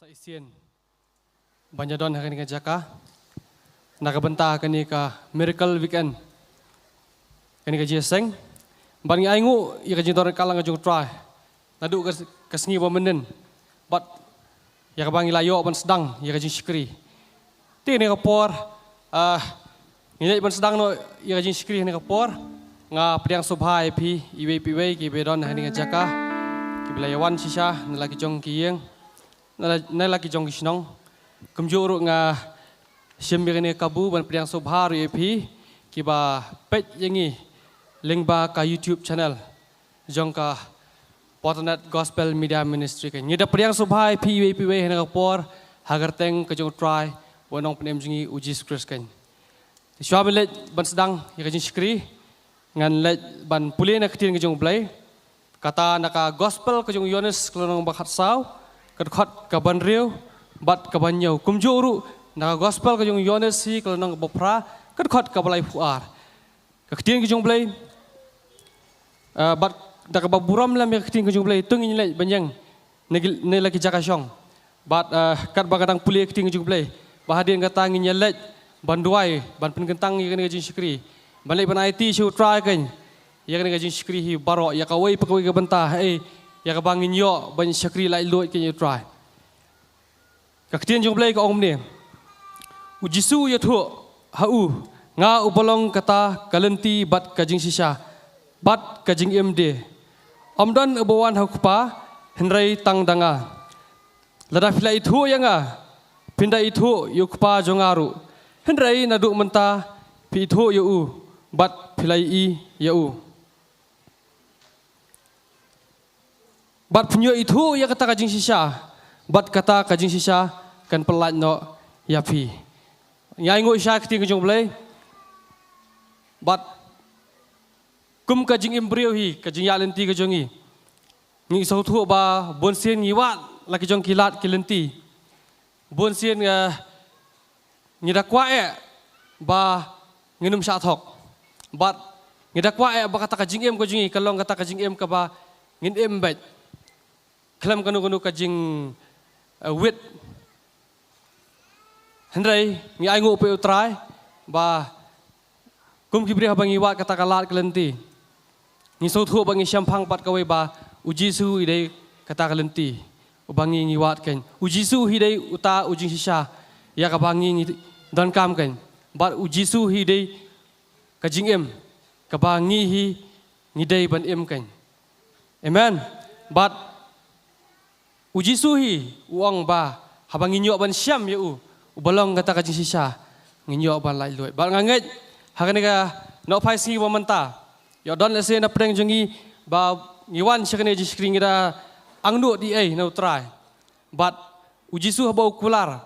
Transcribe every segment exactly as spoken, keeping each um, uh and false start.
Sa shisien ban ïa don ha kane ka jaka na ka bynta kane ka Miracle Weekend, kane ka jingïaseng. Bad ngi ainguh ïa ka jingdon ryngkat lang ka jong U Trai naduh ka, ka sngi ba mynnin bad ïa kaba ngi la ïoh ban sdang ïa ka jingshakri. Te kane ka por, ah, ngi leit ban sdang noh ïa ka jingshakri ha kane ka por. Nga pdiang sngewbha ïa phi iwei pa iwei kiba don ha kane ka jaka, kiba la ïa wan shisha na la ki jong ki ïing, na la, na la ki jong ki shnong. Kumjuh ruh nga shim ïa kane ka kabu ban pdiang sngewbha ruh ïa phi kiba peit ïa ngi lyngba ka YouTube channel jong ka Patanet Gospel Media Ministry. Kan ngi da pdiang sngewbha ïa phi iwei pa iwei ha kane ka por ha ka kyrteng ka jong U Trai bad U Nongpynim jong ngi U Jisu Khrist. Kan shuwa ban leit ban sdang ïa ka jingshakri, ngan leit ban pule na ka ktien ka jong U Blei. Kata na ka Gospel ka jong u Ïoannis ka lynnong ba khatsaw, ka dkhot kaba hynriew bad kaba hynñiew. Kumjuh ruh na ka Gospel ka jong u Ïoannis hi ka lynnong ba phra, ka dkhot kaba laiphew ar. Ka ktien ka jong U Blei, ah, bad da kaba burom lem ïa ka ktien ka jong U Blei, to ngin leit ban ïeng na ki, na la ki jaka shong. Bad, ah, katba nga dang pule ïa ka ktien ka jong U Blei, ba hadien kata ngin ïa leit ban duwai, ban pynkyntang ïa kane ka jingshakri, ban leit ban aiti sha U Trai kan ïa kane ka jingshakri hi baroh, ïa kawei pa kawei ka bynta, eh, ïa kaba ngin ïoh ban shakri laitluid kan ïa U Trai. Ka ktien jong U Blei ka ong kumne: U Jisu u ïathuh ha u: Nga uba long kata ka lynti bad ka jingshisha bad ka jingim de. Ym don uba wan ha U Kpa hynrei tang da nga. Lada phi la ithuh ïa nga, phin da ithuh ïa U Kpa jong nga ruh. Hynrei naduh mynta phi ithuh ïa u bad phi la ïohi ïa u. Bad phin ïoh ithuh ïa kata ka jingshisha, bad kata ka jingshisha kan pyllait noh ïa phi. Ngi ainguh sha ka ktien ka jong U Blei. Bad kum ka jingim briew hi, ka jingïaid lynti ka jong ngi, ngi sngewthuh ba bun sien ngi wad la ki jong ki lad ki lynti. Bun sien, eh, ngi da kwah eh ba ngin ym shah thok. Bad ngi da kwah eh ba kata ka jingim ka jong ngi ka long kata ka jingim kaba ngin im beit khlem kano kano ka jing, eh, wit. Hynrei ngi ainguh phi U Trai ba kum ki briew haba ngi wad kata ka lad ka lynti, ngi sngewthuh bad ngi shemphang pat kawei ba U Jisu hi dei kata ka lynti uba ngi ngi wad kan. U Jisu hi dei uta u jingshisha ïa kaba ngi ngi donkam kan. Bad U Jisu hi dei ka jingim kaba ngi hi ngi dei ban im kan. Amen. Bad U Jisu hi u ong ba haba ngin ïoh ban shem ïa u, uba long kata ka jingshisha, ngin ïoh ban laitluid. Bad nga ngeit ha kane ka nohphai sngi ba mynta, ïoh don lehse na pdeng jong ngi ba ngi wan sha kane ka jingshakri, ngi da angnud ei ei na U Trai. Bad U Jisu haba u kular,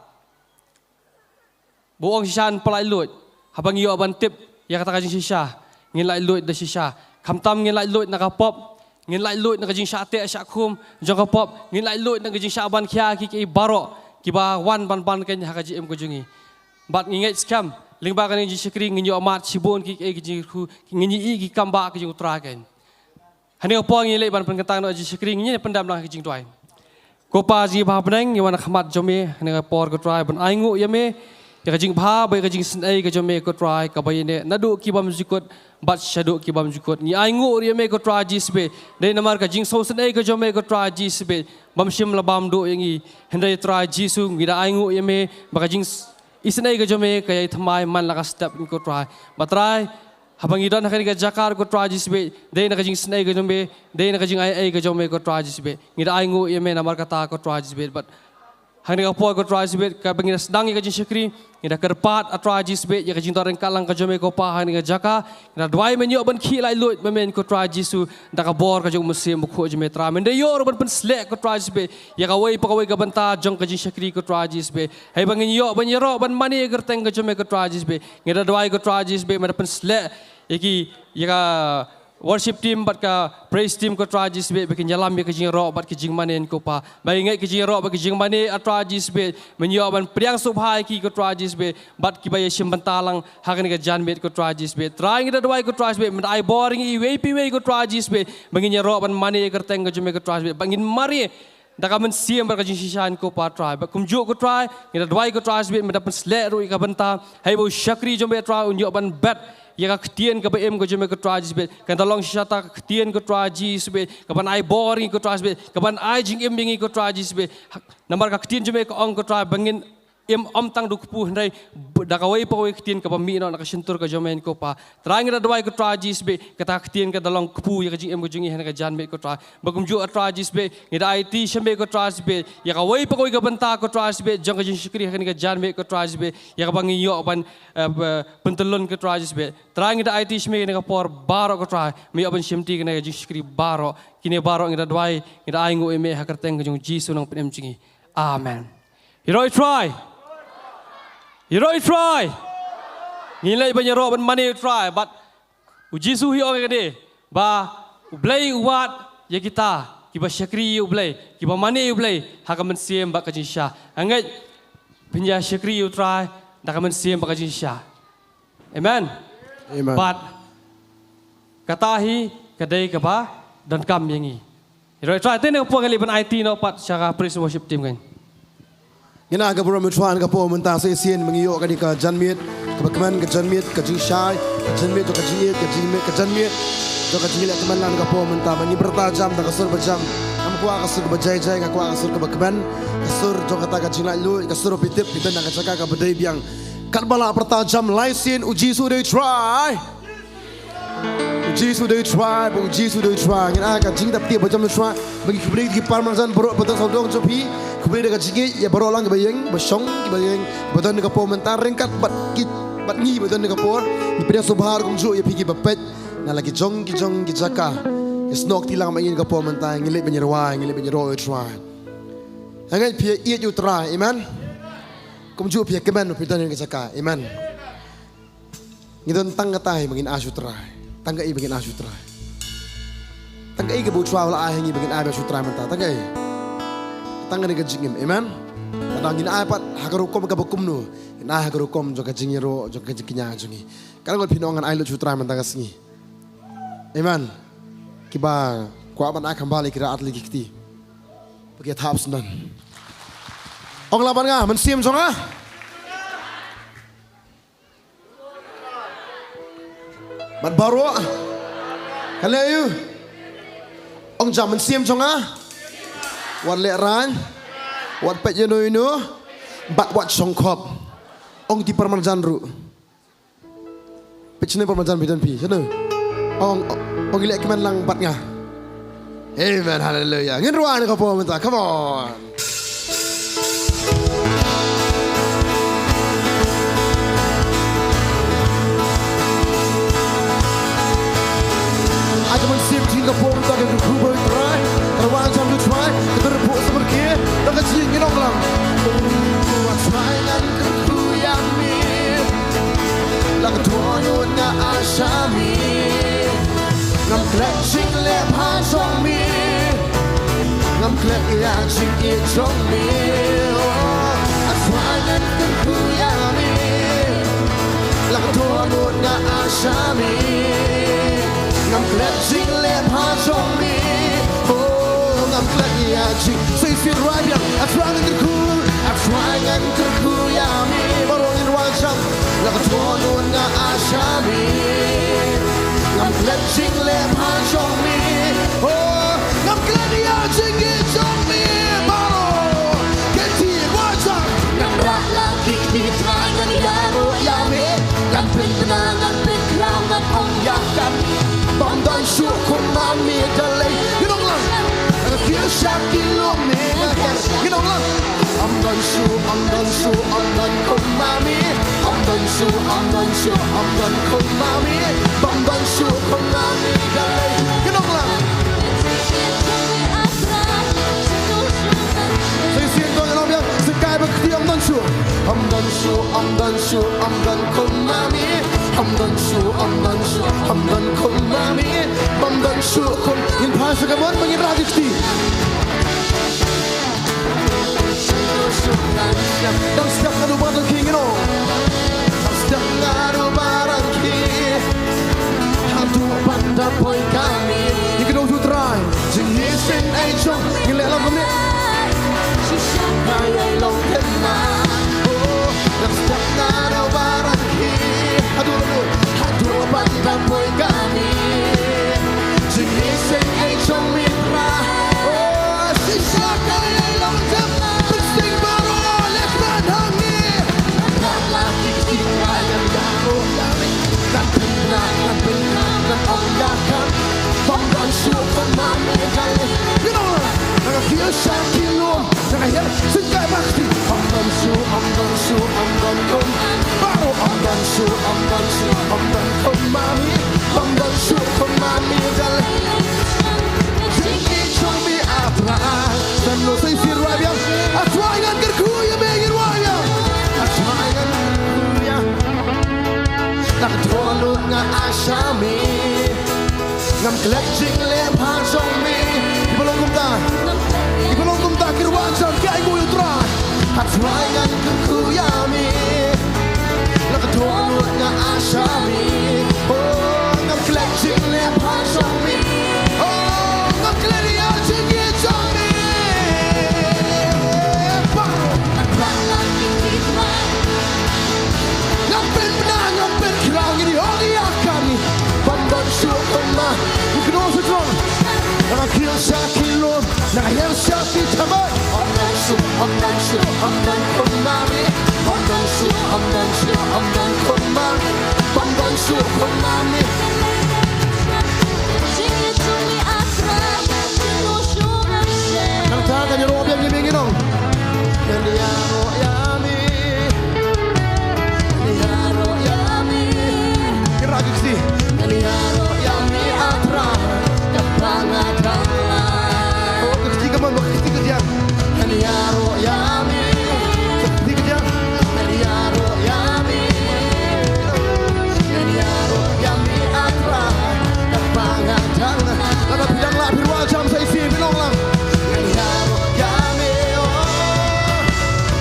ba u ong shisha yn pyllait luid. Haba ngi ïoh ban tip ïa kata ka jingshisha, ngin laitluid da shisha. Khamtam ngin laitluid na ka pop, ngin laitluid na ka jingshah teh shah khum jong ka pop, ngin laitluid na ka jingshah ban khia ki kiei baroh kiba wan ban ban kan ha ka jingim ka jong ngi. Bad ngi ngeit skhem lyngba kane ka jingshakri ngin ïoh mad shibun ki kiei ki jingkyrkhu, ngin ïohi ki kam ba ka jong U Trai kan. Ha kane ka por ngi leit ban pynkyntang noh jingshakri, ngin ïa pyndem lang ha ka jingduwai. Ko Pa jong ngi ba ha bneng, ngi wan ha khmat jong me ha kane ka por ko Trai ban ainguh ïa me ïa ka jingbha bad ïa ka jingsynei ka jong me ko Trai, kaba ïaineh naduh ki bymjukut bad shaduh ki bymjukut. Ngi ainguh ïa me ko Trai Jisu, dei namar ka jingsngewsynei ka jong me ko Trai Jisu bym shym la bam duh ïa ngi. Hynrei Trai Jisu, ngi da ainguh ïa me ba ka jing isynei ka jong me ka ïai thymmai man la ka step ko Trai. Bad Trai, haba ngi don ha kane ka jaka ko Trai Jisu, dei na ka jingsynei ka jong me, dei na ka jingai ei ka jong me ko Trai Jisu. Ngi da ainguh ïa me namar kata ko Trai Jisu. Bad ha kane ka por ko Trai Jisu, kaba ngi da sdang ïa ka jingshakri, ngi da kyrpad A Trai Jisu ïa ka jingdon ryngkat lang ka jong me ko Pa ha kane ka jaka. Ngi da duwai men ïoh ban khih laitluid ma me ko Trai Jisu da ka bor ka jong u Mynsiem Bakhuid jong me Trai. Men da ïoh ruh ban pynsleh ko Trai Jisu ïa kawei pa kawei ka bynta jong ka jingshakri ko Trai Jisu. Hei ba ngin ïoh ban ïaroh ban mane ïa ka kyrteng ka jong me ko Trai Jisu. Ngi da duwai ko Trai Jisu, men da pynsleh ïa ki, ïa ka worship team bad ka praise team ko Trai Jisu, ba kin ïalam ïa ka jingïaroh bad ka jingmane ko Pa. Ba ïa ngeit ka jingïaroh bad ka jingmane A Trai Jisu, men ïoh ban pdiang sngewbha ïa ki ko Trai Jisu, bad kiba ïa shim bynta lang ha kane ka janmiet ko Trai Jisu. Trai ngi da duwai ko Trai Jisu, men da ai bor ïa ngi iwei pa iwei ko Trai Jisu, ba ngin ïaroh ban mane ïa ka kyrteng ka jong me ko Trai Jisu, ba ngin mareh da ka mynsiem bad ka jingshisha, ko Pa Trai. Bad kumjuh, ko Trai, ngi da duwai, ko Trai Jisu bad, me da pynsleh ruh ïa ka bynta, haba u shakri jong me, Trai, un ïoh ban bet ïa ka ktien kaba im ka jong me, ko Trai Jisu bad. Kan da long shisha kata ka ktien, ko Trai Jisu bad, kaban ai bor ïa ngi, ko Trai Jisu bad, kaban ai jingim ïa ngi, ko Trai Jisu bad. Namar ka ktien jong me ka ong, ko Trai, ba ngin im ym tang da u kpu, hynrei b-, da kawei pa kawei ka ktien kaba mih noh na ka shyntur ka jong me, ko Pa. Trai, ngi da duwai, ko Trai Jisu bad, kata ka ktien ka da long kpu ïa ka jingim ka jong ngi ha kane ka janmiet, ko Trai. Bad kumjuh, Trai Jisu bad, ngi da aiti sha me, ko Trai Jisu bad, ïa kawei pa kawei ka bynta, ko Trai Jisu bad, jong ka jingshakri ha kane ka janmiet, ko Trai Jisu bad, ïa kaba ngin ïoh ban, eh, ba, pyntyllun, ko Trai Jisu bad. Trai, ngi da aiti sha me ha kane ka por baroh, ko Trai, me ïoh ban shimti kane ka jingshakri baroh. Kine baroh ngi da duwai, ngi da ainguh ïa me ha ka kyrteng ka jong u Jisu, u nongpynim jong ngi. Amen. Ïaroh ïa u Trai. Ïaroh ïa u Trai. Ngin leit ban ïaroh ban mane ïa u Trai, bad u Jisu hi u ong ïa kane, ba U Blei u wad ïa kita kiba shakri ïa U Blei, kiba mane ïa U Blei ha ka mynsiem bad ka jingshisha. Nga ngeit phin ïa shakri ïa u Trai da ka mynsiem bad ka jingshisha. Amen. Amen. Bad kata hi ka dei kaba donkam ïa ngi. Ïaroh ïa u Trai, te ha kane ka por ngi leit ban aiti noh pat sha ka praise and worship team, kan. Ngin ai ka burom ïa u Trai ha kane ka por mynta, sa shisien ba ngi ïoh kane ka janmiet kaba kmen, ka janmiet ka jingshai, ka janmiet jong ka jingïeit, ka jingmiet, ka janmiet jong ka jingleh kmen lang ha kane ka por mynta. Ba ngi pyrta jam da ka sur ba jam. Ngam kwah ka sur kaba jai jai, nga kwah ka sur kaba kmen, ka sur jong kata ka jinglaitluid, ka sur ba phi tip phi don ha ka jaka kaba dei biang. Katba la pyrta jam lai sien, U Jisu u dei u Trai. U Jisu u dei u Trai, ba U Jisu u dei u Trai. Ngin ai ka jingtap kti ba jam u Trai. Ba ngi khublei ki parmarjan baroh ba don sawdong jong phi. Khublei da ka jingïeit ïa baroh lang kiba ïeng, ba shong, kiba ïeng, ba don ha kane ka por mynta ryngkat bad ki, bad ngi ba don ha kane ka por. Ngi pdiang sngewbha kumjuh ïa phi kiba peit na la ki jong, ki jong ki jaka. Ïa snoh kti lang ma ngi ha kane ka por mynta, ngi leit ban ïarwai, ngi leit ban ïaroh ïa u Trai. Nga ngeit phi ïeit ïa u Trai, amen. Kumjuh phi ïa kmen ba phi don ha kane ka jaka, amen. Ngi don tang kaei ba ngin ai sha u Trai? Tang kaei ba ngin ai sha u Trai? Tang kaei kaba u Trai u la ai ha ngi ba ngin ai beit sha u Trai mynta? Tang kaei? Tang kane ka jingim. Amen. Lada ngin ai pat ha ka rukom kaba kumno, ngin ai ha ka rukom jong ka jingïaroh, jong ka jingkñia jong ngi. Ka ngot phi nong ngan ai lut sha u Trai mynta ka sngi. Amen. Kiba kwah ban ai khambha lei ki rah at lei ki kti. Ba ki thap sngewdon. Ong lang bad nga, mynsiem jong nga. Bad baroh. Ka leh aïu? Ong jam, mynsiem jong nga. Wat lehraiñ. Wat peit ïano ïano. Bad wat shongkop. Ong ki parmarjan ruh. Peit shano parmarjan phi don phi. Shano? Ong, ong, ong leh kmen lang bad nga. Amen, haleluya. Ngin rwai ha kane ka por mynta. Come on. Ai ka mynsiem jong ngi ha kane ka por mynta, ka kyrkhu ïa u Trai, ka rwai jam ïa u Trai, ka kyrkhu samrkhie, da ka jingïaroh lang. U Trai, ngan kyrkhu ïa me. La ka dohnud nga ai sha me. Ngam klet jingleh bha jong me. Ngam klet ïa jingïeit jong me. Oh, A Trai, ngan kyrkhu ïa me. La ka dohnud nga ai sha me. Ngam klet jingleh bha jong me. Oh, ngam klet ïa jing. Sa shisien rwai biang. A Trai, ngan kyrkhu. A Trai, ngan kyrkhu ïa me. Baroh ngin rwai jam. La ka dohnud nga ai sha me. Ngam klet jingleh bha jong me. Oh, ngam klet ïa jingïeit jong me. Baroh. Kynti rwai jam. Ngan rah la ki kti, Trai, ngan ïaroh ïa me. Ngan pynbna, ngan pynkhraw, ngan ong ïa ka. Bym don shuh kum ma me da lei. Ngin ong lang. Nga kiew sha ki lum ne nga ker. Ngin ong lang. Ym don shuh, ym don shuh, ym don kum ma me. Ym don shuh, ym don shuh, ym don kum ma me. Bym don shuh kum ma me da lei. Ngin ong lang. Sa shisien to, ngin ong biang. Sa kai bad kti, ym don shuh. Ym don shuh, ym don shuh, ym don kum ma me. Ym don shuh, ym don shuh, ym don kum ma me. Bym don shuh kum. Ngin phai sha ka mon ba ngin rah ki kti. Dang step naduh ba dang king, you know. Dang step naduh ba dang king. Haduh ban da poi ka miet. Ïa ka dong shu trai. Jingïaseng ai jong. Ngin leh lang kumne. Shuh, ym don shuh, ym don kum ma me, ym don shuh kum ma me, darling. Jingïeit jong me, ah Trai. Sa ïoh sa shisien, rwai biang. Ah Trai, ngan kyrkhu ïa me, ngi rwai biang. Ah Trai, ngan kyrkhu ïa me. Na ka dohnud nga ai sha me. Ngam klet jingleh bha jong me. Kiba long kumta, kiba long kumta, ki rwai jam, ki ainguh ïa u Trai. Ah Trai, ngan kyrkhu ïa me. Na ka dohnud nga ai sha me. Oh, ngam klet jingleh bha jong me. Oh, ngam klet ïa jingïeit jong me. Ba. Ngam pynbna, ngam pynkhraw, ngin ïoh ïa kane. Bym don shuh kum ma me. Ngi kynnoh shuh jong. Na ka khlieh sha ki lum, na ka hiar sha ki thamai. Ym don shuh, ym don shuh, ym don kum ma me. Ym don shuh, ym don shuh, ym don kum ma me. Ym don shuh kum ma me. Nangta kan ïaroh biang ïa me, ngi ong. Ngan ïaroh ïa me. Ngan ïaroh ïa me. Kyrpad ïa ki kti. Ngan ïaroh ïa me, ah Trai. Kaba nga dang la. Oh, ki kti, come on, ki kti, ki kti. Ngan ïaroh ïa me. Ki kti, ki kti. Ngan ïaroh ïa me. Ngan ïaroh ïa me, ah Trai. Kaba nga dang la. Lada phi dang lah, phi rwai jam sa shisien, phi long lang. Ngan ïaroh ïa me, oh.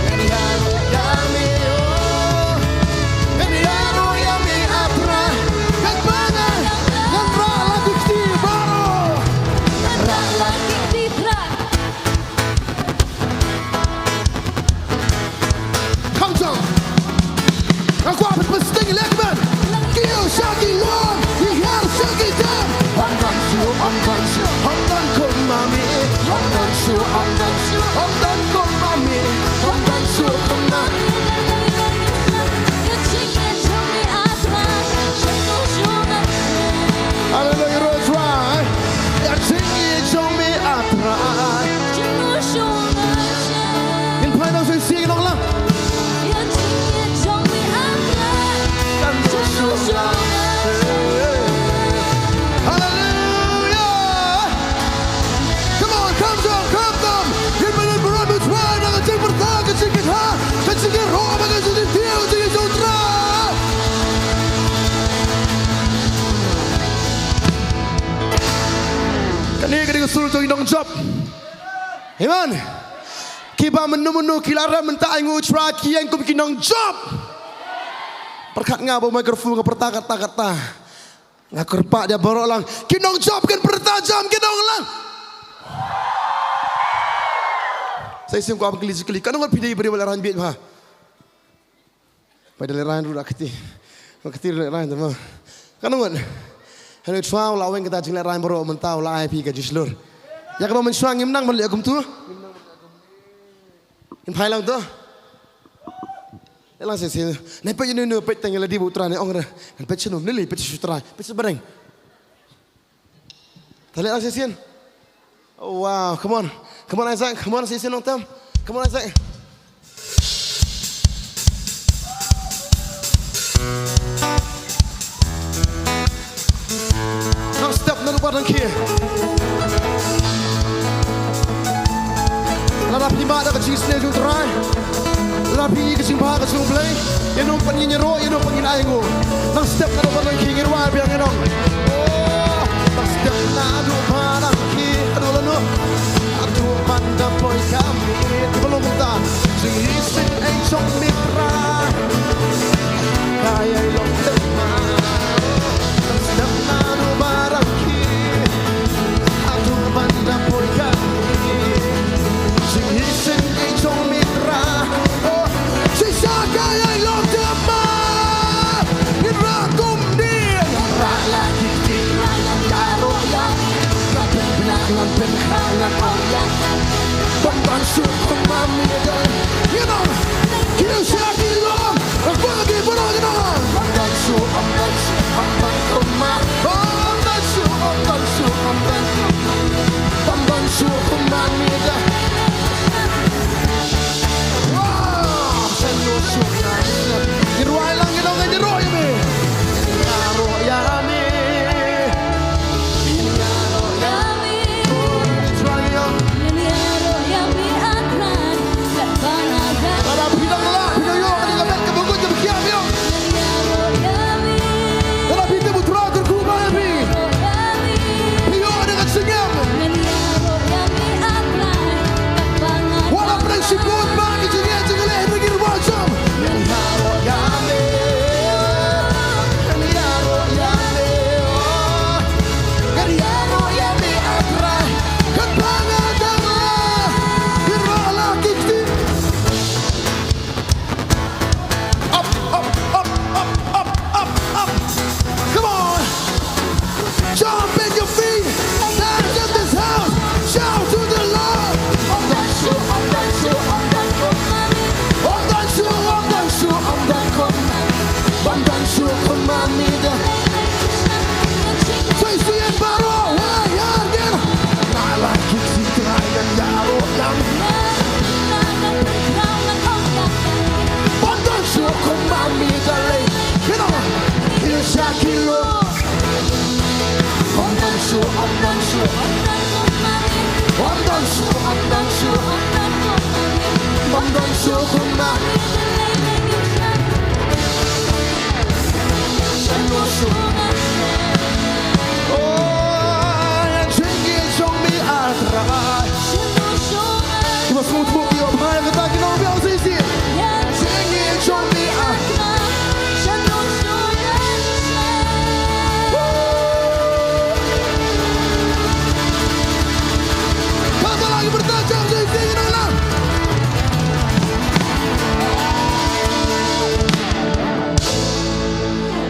Ngan ïaroh ïa me, oh. Ngan ïaroh ïa me, ah Trai. Kaba nga, ngan rah la ki kti baroh. Ngan rah la ki kti, Trai. Kham jam. Nga kwah ban pynsteng ïa leh kmen. Ki ïew sha ki wan, ki hiar sha ki dam. Ym don shuh, ym don shuh, ym don kum ma me. Ym don shuh, ym don shuh, ym don kum ma me. Ym don shuh kum ma me. Hallelujah, ïaroh Trai. Ïa jingïeit jong me, ah Trai. Ngin phai noh sa shisien, ngi ong lang. Hallelujah. Come on, come down, come down. Ngin pynbna burom ïa u Trai na ka jingpyrta, ka jingkynha, ka jingïaroh bad ka jingïeit jong u Trai. Kane ka dei ka sur jong ki nongjop. Amen. Kiba mynno mynno ki la rem mynta, ainguh u Trai, ki ïeng kum ki nongjop. Pyrkhat nga ba u microphone nga pyrta katta katta. Nga kyrpad ïa baroh lang. Ki nongjop kin pyrta jam, kin ong lang. Sa shisien kwah ban kylli shi kylli. Katno ngut phi dei i briew ba lehraiñ bieit bha? Phi da lehraiñ ruh da kti. Kti ruh lehraiñ te mo. Katno ngut? Hynrei u Trai u la weng kata jinglehrain baroh mynta, u la ai phi ka jingshlur. Ïa kaba mynshuwa ngim nang ban leh kumtu. Ngin phai lang to. Leh lang shisien. Nai peit ïano ïano, peit tang ïa lade ba u Trai ne ong re. Ngan peit sha no, ne lei peit sha u Trai. Peit sha bareng. Ta leh lang shisien. Oh, wow, come on. Come on, Isaac. Come on, shisien nongtem. Come on, Isaac. Nang step naduh ba dang khie. Lada phi mad da ka jingsneng jong u Trai. Lada phi i ka jingbha ka jong U Blei. Ïano pat ngin ïaroh, ïano pat ngin ainguh. Nang step naduh ba dang khie, ngin rwai biang, ngin ong. Oh, nang step naduh ba dang khie, haduh lano. Haduh ban da poi ka miet. Kiba long kumta. Jingïaseng ei jong me Trai. Ka ïai long tymmen. Nang step naduh ba dang khie. Haduh ban da poi ka miet. Jingïaseng ei jong me Trai. Oh, shisha ka ïai long tymmen. Ngin rah kumne. Ngin rah la ki kti, ngan ïaroh ïa. Ngan pynbna, ngan pynkhraw, ngan ong ïa. Bym don shuh kum ma me, darling. You know, ki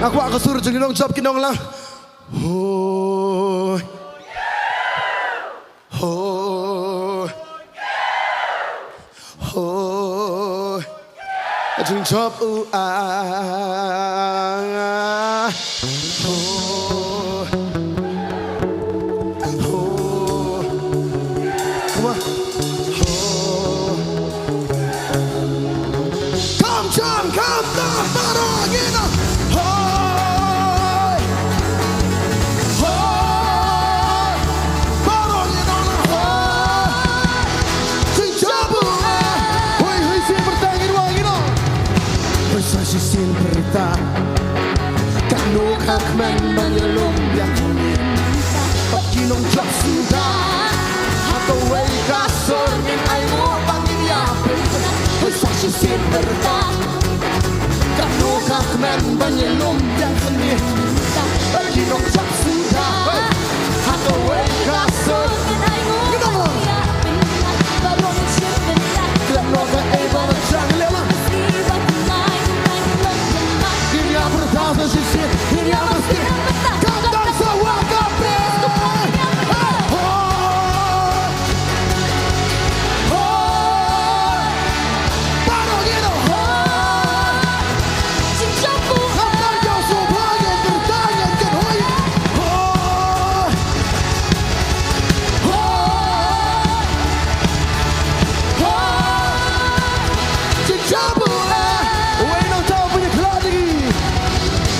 Nga kwah ka sur jong ki nongjop ki nonglang. Hoi. Hoi. Hoi. Ka jingjop u ah. Hoi. Hoi. Come on. Hoi. Come, John, come, come, baroh ngi ong hoi. Hoi. Baroh ngi ong hoi. Shisien pyrta ngin wan, ngin ong. Hoi sa shisien pyrta. Katno ka kmen ban ïalum biang. Bad ki nongjop suda. Ha kawei ka sur ngin ai nguh ba ngin ïa pynbna. Hoi sa shisien pyrta. Katno ka kmen ban ïalum biang kane. Bad ki nongjop suda. Ha kawei ka sur ngin ai nguh. Ngin ai nguh. Katno kaei ba la jia leh la. Ngin ïa pyrta sa shisien. Ngin ïa pyrta. Ka dang sa wah ka pyrta. Hoi. Hoi. Baroh ngi ong hoi. Hoi. Hoi. Hoi. Uei nangta u pynïakhlad ïa ngi.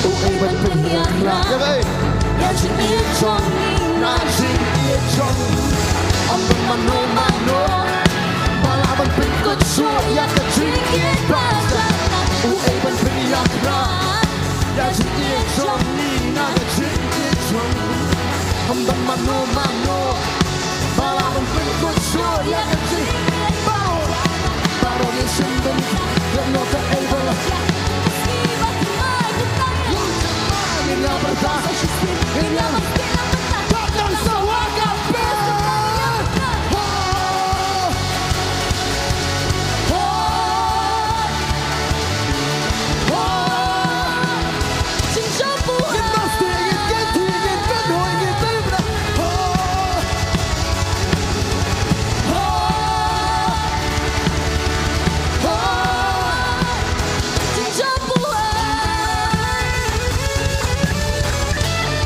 Uei ban pynïakhlad ïa ngi. Ïa jingïeit jong ngi, na jingïeit jong ngi. Ym don mano mano ba lah ban pynkut shuh ïa ka jingïeit ba janai. Uei ban pynïakhlad ïa jingïeit jong ngi, na ka jingïeit jong ngi. Ym don mano mano ba lah ban pynkut shuh ïa ka jingïeit baroh. Baroh ngi sngewbha ïa kano kaei ba la. Ngin ïa pyrta. Ngin ïa pyrta. Ka dang sa wah ka pyrta. Ho. Ho. Ho.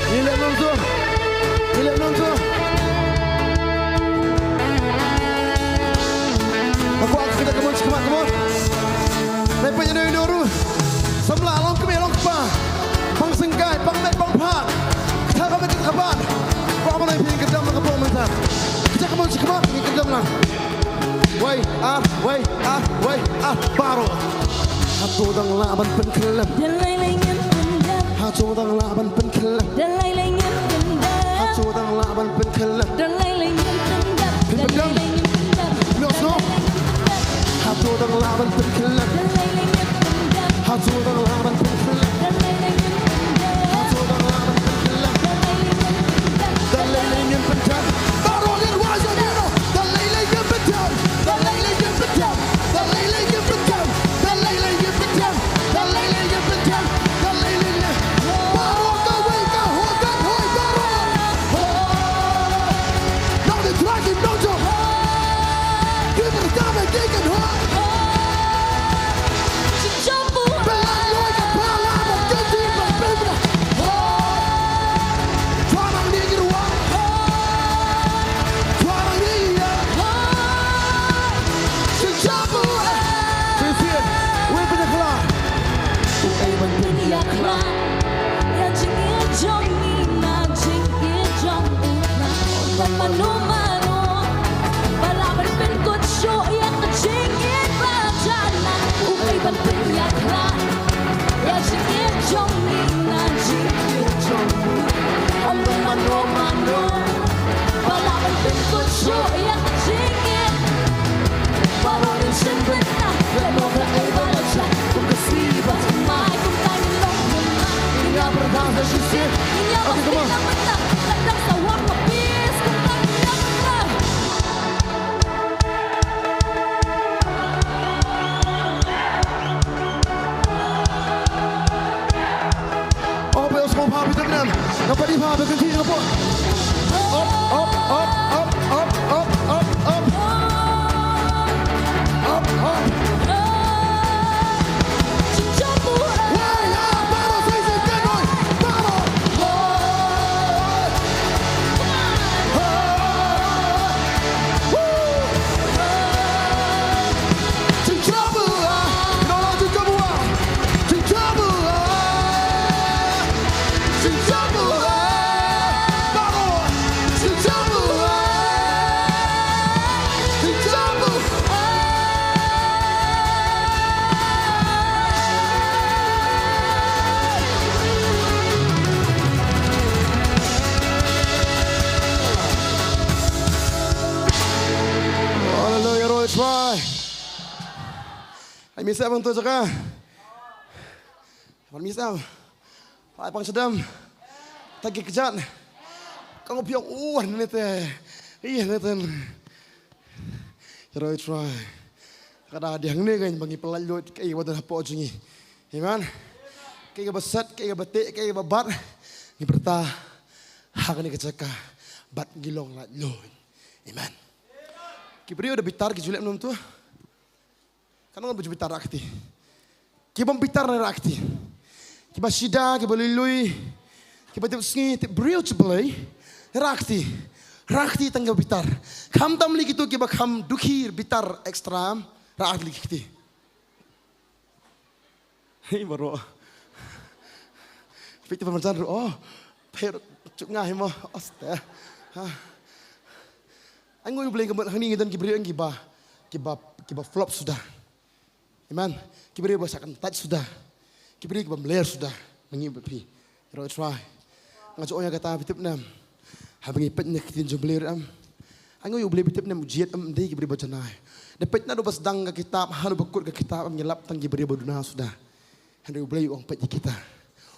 Ngi leh nongso. Ngi leh nongso. Ka kwah ka kata, come on, come on, come on. Nai pynïaid ïa u ruh. Samla, long kmie, long kpa. Pang syngkai, pang met, pang phad. Kata ka met, kata ka phad. Kwah ban ai phi ka dam ka pong mynta. Kata, come on, come on, ngi ka dam lang. Wei, ar, wei, ar, wei, ar, baroh. Hato dang lah ban pynkhlem. Hato dang lah ban pynkhlem. Hato dang lah ban pynkhlem. Pynpyndam. Los no. Hato dang lah ban pynkhlem. Hato dang lah ban pynkhlem. Hato dang lah ban pynkhlem. Da lei lei ngin pyndam. Baroh ngin wai sa nino. Da lei lei ngin pyndam. Da lei lei ngin pyndam. Da lei lei ngin pyndam. Da lei lei ngin pyndam. Da lei lei ngin pyndam. Da lei lei ngin. Baroh kawei ka hok ka hoi baroh. Ho. Nong de trai ki nong jong. Ki pyndam ki kan hoi. Pynlait loi ka pynlait. Ngin ïa Okay, come on. Bynta, bynta, bynta, sa wah ka peace, bynta, bynta, bynta. Oh, ba ïohsngew bha, bitar nam. Nga padi bha, ba kan thi nga poi. Up, up, up, up, up, up, up, up. Up, up. Wai, ah, baroh, sei, sei, kan, oi. Baroh. Oi. Oi. Woo. Hallelujah, Roy Try. Ai mi sa bang tu jaka. Ban mi sa. Ai pang sedam. Tagi kejat. Kau piang uan ni te. Iya ni ten. Roy Try. Kada di hangne kan bang i pelai lut kai wadan hapo jingi. Amen. Kai ba set, kai ba te, kai ba bat. Ngi berta. Hak ni kejaka. Bat ngi long lait lut. Amen. Ki briew da bitar ki julep num tu. Kan ngan bujur bitar rakti. Ki bym bitar na rakti. Ki ba shida, ki ba lui lui. Ki ba tip sngi, tip briew tip Blei. Rakti. Rakti tang ki ba bitar. Kham tam li kitu ki ba kham dukhi bitar extra. Rakti li kiti. Hei, baroh. Peit te pynmarjan ruh, oh. Peit ruh, chup nga hi mo, oste. Ha. Ai ngui U Blei ka mut hangne ngi don ki briew ki ba, ki ba, ki ba flop suda. Amen. Ki briew ba sa kyntait suda. Ki briew ki ba mler suda. Ngi ba phi. Roh Trai. Nga ju ong ïa kata phi tip ne em. Haba ngi peit na ka ktien jong U Blei ruh em. Ai ngui U Blei phi tip ne em u jied em dei ki briew ba janai. Da peit naduh ba sdang ka kitab, haduh ba kut ka kitab em ngi lap tang ki briew ba duna suda. Hynrei U Blei u ong peit ïa kita.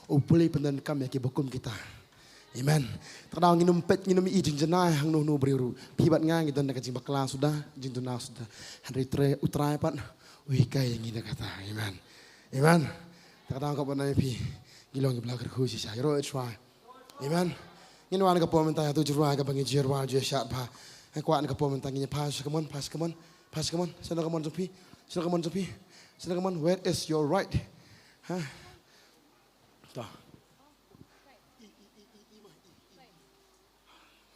U Blei pyndonkam ïa ki ba kum kita. Amen. Te ka daw ngin ym peit, ngin ym i jingjanai hangno hangno briew ruh. Phi bad nga ngi don da ka jingbakla suda, jingduna suda. Hynrei Trai, U Trai pat u hikai ïa ngi da kata. Amen. Amen. Te ka daw ka ban ai phi. Ngi long ngi bla kyrkhu shisha. Ïaroh Trai. Amen. Ngin wan ka por mynta ïa tu jingrwai kaba ngi jingrwai ju shad bha. Ngi kwah na ka por mynta ngin pass, come on, pass, come on. Pass, come on. Send, come on, jong phi. Send, come on, jong phi. Send, come on. Where is your right? Ha? Ta.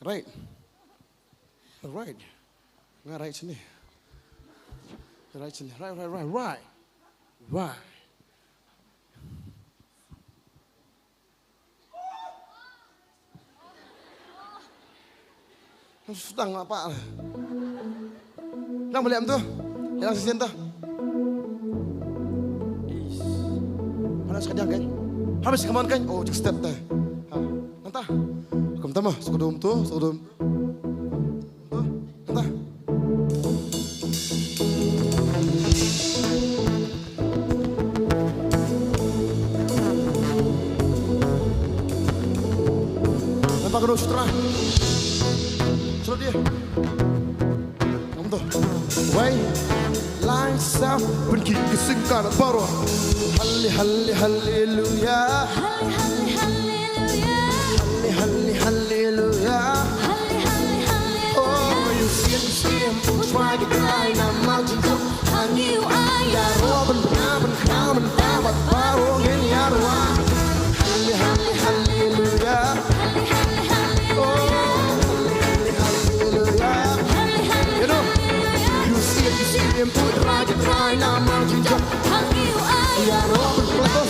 Right. Right. Nga right sini. Right sini. Right, right, right, right. Right. Sdang apa? Nang balik am tu. Yang sisi tu. Is. Mana sekadang kan? Habis kemana kan? Oh, just step teh. Ha. Nanta. Kum tama, sukudum tu, sukudum. Nanta. Nampak kedua sutra. Suruh dia. Kamu tu. Wei. Lai sa pynki ki singkar baroh. Halli, halli, halleluya. Halli, halli, halleluya. Halli, halli, halleluya. Halli, halli, halleluya. Oh, you see him, see him. Try to cry, now mountain top. Hangi u ai. Ïaroh ban bna ban khraw ban tawat baroh ngin ïaroh. Halli, halli, halleluya. Halli, halli, halleluya. Oh, halli, halli, halleluya. Halli, halli, halleluya. You see it, you see him, put right, right, now mountain top. Hangi u ai. Ïaroh ban khraw.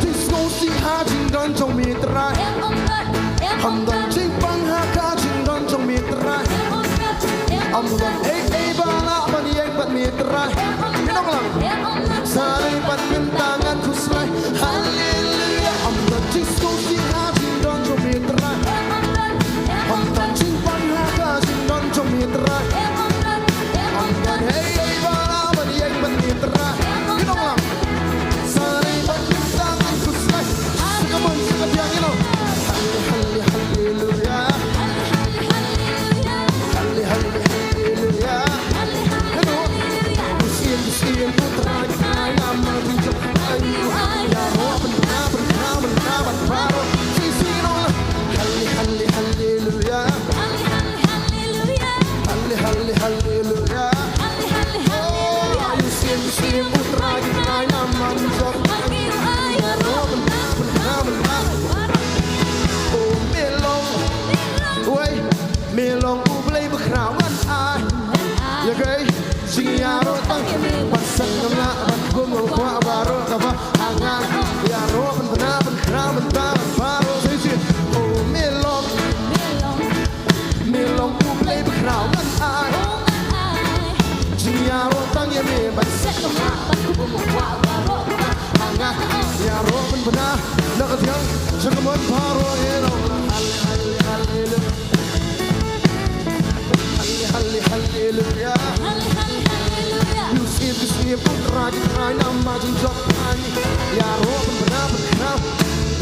Disco si ha jingdon jong mi Trai. Em ong kat, em ong kat. Ym don jingpang ha ka jingdon jong mi Trai. Em ong kat, em ong kat. Ym don ei ei ba lah ban ïeng bad mi Trai. Em ong kat, em ong kat. Sa dei pat mynta ngan khuslai. Haleluya. Ym don disco si ha jingdon jong mi Trai. Em ong kat, em ong kat. Ym don jingpang ha ka jingdon jong mi Trai. Em ong kat, em ong kat. Ym don ei ei ba lah ban ïeng bad mi Trai. Em ong kat. Sa dei pat mynta Ban set ngam lah, ban kbum ngam kwah baroh kaba ha nga. Ïaroh ban bna ban khraw mynta baroh shisien. Oh me long, me long U Blei ba khraw ngan ai. Jingïaroh tang ïa me ban set ngam lah, ban kbum ngam kwah baroh kaba ha nga. Ïaroh ban bna na ka thiang sha ka mon baroh ïa long. Halle, halle, hallelujah. Halle, halle, hallelujah. Halle, halle, hallelujah. Ïa u Syiem ki syiem, u Trai ki trai, namar jong u Trai. Ïaroh ban bna ban khraw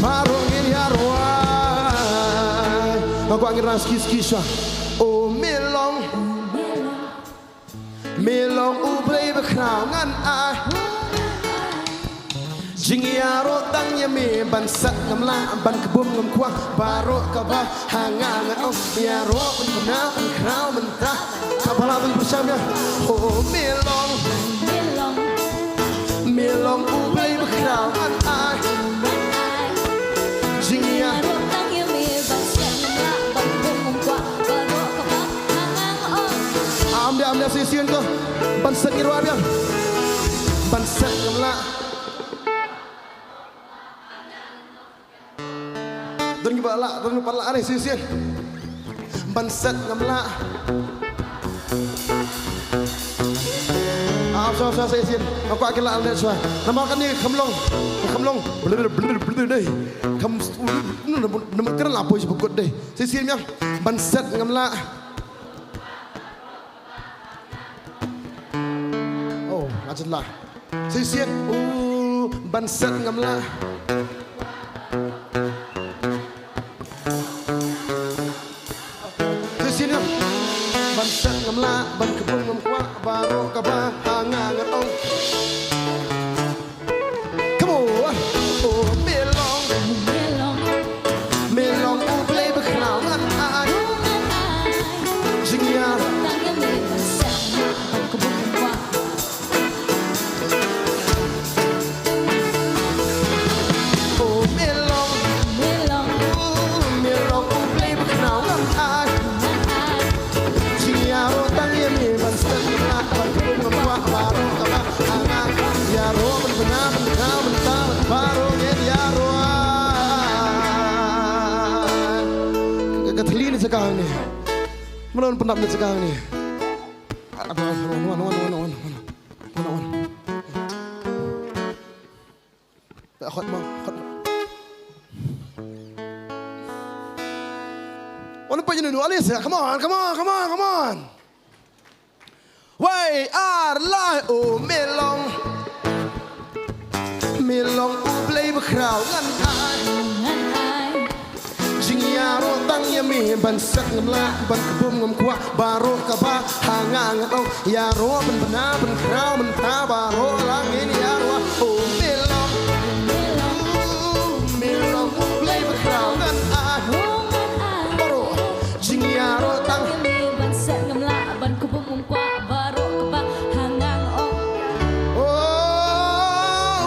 baroh ngin ïaroh. Nga kwah ngin rah ski ski sha. Oh me long, me long U Blei ba khraw ngan ai. Jingïaroh tang ïa me ban set ngam lah, ban kbum ngam kwah baroh kaba ha nga ngan ong. Ïaroh ban bna ban khraw mynta. Sa pala ban pyrshang ïa. Oh me long, me long U Blei ba khraw ngan ai. Jingïaroh tang ïa me ban set ngam lah, ban kbum ngam kwah baroh kaba ha nga ngan ong. Am dia, am dia shisien ko. Ban set ngin rwai biang. Ban set ngam lah. Don kiba lah, don kiba lah, are shisien. Ban set ngam lah. Ah, shisien, shisien. Nga kwah ki lah leh shuwa. Namar kane kham long, kham long. Blur, blur, blur, dei. Kham, namar kane lah poi sha ba kut dei. Shisien biang. Ban set ngam lah. Oh, nga jin lah. Shisien, uh, ban set ngam lah. Shisien ngam. Ban set ngam lah, ban kbum ngam kwah baroh kaba ha nga ngan ong. Come on. Oh, me long. Me long U Blei ba khraw ngan ai. Jingïaroh. Oh, me long. Oh, me long U Blei ba khraw ngan ai. Jingïaroh tang ïa me ban set ngam lah, ban kbum ngam kwah baroh kaba ha nga. Ïaroh ban bna ban khraw mynta baroh ngin ïaroh. Ka, ka thli ne jaka hangne. Mano pyndap ne jaka hangne. Wan, wan, wan. Khot mo, khot. Wan pa jinu, Alice, come on, come on, come on, come on. Wei, ar, lai, oh, me long. Me long U Blei ba khraw ngan ai. Jingïaroh tang ïa me ban set ngam lah, ban kbum ngam kwah baroh kaba ha nga ngan ong. Ïaroh ban bna ban khraw mynta baroh la ngin ïaroh. Oh, me long. Oh, me long U Blei ba khraw ngan ai. Baroh. Jingïaroh tang. Ban set ngam lah, ban kbum ngam kwah baroh kaba ha nga ngan ong. Oh,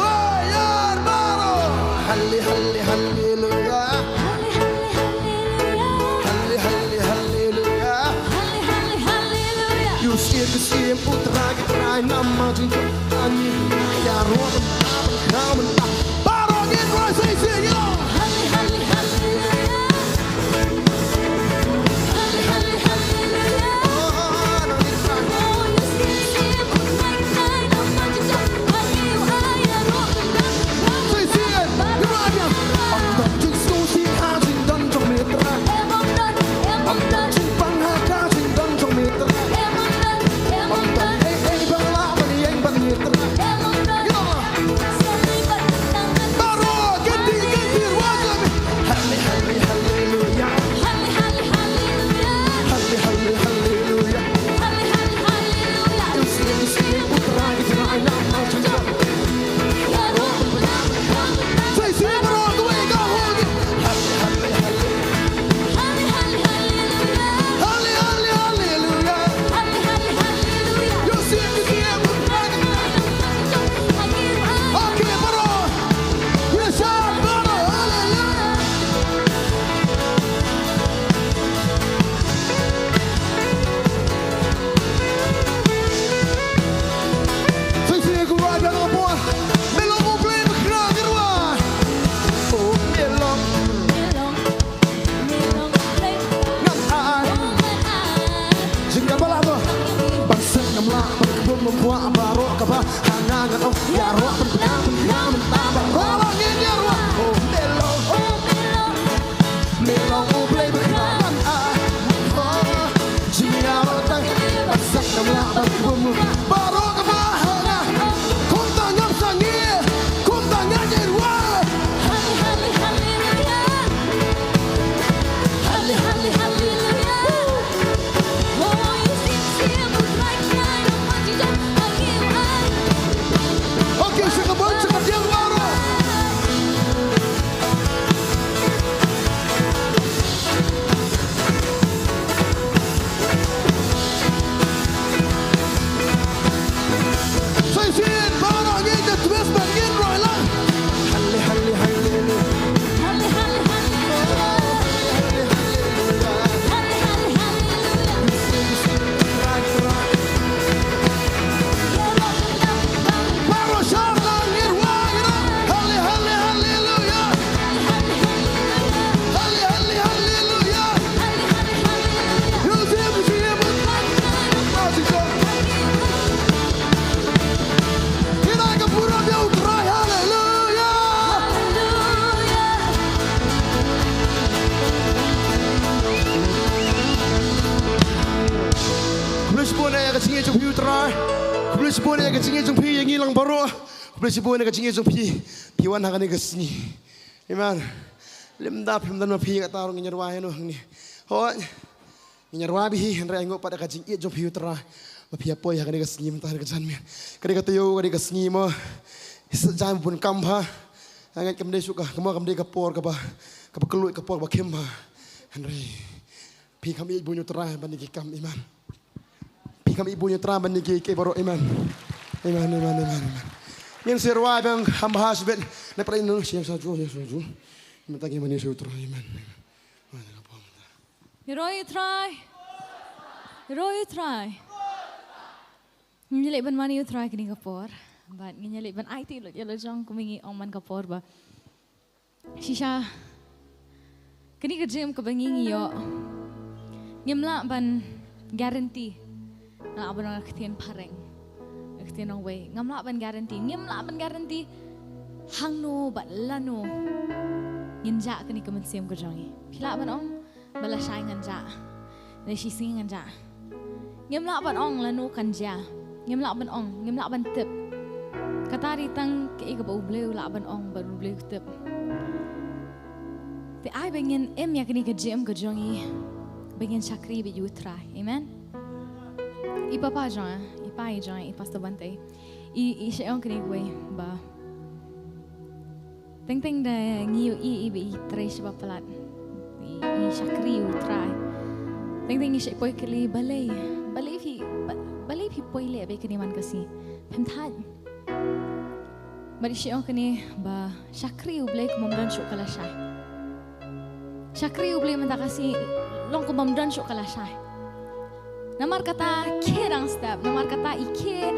oh, ïar baroh. Halle, halle, hallelujah. Halle, halle, hallelujah. Halle, halle, hallelujah. Halle, halle, hallelujah. Ïa u Syiem ki syiem, u Trai ki trai, namar jong u Trai. Ïaroh ban bna ban khraw mynta. Baroh ngin rwai shisien, yo. Halle, halle, hallelujah. Halle, halle, hallelujah. Oh, nang ni Trai. Oh, ïa u Syiem ki syiem, u Trai ki trai, namar jong u Trai. Halle, ïaroh ban bna. Shisien, ïaroh ban bna. Ym don jingsngewsih ha jingdon jong me Trai. Ym don, ym don jingpang ha ka jingdon jong me Trai. Ym don, ym don. Ei, ei, ba lah ban ïeng ban me Trai. Ïa. Jong phi u Trai. Khublei shibun ïa ka jingïeit jong phi ïa ngi lang baroh. Khublei shibun ïa ka jingïeit jong phi. Phi wan ha kane ka sngi. Amen. Lymda phim don ma phi kata ruh ngin ïa rwai noh hangne. Hooid. Ngin ïa rwai bha hi, hynrei ai nguh pat ïa ka jingïeit jong phi u Trai. Ma phi ïa poi ha kane ka sngi mynta ha kane ka janmiet. Kane ka taïew, kane ka sngi mo. Sa jan bun kam bha. Nga ngeit kam dei shuh ka, ka mo kam dei ka por kaba, kaba kylluid, ka por kaba khim bha. Hynrei phi kham ïeit bun u Trai ban ïa ki kam, amen. Phi kham ïeit bun u Trai ban ïa ki, ki baroh, amen. Amen, amen, amen, amen. Ngin sa rwai biang kham bha shibit. Na pyrshah ïa u Trai, amen. Amen. Amen. Ïaroh ïa u Trai. Ïaroh ïa u Trai. Ngin ïa leit ban mane ïa u Trai kane ka por. Bad ngin ïa leit ban aiti lut ïa la jong kumba ngi ong man ka por ba shisha kane ka jingim kaba ngi ngi ïoh, ngim lah ban guarantee nga lah ban ong ka ktien phareng, ka ktien nongwei. Ngam lah ban guarantee, ngim lah ban guarantee hangno bad lano ngin jah kane ka mynsiem ka jong ngi. Phi lah ban ong ba lashai ngan jah, lashai shisngi ngan jah. Ngim lah ban ong lano kan jia. Ngim lah ban ong, ngim lah ban tip. Kata dei tang kaei kaba U Blei u lah ban ong bad U Blei u tip. Te ai ba ngin im ïa kane ka jingim ka jong ngi ba ngin shakri bad ïa u Trai. Amen. I papa jong nga, i pa i jong nga, i Pastor Bante, i, i shait ong kane kawei ba teng teng da ngi ïohi i ba i trei shibun palat, i, i shakri ïa u Trai. Teng teng ngi shait poi kylli balei, balei phi, ba-, balei phi poi leh bad kane man ka sngi. Phim thait. Bad i shait ong kane ba shakri U Blei kumba ym don shuh ka lashai. Shakri U Blei mynta ka sngi long kumba ym don shuh ka lashai. Namar kata khie dang step, namar kata i khie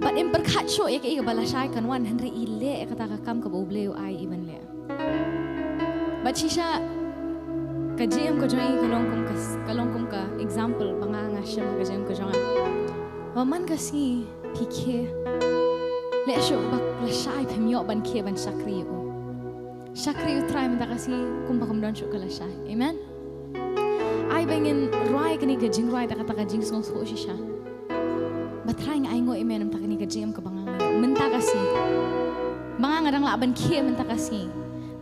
bad im pyrkhat shuh ïa kaei kaba lashai kan wan, hynrei i leh ïa kata ka kam kaba U Blei u ai i ban leh. Bad shisha ka jingim ka jong i ka long kum ka, ka long kum ka example ba nga nga shem ka jingim ka jong nga. Ba man ka sngi phi khie, leh shuh ba lashai phim ïoh ban khie ban shakri ïa u. Shakri u Trai mynta ka sngi kumba kam don shuh ka lashai. Amen. Ai ba ngin rwai kane ka jingrwai da kata ka jingsngewthuh shisha. Ba Trai nga ainguh ïa me namar kane ka jingim kaba nga nga ïoh mynta ka sngi. Ba nga nga dang lah ban khie mynta ka sngi.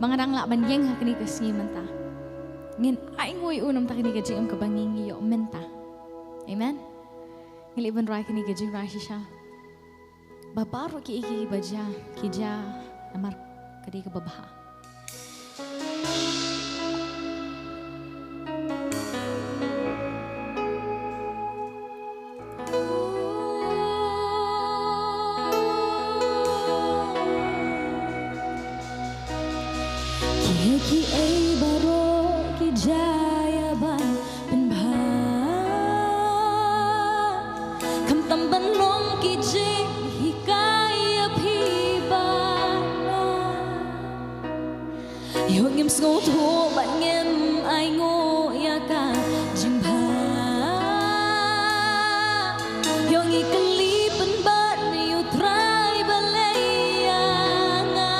Ba nga dang lah ban ïeng ha kane ka sngi mynta. Ngin ainguh ïa u namar kane ka jingim kaba ngi ngi ïoh mynta. Amen. Ngi leit ban rwai kane ka jingrwai shisha. Ba baroh kiei kiei kiba jia, ki jia namar ka dei kaba bha. Kiei kiei baroh ki jia ïa ban pynbha. Khamtam ban long ki jinghikai ïa phi bad nga. Ïoh ngim sngewthuh bad ngim ainguh ïa ka jingbha. Ïoh ngi kylli pynban ïa u Trai balei ïa nga.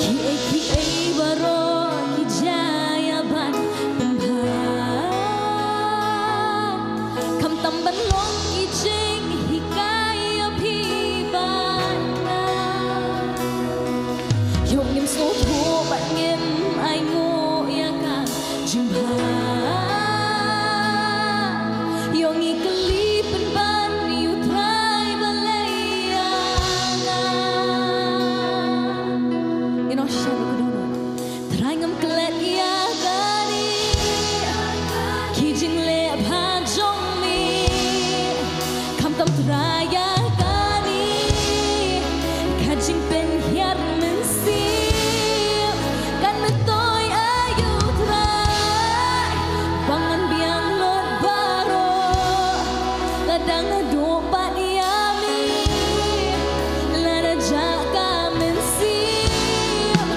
Kiei kiei baroh ki jia ïa ban pynbha. Khamtam ban long ki jinghikai ïa phi bad nga. Ïoh ngim sngewthuh bad ngim ainguh ïa ka jingbha. Ïoh ngi kylli pynban ïa u Trai balei ïa nga. Ngin ong shisha ruh ka dohnud. Trai ngam klet ïa kane ki jingleh bha jong me. Khamtam Trai ïa kane ka jingpynhiar mynsiem. Kan myntoi aïu Trai ba ngan biang lut baroh. Lada nga duh pat ïa me, lada jah ka mynsiem.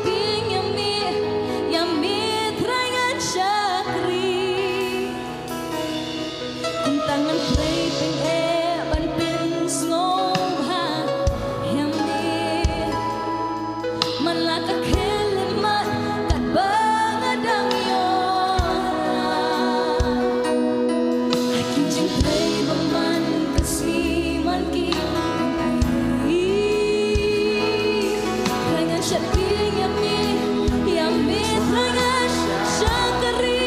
Pynïamih ïa me Trai ngan shakri. Kumta ngan trei pyneh ban pynsngewbha ïa me. Man la ka khyllipmat katba nga dang ïoh. Ha ki jingtrei ba man ka sngi man ki. Trai ngan shakri ïa me, ïa me Trai ngan shakri.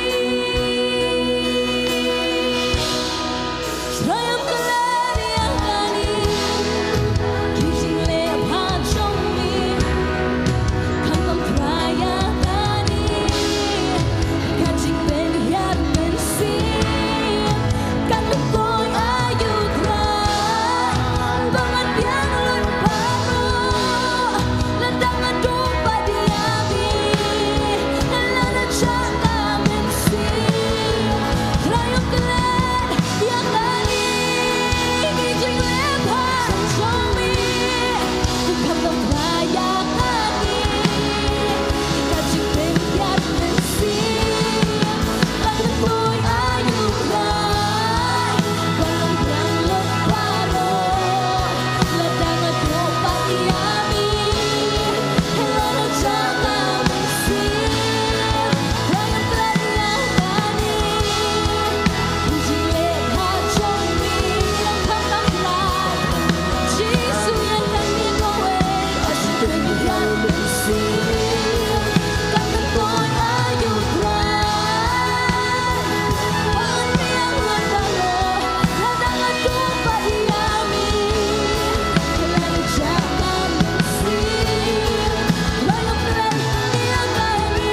Trai ym klet ïa kane ki jingleh bha jong me. Khamtam Trai ïa kane ka jingpynhiar mynsiem. Kan myntoi aïu Trai ba ngan biang lut baroh. Lada nga duh pat ïa me, lada jaka mynsiem. Trai ym klet ïa kane ki jingleh bha jong me. Khamtam Trai ïa kane ka jingpynhiar mynsiem. Kan myntoi aïu Trai ba ngan biang lut baroh. Lada nga duh pat ïa me, lada jaka mynsiem. Trai ym klet ïa kane ki jingleh bha jong me. Khamtam Trai, Jisu ïa kane kawei ka jingpynhiar mynsiem. Kan myntoi aïu Trai ba ngan biang lut baroh. Lada nga duh pat ïa me, lada jaka mynsiem. Trai ym klet ïa kane.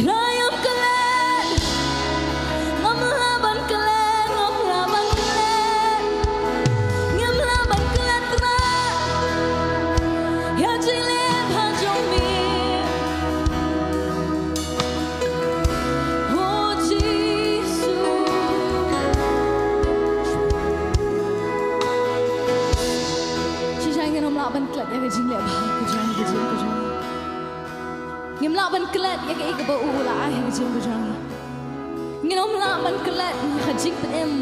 Trai ym klet, ngam lah ban klet, ngam lah ban klet, ngam lah ban klet Trai ïa jingleh bha jong me. Oh Jisu. Shisha ngin ym lah ban klet ïa ka jingleh bha ka jong, ka jong, ka jong. Ngim lah ban klet ïa kaei kaba u la ai ha ka jingim ka jong ngi. Ngin ym lah ban klet ïa ka jingpynim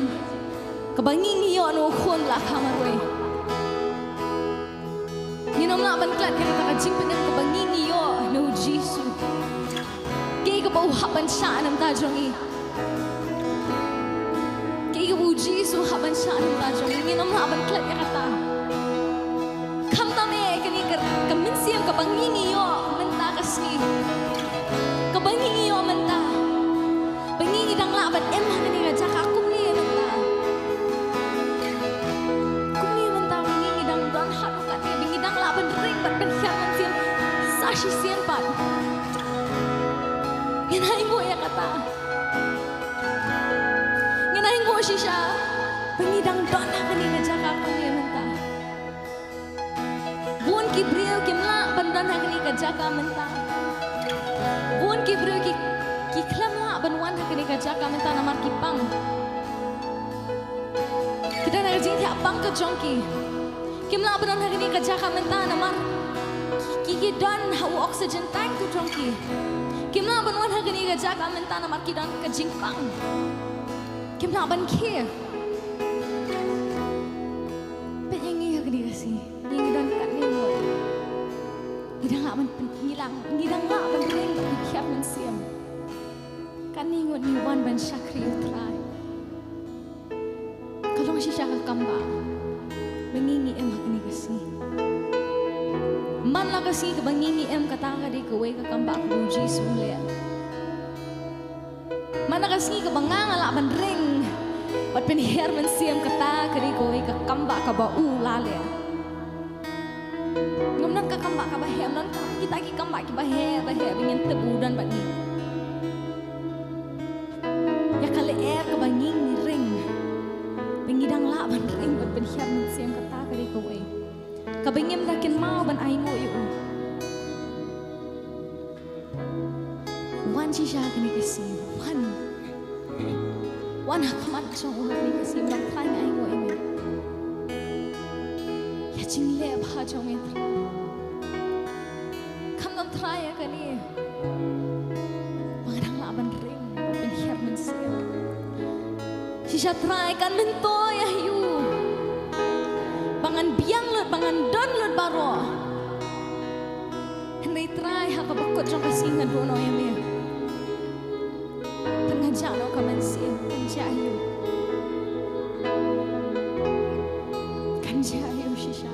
kaba ngi ngi ïoh na u khun la ka marwei. Ngin ym lah ban klet ïa kata ka jingpynim kaba ngi ngi ïoh na u Jisu. Kaei kaba u hap ban shah na ka bynta jong ngi. Kaei kaba u Jisu u hap ban shah na ka bynta jong ngi, ngin ym lah ban klet ïa kata. Khamtam eh kane ka, ka mynsiem kaba ngi ngi ïoh mynta ka sngi. Kaba ngi ngi ïoh mynta. Ba ngi ngi dang lah ban im ha kane ka jaka kumne mynta. Kumne mynta ba ngi ngi dang don haduh katne, ba ngi dang lah ban ring bad ban hiar mynsiem sa shisien pat. Ngin ainguh ïa kata. Ngin ainguh shisha ba ngi dang don ha kane ka jaka kumne mynta. Bun ki briew kim lah ban don ha kane ka jaka mynta. Bun ki briew ki, ki khlem lah ban wan ha kane ka jaka mynta namar ki pang. Ki don ha ka jingthiah pang ka jong ki. Kim lah ban wan ha kane ka jaka mynta namar ki, ki, ki don ha u oxygen tank ka jong ki. Kim lah ban wan ha kane ka jaka mynta namar ki don ka jingpang. Kim lah ban khie. Peit ïa ngi ha kane ka sngi. Ngi, ngi don katne ngut. Ngi dang lah ban pyn-, ngi lah, ngi dang lah ban ring bad ngi khiar mynsiem. Katne ngut ngi wan ban shakri ïa u Trai. Ka long shisha ka kam ba, ba ngi ngi im ha kane ka sngi. Man la ka sngi kaba ngi ngi im, kata ka dei kawei ka kam ba u Jisu u leh. Man la ka sngi kaba nga nga lah ban ring bad pynhiar mynsiem, kata ka dei kawei ka kam ba kaba u la leh. Ngam don ka kam ba kaba heh, ngam don ka kita ki kam ba kiba heh ba heh ba ngin tip u don bad ngi. Ïa ka lyer kaba ngi ngi ring, ba ngi dang lah ban ring bad pynhiar mynsiem, kata ka dei kawei kaba ngim da kynmaw ban ainguh ïa u. Wan shisha kane ka sngi, wan. Wan ha khmat jong u ha kane ka sngi, ngan trai, nga ainguh ïa me. Ïa jingleh bha jong me Trai. Kham ngam trai ïa kane. Ba nga dang lah ban ring, ban pynhiar mynsiem. Shisha Trai, kan myntoi ïa u ba ngan biang lut, ba ngan don lut baroh. Hynrei Trai, ha kaba kut jong ka sngi ngan buh noh ïa me. Kan ngan jah noh ka mynsiem, kan jah ïa u. Kan jah ïa u shisha.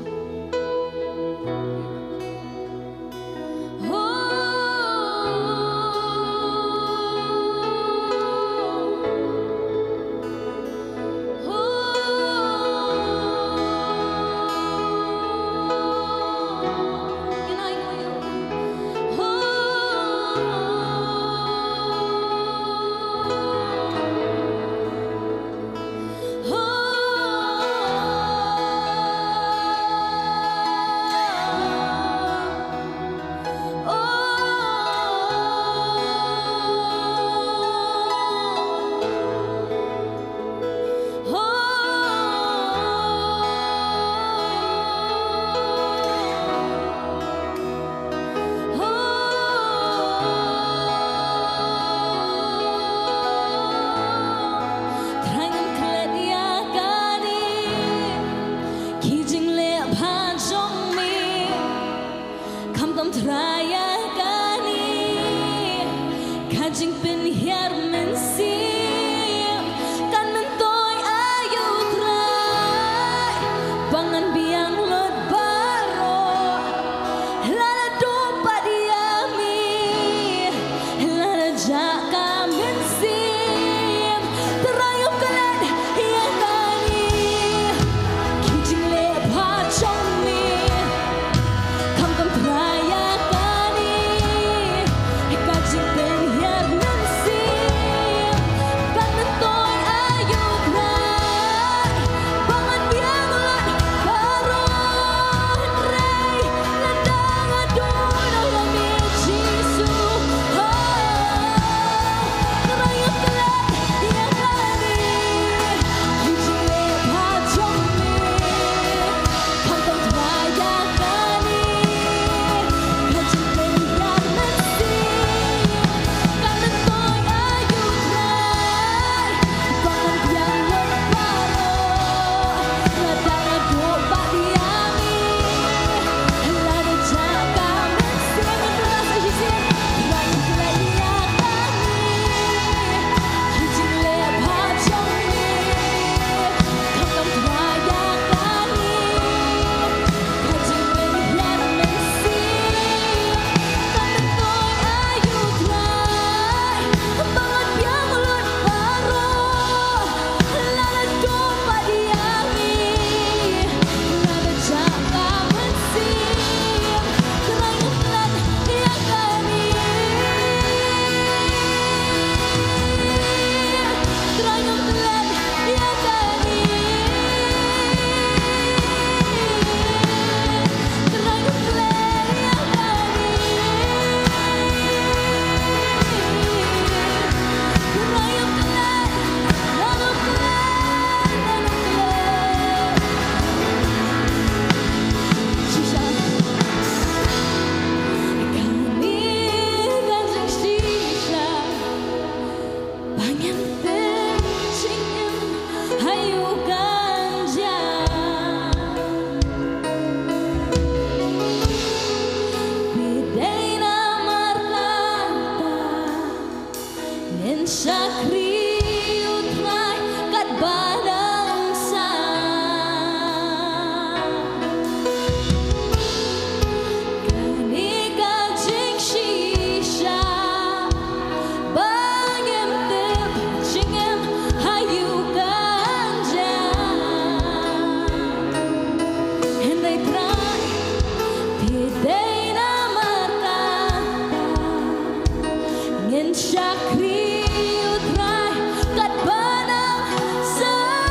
Shakri U Trai katba nang sah.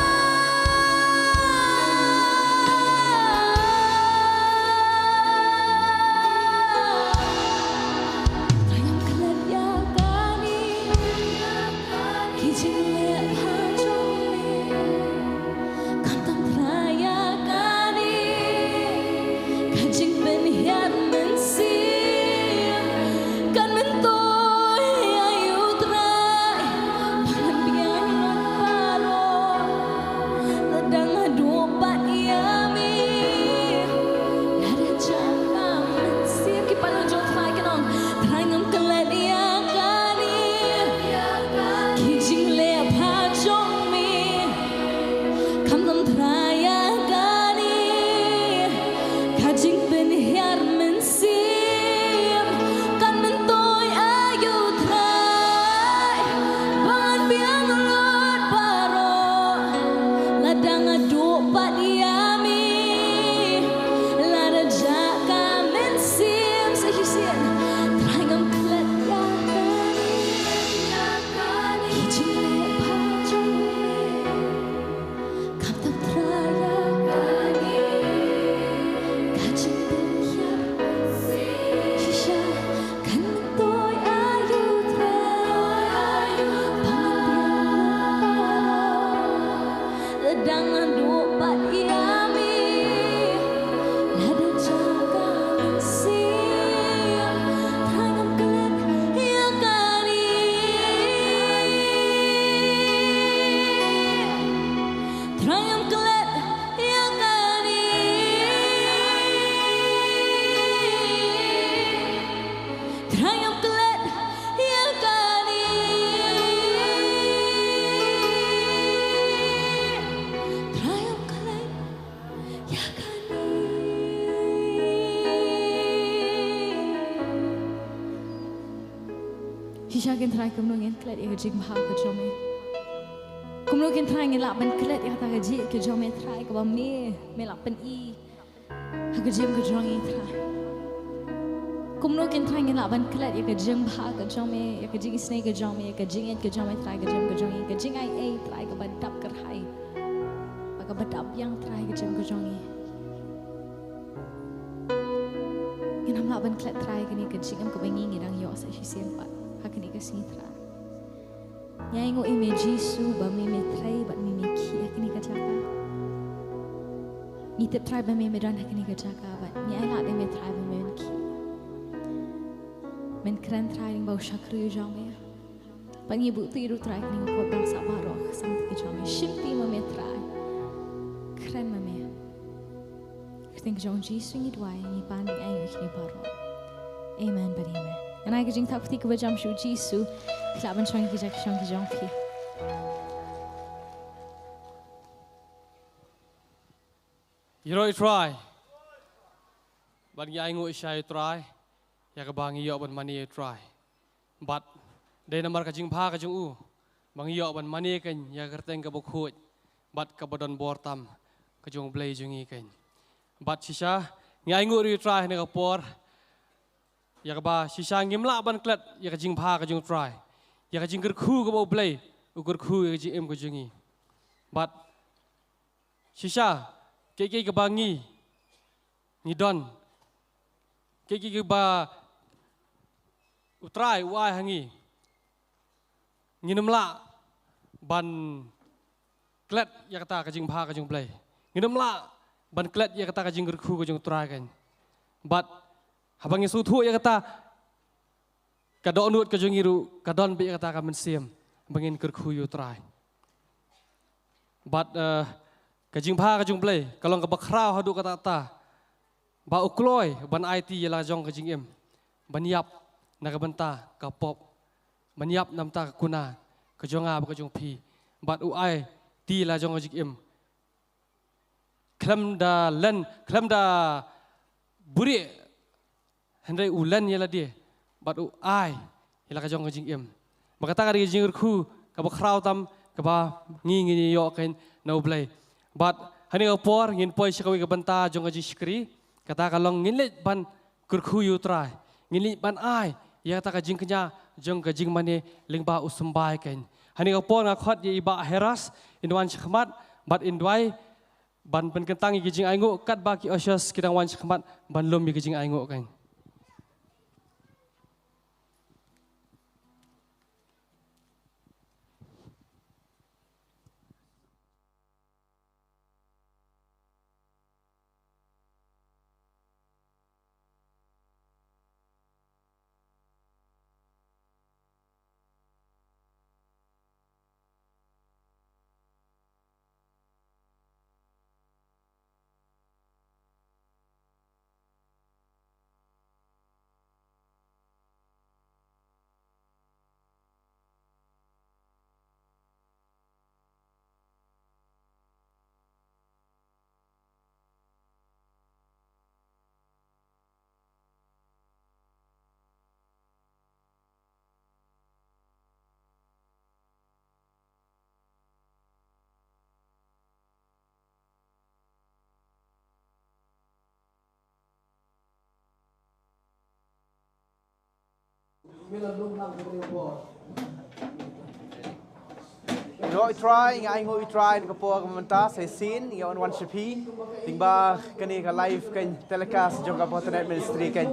Trai ngam klet ïa kane ki jingleh bha jong me. Khamtam Trai ïa kane ka jingpynhiar mynsiem kan myntoi ïa U Trai ba ngan biang lut baroh. Lada nga duh pat ïa me, lada jaka mynsiem. Ki paidbah jong U Trai, kan ong, Trai ngam klet ïa kane ki jingleh bha jong me. Khamtam Trai ïa kane ka jingpynhiar mynsiem kan myntoi ïa U Trai ba ngan biang lut baroh. Lada nga duh pat ïa me, lada jaka mynsiem. Sa shisien, Trai ngam klet ïa kane ki jingleh bha jong me. Khamtam Trai ïa kane ka jingpynhiar mynsiem. Shisha kan myntoi ïa U Trai ba ngan biang lut baroh. Lada nga duh pat ïa me, lada jaka mynsiem. Trai ngam klet ïa kane. Trai ngam klet ïa kane. Trai ngam klet ïa kane. Trai ngam klet ïa kane. Shisha kin Trai, kumno ngin klet ïa ka jingbha ka jong me? Kumno kin Trai ngin lah ban klet ïa kata ka jingïeit ka jong me, Trai, kaba me, me la pyni ha ka jingim ka jong ngi, Trai? Kumno kin Trai ngin lah ban klet ïa ka jingbha ka jong me, ïa ka jingisynei ka jong me, ïa ka jingïeit ka jong me, Trai, ka jingim ka jong ngi, ka jingaiei, Trai, kaba dap kyrhai, ba kaba dap biang, Trai, ka jingim ka jong ngi? Ngin ym lah ban klet, Trai, kane ka jingim kaba ngi ngi dang ïoh sa shisien pat ha kane ka sngi, Trai. Ngi ainguh ïa me Jisu ba me me trei bad me me khih ha kane ka jaka. Ngi tip, Trai, ba me me don ha kane ka jaka bad ngi ailad ïa me, Trai, ba me men khih, men kren, Trai, lyngba u shakri u jong me. Bad ngi buh tyrwa, Trai, kane ka por, dang sah baroh ka sangti ka jong me. Shim ti ma me, Trai. Kren ma me. Kyrteng ka jong Jisu ngi duwai, ngi pan, ngi ainguh ïa kine baroh. Amen bad amen. Ngan ai ka jingthap kti kaba jam sha u Jisu. Phi lah ban shong ki jaka shong ki jong phi. Ïaroh ïa u Trai. Bad ngi ainguh ïa u Trai ïa kaba ngi ïoh ban mane ïa u Trai. Bad dei namar ka jingbha ka jong u ba ngi ïoh ban mane kein ïa ka kyrteng kaba khuid bad kaba don bor tam ka jong u Blei jong ngi kein. Bad shisha ngi ainguh ruh ïa u Trai ha kane ka por ïa kaba shisha ngim lah ban klet ïa ka jingbha ka jong u Trai, ïa ka jingkyrkhu kaba u Blei u kyrkhu ïa ka jingim ka jong ngi. Bad shisha, kiei kiei kaba ngi ngi don, kiei kiei kaba u Trai u ai ha ngi, ngin ym lah ban klet ïa kata ka jingbha ka jong u Blei. Ngin ym lah ban klet ïa kata ka jingkyrkhu ka jong u Trai kein. Bad haba ngi sngewthuh ïa kata, ka dohnud ka jong ngi ruh ka don beit ïa kata ka mynsiem ba ngin kyrkhu ïa u Trai. Bad, eh, ka jingbha ka jong u Blei ka long kaba khraw haduh katta katta, ba u kloi ban aiti ïa la jong ka jingim, ban ïap na ka bynta ka pop, ban ïap na ka bynta ka kuna ka jong nga bad ka jong phi. Bad u aiti ïa la jong ka jingim khlem da len, khlem da buhrieh, hynrei u len ïa lade bad u ai ïa la ka jong ka jingim. Bad kata ka dei ka jingkyrkhu kaba khraw tam kaba ngi ngin ïoh kein na u Blei. Bad ha kane ka por ngin poi sha kawei ka bynta jong ka jingshakri, kata ka long ngin leit ban kyrkhu ïa u Trai, ngin leit ban ai ïa kata ka jingkñia jong ka jingmane lyngba u symbai kein. Hangne ka por nga khot ïa i Bah Heras in wan shakhmat bad in duwai ban pynkyntang ïa ka jingainguh katba ki ushers ki dang wan shakhmat ban lum ïa ka jingainguh kein. Ïaroh ïa u Trai, nga ainguh ïa u Trai ha kane ka por kaba mynta sa shisien ïa u wan sha phi lyngba kane ka live kein, telecast jong ka Fortinet Ministry kein.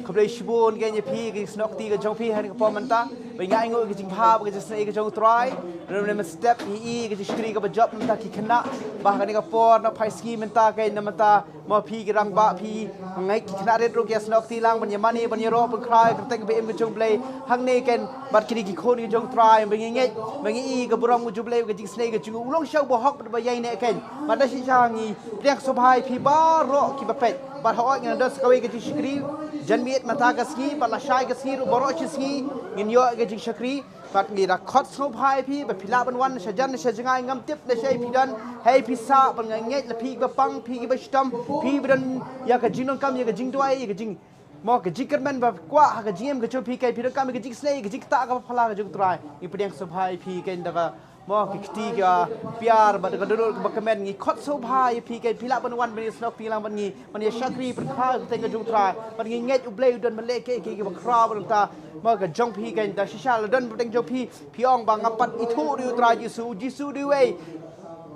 Khublei shibun kein ïa phi, ka jingsnoh kti ka jong phi ha kane ka por mynta. Ba nga ainguh ïa ka jingbha bad ka jingisynei ka jong u Trai. Lem lem step hi ïa ka jingshakri kaba jop na ka bynta ki khynnah ba ha kane ka por na phai sngi mynta kein, na mynta mo phi ki rangbah phi, nga ngeit ki khynnah rit ruh ki ïasnoh kti lang ban ïamane ban ïaroh ban khreh ïa ka kyrteng kaba im ka jong u Blei hangne kein bad kine ki khun ki jong u Trai. Ba ngi ngeit, ba ngi i ka burom ka jong u Blei, ka jingisynei ka jong u. U long sha u bahok bad ba ïaineh kein. Bad da shisha ngi pdiang sngewbha ïa phi baroh kiba peit. Bad hooid ngin don sa kawei ka jingshakri janmiet mynta ka sngi bad lashai ka sngi ruh baroh shi sngi ngin ïoh ka jingshakri. Bad ngi da khot sngewbha ïa phi ba phi lah ban wan sha jan sha jngai, ngam tip lashai phi don, hei phi sah, bad nga ngeit la phi kiba pang, phi kiba shitom, phi ba don ïa ka jingdonkam, ïa ka jingduwai, ïa ka jing, mo, ka jingkyrmen ba kwah ha ka jingim ka jong phi kein, phi donkam ïa ka jingisynei, ka jingktah kaba phylla ka jong u Trai. Ngi pdiang sngewbha ïa phi kein da ka, mo, ki kti ka pyrshah bad da ka dohnud kaba kmen. Ngi khot sngewbha ïa phi kein, phi lah ban wan ban ïasnoh kti lang bad ngi, ban ïashakri pynkhreh ïa ka kyrteng ka jong u Trai. Bad ngi ngeit u Blei u don ban leh kiei kiei kiba khraw bad nangta, mo, ka jong phi kein. Da shisha la don hapdeng jong phi, phi ong ba ngam pat ithuh ïa u Trai Jisu, u Jisu u dei uwei.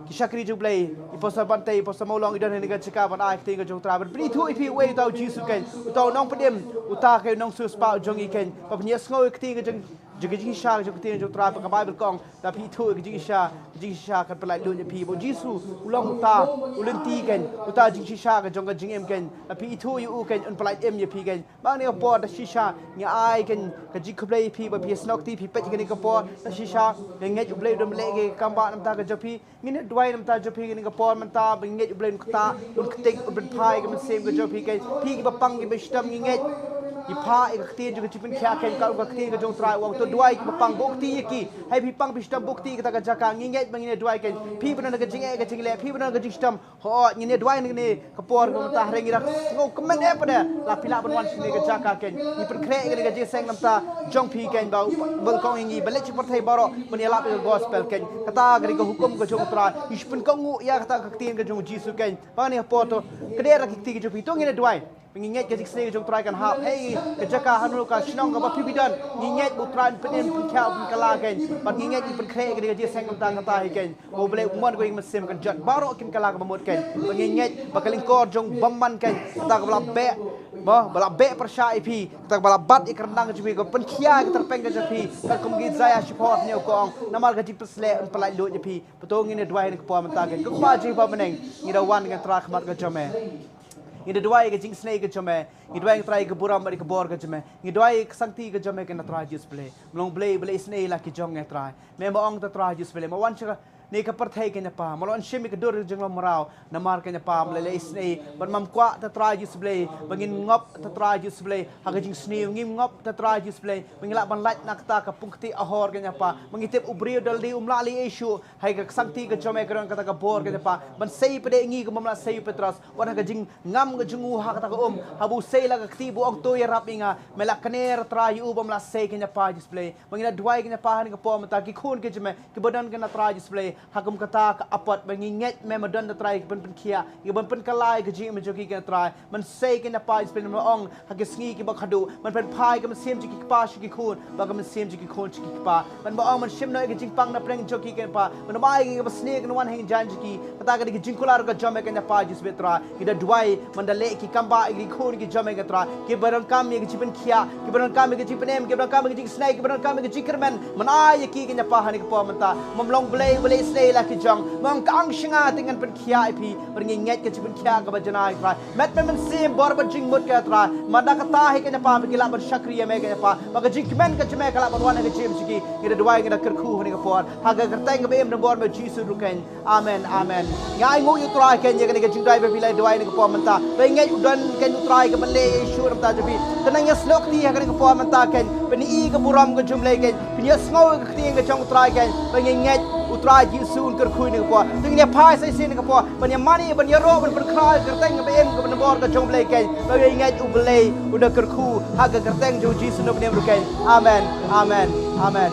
Ki shakri jong u Blei, i Pastor Bante, i Pastor Mawlong, i don ha kane ka jaka ban ai ka ktien ka jong u Trai. Ban pynithuh ïa phi uwei uta u Jisu kein, uta u nongpynim, uta kein u nongsiewspah jong ngi kein. Ban pynïasngew ïa ka ktien ka jong, jong ka jingshisha jong ka ktien jong u Trai, ba ka Baibl ka ong, lada phi ithuh ïa ka jingshisha, ka jingshisha kan pyllait luid ïa phi. Ba u Jisu u long uta u lynti kein, uta jingshisha ka jong ka jingim kein. Lada phi ithuh ïa u kein, un pyllait im ïa phi kein. Ba ha kane ka por da shisha ngi ai kein ka jingkhublei ïa phi ba phi ïasnoh kti, phi peit ha kane ka por. Da shisha ngi ngeit u Blei u don ban leh kiei kiei kam bha na ka bynta ka jong phi. Ngin ïa duwai na ka bynta jong phi ha kane ka por mynta, ba ngi ngeit u Blei un ktah, un kyrteng, un pynphai ïa ka mynsiem ka jong phi kein. Phi kiba pang kiba shitom ngi ngeit, ngi phah ïa ka ktien jong ka jingpynkhiah kein, ka, ka ktien ka jong u Trai u ong, to duwai kiba pang, buh kti ïa ki. Hei phi pang phi shitom, buh kti ïa kata ka jaka. Ngi ngeit ba ngin ïa duwai kein. Phi ba don ka jingeh ka jingleh, phi ba don ka jingshitom, hooid ngin ïa duwai na kane ka por kaba mynta, hynrei ngi da sngewkmen eh pat de la phi lah ban wan sha kane ka jaka kein. Ngi pynkhreh ïa kane ka jingïaseng na ka bynta jong phi kein, ba u Baibl ka ong ïa ngi ban leit sha ki pyrthei baroh ban ïalap ïa ka gospel kein. Kata ka dei ka hukum ka jong u Trai. Ngi shu pynkohnguh ïa kata ka ktien ka jong u Jisu kein. Ba ha kane ka por to, kdar ïa ki kti ki jong phi, to ngin ïa duwai. Ba ngi ngeit ka jingisynei ka jong u Trai kan hap. Hei ka jaka, hano ka shnong kaba phi phi don, ngi ngeit ba u Trai un pynim, pynkhiah, pynkylla kein. Bad ngi ngeit, ngi pynkhreh ïa kane ka jingïaseng na ka bynta kata hi kein. Ba u Blei u mon, ka mynsiem kan jot, baroh kin kylla kaba mut kein. Ba ngi ngeit ba ka lyngkor jong u bymman kein, kata kaba la beh, mo, ba la beh pyrshah ïa phi, kata kaba la bat ïa ka ryndang ka jong phi, kaba pynkhiah ïa ka tyrpeng ka jong phi. Katkum u Isaïah shiphew hynñiew ka ong, namar ka jingpynshlur un pyllait luid ïa phi. Ba to ngin ïa duwai ha kane ka por mynta kein. Ko Kpa jong ngi ba ha bneng, ngi da wan kein ha khmat ka jong me. Ngi da duwai ïa ka jingisynei ka jong me. Ngi duwai, Trai, ïa ka burom bad ïa ka bor ka jong me. Ngi duwai ïa ka sangti ka jong me kein, Trai Jisu Blei. Me long Blei ba leh isynei ïa la ki jong ngi, Trai. Me ba ong, Trai Jisu Blei, me wan sha kane ka pyrthei kein, Kpa. Me la wan shim ïa ka dur ka jinglong mraw. Namar kein, Kpa, me la leh isynei. Bad me kwah, Trai Jisu Blei, ba ngin ngop, Trai Jisu Blei, ha ka jingsniew. Ngim ngop, Trai Jisu Blei, ba ngin lah ban lait na kata ka pung kti ahor kein, Kpa. Ba ngi tip u briew da lade um lah leh ei ei shuh. Hei ka sangti ka jong me ka don kata ka bor kein, Kpa, ban sei pat de ïa ngi kumba me la sei u Petros. Wat ha ka jingngam ka jong u ha kata ka um, haba u sei la ka kti, ba u ong, to ïarap ïa nga, me la kner, Trai, ïa u ba me la sei kein, Kpa Jisu Blei. Ba ngi da duwai kein, Kpa, ha kane ka por mynta, ki khun ki jong me kiba don kein, Trai Jisu Blei, Ha kum kata ka apot ba ngi ngeit me, ma don da Trai, ki ban pynkhiah, ki ban pynkylla ïa ka jingim jong ki, kane Trai. Mynsiem kane Kpa Jisu, pynban ong ha ki sngi kiba khadduh, ban pynphai ïa ka mynsiem jong ki kpa sha ki khun, bad ka mynsiem jong ki khun sha ki kpa. Ban ba ong ban shim noh ïa ka jingpang na pdeng jong ki, kane Kpa. Ban bai ïa ka basniew kan wan ha ki jaiñ jong ki. Kata ka dei ka jingkular ka jong me, kane Kpa Jisu, Trai. Ngi da duwai, mynta leh ki kam ba ïa ki khun ki jong me, kane Trai. Kiba donkam ïa ka jingpynkhiah, kiba donkam ïa ka jingpynim, kiba donkam ïa ka jingsnei, kiba donkam ïa ka jingkyrmen. Mynta ai ïa ki, kane Kpa, ha kane ka por mynta. Mem long Blei, Blei shlei la ki jong. Mem ka ang shnga te ngan pynkhiah ïa phi. Bad ngi ngeit ka jingpynkhiah kaba janai, Trai. Met me mynsiem bor bad jingmut, kane Trai. Mynta kata hi, kane Kpa, ba ki lah ban shakri ïa me, kane Kpa. Ba ka jingkmen ka jong me ka lah ban wan ha ka jingim jong ki. Ngi da duwai, ngi da kyrkhu ha kane ka por. Ha ka kyrteng kaba im donbor me Jisu ruh keiñ. Amen, amen. Ngi ainguh ïa u Trai keiñ ïa kane ka jingduwai ba phi la duwai ha kane ka por mynta. Ba ngi ngeit u don keiñ u Trai kaban leh ïa ki shuh na ka bynta jong phi. Te nang ïa snoh kti ha kane ka por mynta keiñ. Phin ïohi ka burom ka jong u Blei keiñ. Phin ïa sngew ïa ka ktien ka jong u Trai keiñ. Ba ngi ngeit u Trai Jisu un kyrkhu ha kane ka por. Te ngin ïa phai sa shisien ha kane ka por. Ban ïa mane, ban ïaroh, ban pynkhreh ïa ka kyrteng kaba im kaba donbor ka jong u Blei keiñ. Ba ngi ngeit u Blei un da kyrkhu ha ka kyrteng jong u Jisu, u nongpynim ruh keiñ. Amen. Amen. Amen.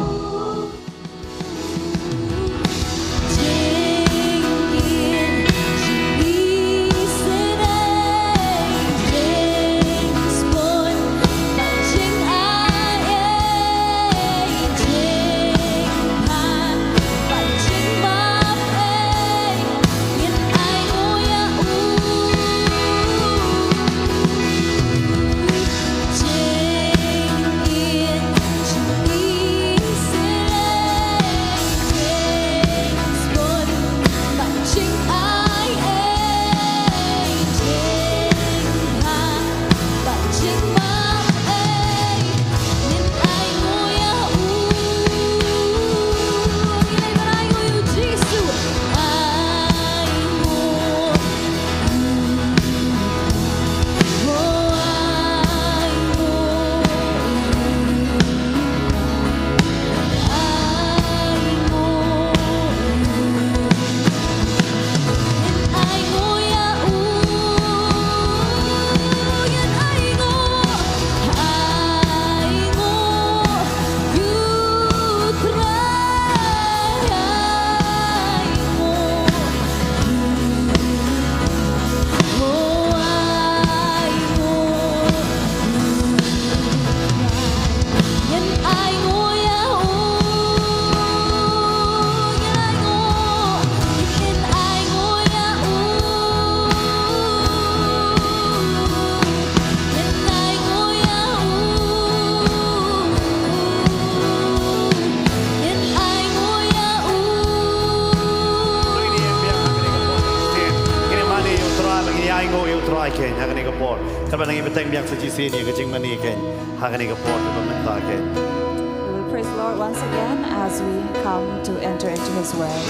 Ngin ïa mane ïa u Trai, ngin ïa ainguh ïa u Trai keiñ ha kane ka por. Katba ngi bteng biang sa shisien ïa ka jingmane keiñ ha kane ka por kaba mynta keiñ. We will praise the Lord once again as we come to enter into His Word.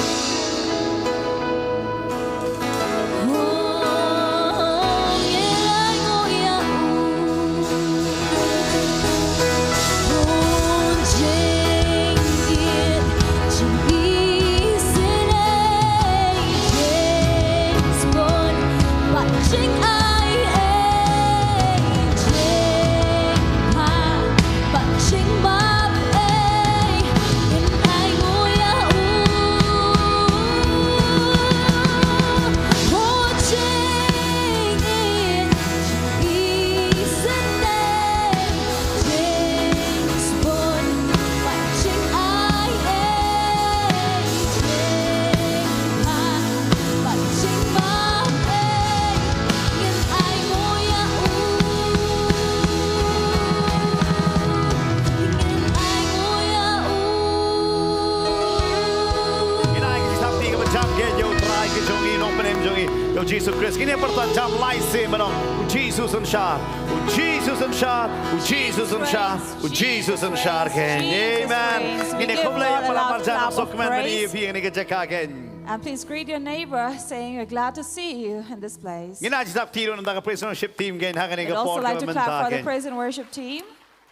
Ngin ai ka jingïasam kti kaba jam keiñ ïa u Trai ka jong ngi, nongpynim jong ngi, ïa u Jisu Khrist. Ngin ïa pyrta jam lai sien ban ong, U Jisu synshar, U Jisu synshar, U Jisu synshar, U Jisu synshar keiñ. Amen. Ngin ïa khublei ïa pala marjan nongsoh kmen ban ïa phi ïa kane ka jaka keiñ. And please greet your neighbor saying, "We're glad to see you in this place." Ngin ai jingïasam kti ruh na ka praise and worship team keiñ ha kane ka por kaba mynta keiñ. I'd also like to clap for the praise and worship team.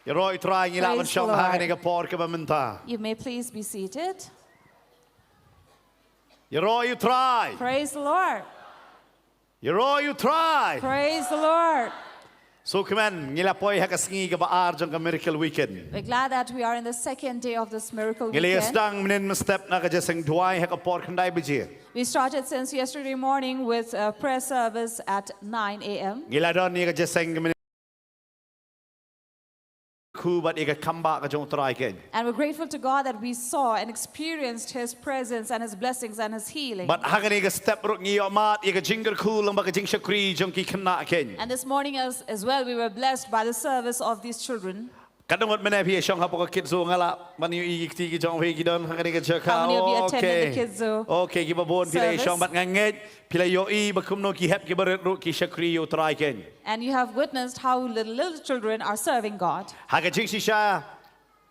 Ïaroh ïa u Trai, ngi lah ban shong ha kane ka por kaba mynta. Praise the Lord. You may please be seated. Ïaroh ïa u Trai. Praise the Lord. Ïaroh ïa u Trai. Praise the Lord. So kmen, ngi la poi ha ka sngi kaba ar jong ka Miracle Weekend. We're glad that we are in the second day of this miracle Ngi la weekend. Sdang mynnin mynstep na ka jingduwai ha ka por khyndai baje. We started since yesterday morning with a prayer service at nine a m. Ngi la don ïa ka jingkyrkhu bad ïa ka kambah ka jong U Trai keiñ. And we're grateful to God that we saw and experienced His presence and His blessings and His healing. Bad ha kane ka step ruh ngi ïohmad ïa ka jingkyrkhu lyngba ka jingshakri jong ki khynnah keiñ. And this morning as, as well, we were blessed by the service of these children. Katno ngut mynne phi ïa shong hapoh ka Kids Zoo, nga lah ban ïohi ki kti ki jong phi ki don ha kane ka jaka. How many of you attended the Kids Zoo service? Okay, kiba bun phi la ïa shong bad nga ngeit phi la ïohi ba kumno ki hep kiba rit ruh ki shakri ïa U Trai keiñ. And you have witnessed how little, little children are serving God. Ha ka jingshisha,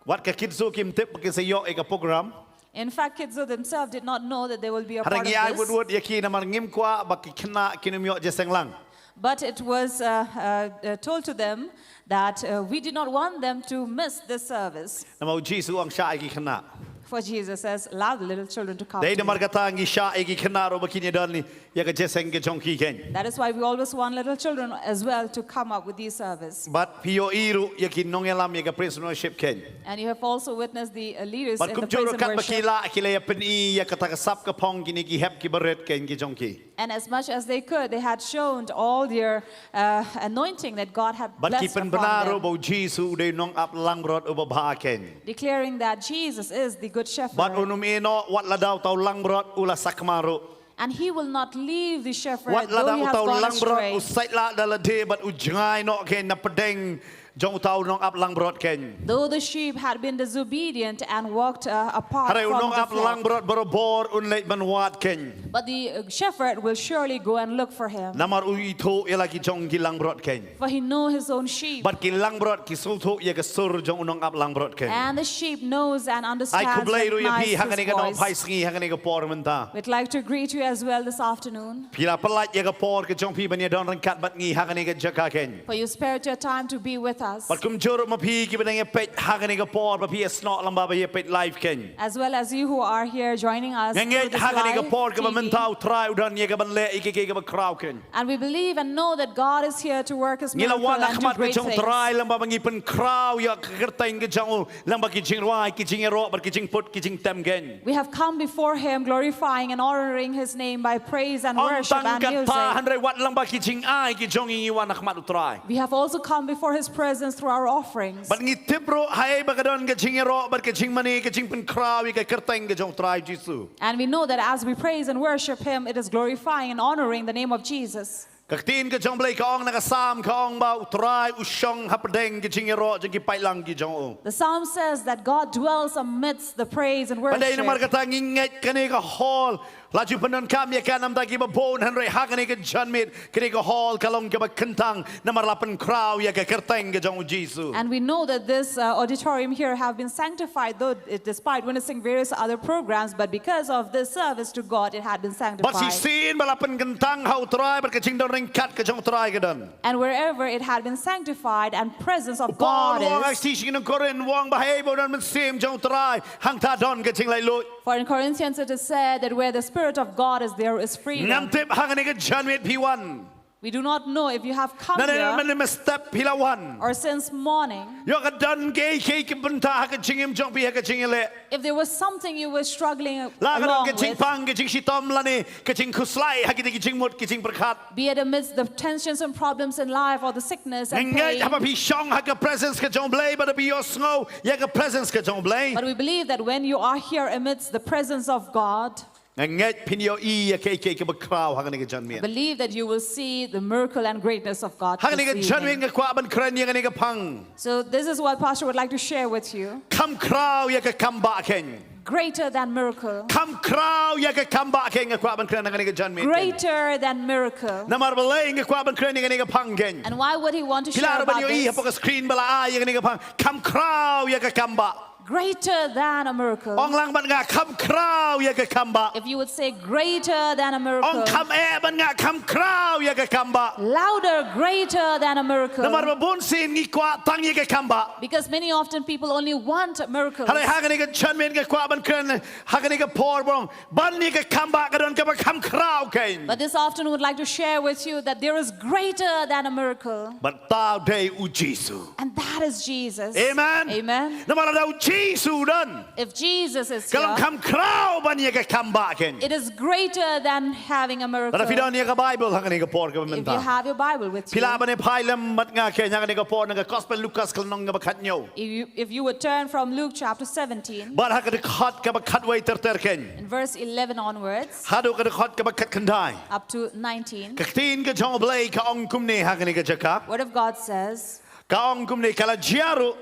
wat ka Kids Zoo kim tip ba kin sa ïoh ïa ka program. In fact, Kids Zoo themselves did not know that they will be a part of this. Hynrei ngi ai wut wut ïa ki namar ngim kwah ba ki khynnah kin ym ïoh jingïaseng lang. But it was, uh, uh, uh, told to them that, uh, we did not want them to miss this service. Namar U Jisu u ong shah ïa ki khynnah. For Jesus says, "Allow the little children to come to me." Dei namar kata ngi shah ïa ki khynnah ruh ba kin ïa don ïa ka jingïaseng ka jong ki keiñ. That is why we always want little children as well to come up with these service. Bad phi ïohi ruh ïa ki nongïalam ïa ka Praise and Worship keiñ. And you have also witnessed the, uh, leaders in the praise and worship. Bad kumjuh ruh katba ki lah ki la ïa pyni ïa kata ka sap ka phong kine ki hep kiba rit keiñ ki jong ki. And as much as they could, they had shown all their, uh, anointing that God had blessed upon them. Bad ki pynbna ruh ba U Jisu u dei u nongap langbrot uba bha keiñ. Declaring that Jesus is the good shepherd. Bad un ym ïehnoh wat lada uta u langbrot u la sakma ruh. And he will not leave the shepherd, though he has gone astray. Wat lada uta u langbrot u sait lah da lade bad u jngai noh keiñ na pdeng jong uta u nongap langbrot keiñ. Though the sheep had been disobedient and walked, uh, apart from the flock. Hynrei u nongap langbrot barabor un leit ban wad keiñ. But the, uh, shepherd will surely go and look for him. Namar u ithuh ïa la ki jong ki langbrot keiñ. For he know his own sheep. Bad ki langbrot ki sngewthuh ïa ka sur jong u nongap langbrot keiñ. And the sheep knows and understands, recognizes his voice. Ai khublei ruh ïa phi ha kane ka daw phai sngi, ha kane ka por mynta. We'd like to greet you as well this afternoon. Phi la pyllait ïa ka por ka jong phi ban ïa don ryngkat bad ngi ha kane ka jaka keiñ. For you spared your time to be with us. Bad kumjuh ruh ma phi kiba dang ïa peit ha kane ka por, ba phi ïa snoh lyngba ba ïa peit live keiñ. As well as you who are here joining us through this live T V. Nga ngeit ha kane ka por kaba mynta U Trai u don ïa kaban leh ïa kiei kiei kiba khraw keiñ. And we believe and know that God is here to work His miracle and do great things. Ngi la wan ha khmat ka jong U Trai lyngba ba ngi pynkhraw ïa ka kyrteng ka jong u lyngba ki jingrwai, ki jingïaroh bad ki jingput ki jingtem keiñ. We have come before Him, glorifying and honoring His name by praise and worship and music. Ym tang katta, hynrei wat lyngba ki jingai ki jong ngi ngi wan ha khmat U Trai. We have also come before His presence through our offerings. Bad ngi tip ruh haei ba ka don ka jingïaroh bad ka jingmane, ka jingpynkhraw ïa ka kyrteng ka jong U Trai Jisu. And we know that as we praise and worship Him, it is glorifying and honoring the name of Jesus. Ka ktien ka jong U Blei ka ong na ka Salm, ka ong ba U Trai u shong hapdeng ka jingïaroh jong ki paidlang ki jong u. The Psalm says that God dwells amidst the praise and worship. Bad dei namar kata ngi ngeit kane ka hall, la ju pyndonkam ïa ka namar kiba bun, hynrei ha kane ka janmiet kane ka hall ka long kaba kyntang namar la pynkhraw ïa ka kyrteng ka jong U Jisu. And we know that this, uh, auditorium here have been sanctified, though it, despite witnessing various other programs, but because of this service to God, it had been sanctified. Bad shisien ba la pynkyntang ha U Trai, bad ka jingdon ryngkat ka jong U Trai ka don. And wherever it had been sanctified and presence of God is. U Paul u ong ha ka shithi sha ki nong Korinth, u ong ba haei ba u don mynsiem jong U Trai, hangta don ka jinglaitluid. For in Corinthians it is said that where the Spirit of God is, there is freedom. Ngam tip ha kane ka janmiet phi wan. We do not know if you have come here. Naduh mynne mynstep phi la wan. Or since morning. Ïoh ka don kiei kiei ki bynta ha ka jingim jong phi, ha ka jingïaleh. If there was something you were struggling along with. La ka don ka jingpang, ka jingshitom lane ka jingkhuslai ha kine ki jingmut ki jingpyrkhat. Be it amidst the tensions and problems in life or the sickness and pain. Nga ngeit haba phi shong ha ka presence ka jong U Blei, bad phi ïohsngew ïa ka presence ka jong U Blei. But we believe that when you are here amidst the presence of God, nga ngeit phin ïohi ïa kiei kiei kiba khraw ha kane ka janmiet. I believe that you will see the miracle and greatness of God this evening. Ha kane ka janmiet nga kwah ban kren ïa kane ka phang. So this is what Pastor would like to share with you. Kham khraw ïa ka kambah keiñ. Greater than miracle. Kham khraw ïa ka kambah keiñ nga kwah ban kren ha kane ka janmiet keiñ. Greater than miracle. Namar balei nga kwah ban kren ïa kane ka phang keiñ. And why would he want to share about this? Phi lah ruh ban ïohi hapoh ka screen ba la ai ïa kane ka phang. Kham khraw ïa ka kambah. Greater than a miracle. Ong lang bad nga, kham khraw ïa ka kam bah. If you would say greater than a Ong miracle. kham eh bad nga, kham khraw ïa ka kam bah. Louder, greater than a miracle. Namar ba bun sien ngi kwah tang ïa ka kam bah. Because many often people only want miracles. Hynrei ha kane ka janmiet nga kwah ban kren ha kane ka por ba ong ban ïa ka kam bah ka don kaba kham khraw kein. But this afternoon, I would like to share with you that there is greater than a miracle. Bad uta u dei u Jisu. And that is Jesus. Amen. Amen. Namar lada u Jisu u don, If Jesus is ka long here, kham khraw ban ïa ka kam bah kein. It is greater than having a miracle. Lada phi don ïa ka Baibl ha kane ka por kaba If you mynta, have your Bible with phi you, lah ban ïa phai lem bad nga kein ha kane ka por na ka Gospel Lukas ka lynnong kaba khathynñiew. if you, if you would turn from Luke chapter seventeen, Bad ha ka dkhot kaba khatwei ter ter kein. In verse eleven onwards, Haduh ka dkhot kaba khatkhyndai. Up to nineteen, Ka ktien ka jong U Blei ka ong kumne ha kane ka jaka. Word of God says, Ka ong kumne, ka la jia ruh,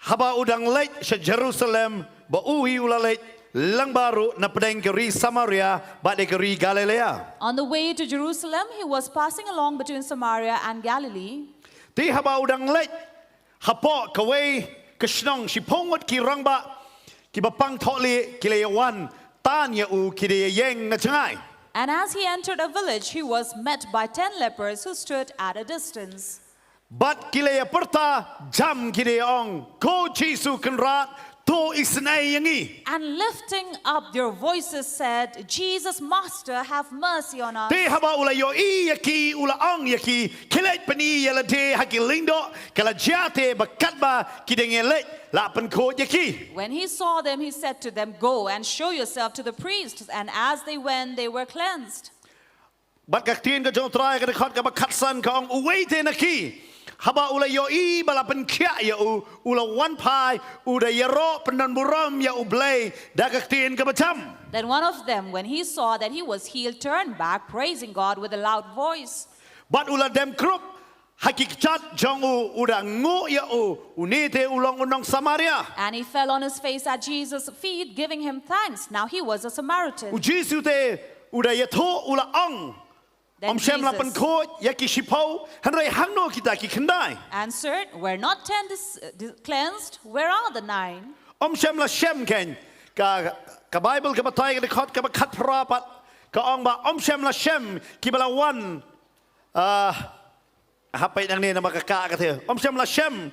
haba u dang leit sha Jerusalem, ba u hi u la leit lyngba ruh na pdeng ka ri Samaria bad ka ri Galilea. On the way to Jerusalem, he was passing along between Samaria and Galilee. Te haba u dang leit hapoh kawei ka shnong, shiphew ngut ki rangbah kiba pang thohlieh ki la ïa wan tan ïa u, ki da ïeng na jngai. And as he entered a village, he was met by ten lepers who stood at a distance. Bad ki la ïa pyrta jam, ki da ïa ong, Ko Jisu Kynrad, to isynei ïa ngi. And lifting up their voices said, Jesus, Master, have mercy on us. Te haba u la ïohi ïa ki, u la ong ïa ki, Khie leit pyni ïa lade ha ki lyngdoh, ka la jia te ba katba ki dang ïa leit, la pynkhuid ïa ki. When he saw them, he said to them, Go and show yourself to the priests. And as they went, they were cleansed. Bad ka ktien ka jong U Trai ka dkhot kaba khatsan ka ong, uwei te na ki, haba u la ïohi ba la pynkhiah ïa u, u la wan phai, u da ïaroh pyndonburom ïa U Blei da ka ktien kaba jam. Then one of them, when he saw that he was healed, turned back, praising God with a loud voice. Bad u la dem krup ha ki kjat jong u, u da nguh ïa u, une te u long u nong Samaria. And he fell on his face at Jesus' feet, giving him thanks. Now he was a Samaritan. U Jisu te u da ïathuh, u la ong, Then ym shym la Jesus pynkhuid ïa ki shiphew, hynrei hangno kita ki khyndai? answered, Were not ten dis- uh, dis- cleansed? Where are the nine? Ym shym la shem, kein ka, ka Baibl ka batai ka dkhot kaba khatphra pat ka ong ba ym shym la shem kiba la wan, ah, ha peit nangne namar ka kah ka te. Ym shym la shem